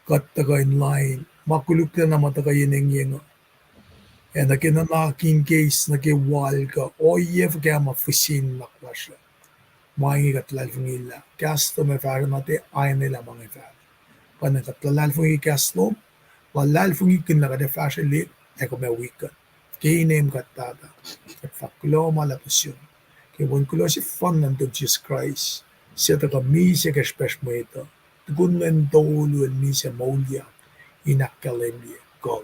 kuht tuhkuh in lain ma koluklacna ma tuhkuh yen engyeng uh. Ac nuh ke nuhnak in case nuh ke wal kuh ohiyac fuhkah ma fisin nuhnak lasr uh, ma inge kuht luhlahlfongi lah kahs lom ac fahsruh na tiac aenelah ma inge fahsruh. Pa na kuht luhlahlfongi kahs lom, luhlahlfongikihn lah kuht ac fahsrwelihk ac kom ac wi kuht. Ke inem kuht Pahpah, kuht fahk kuloh ma luhlahp nuh sum. Ke wen kuloh sefanna nuhtum Jisus Kraist, suc tuhkuh misac ke srihpacsr mwet uh, tukun lwen tolu el misac moulyak in ahkkahlwemye kuh.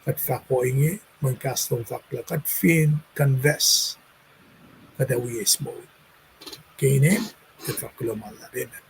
Kuht fahk ohinge mweyen kahs lom fahk lah kuht fin confess, kuht ac wi eis moul. Ke inem kuht fahk kuloh ma luhlahp, amen.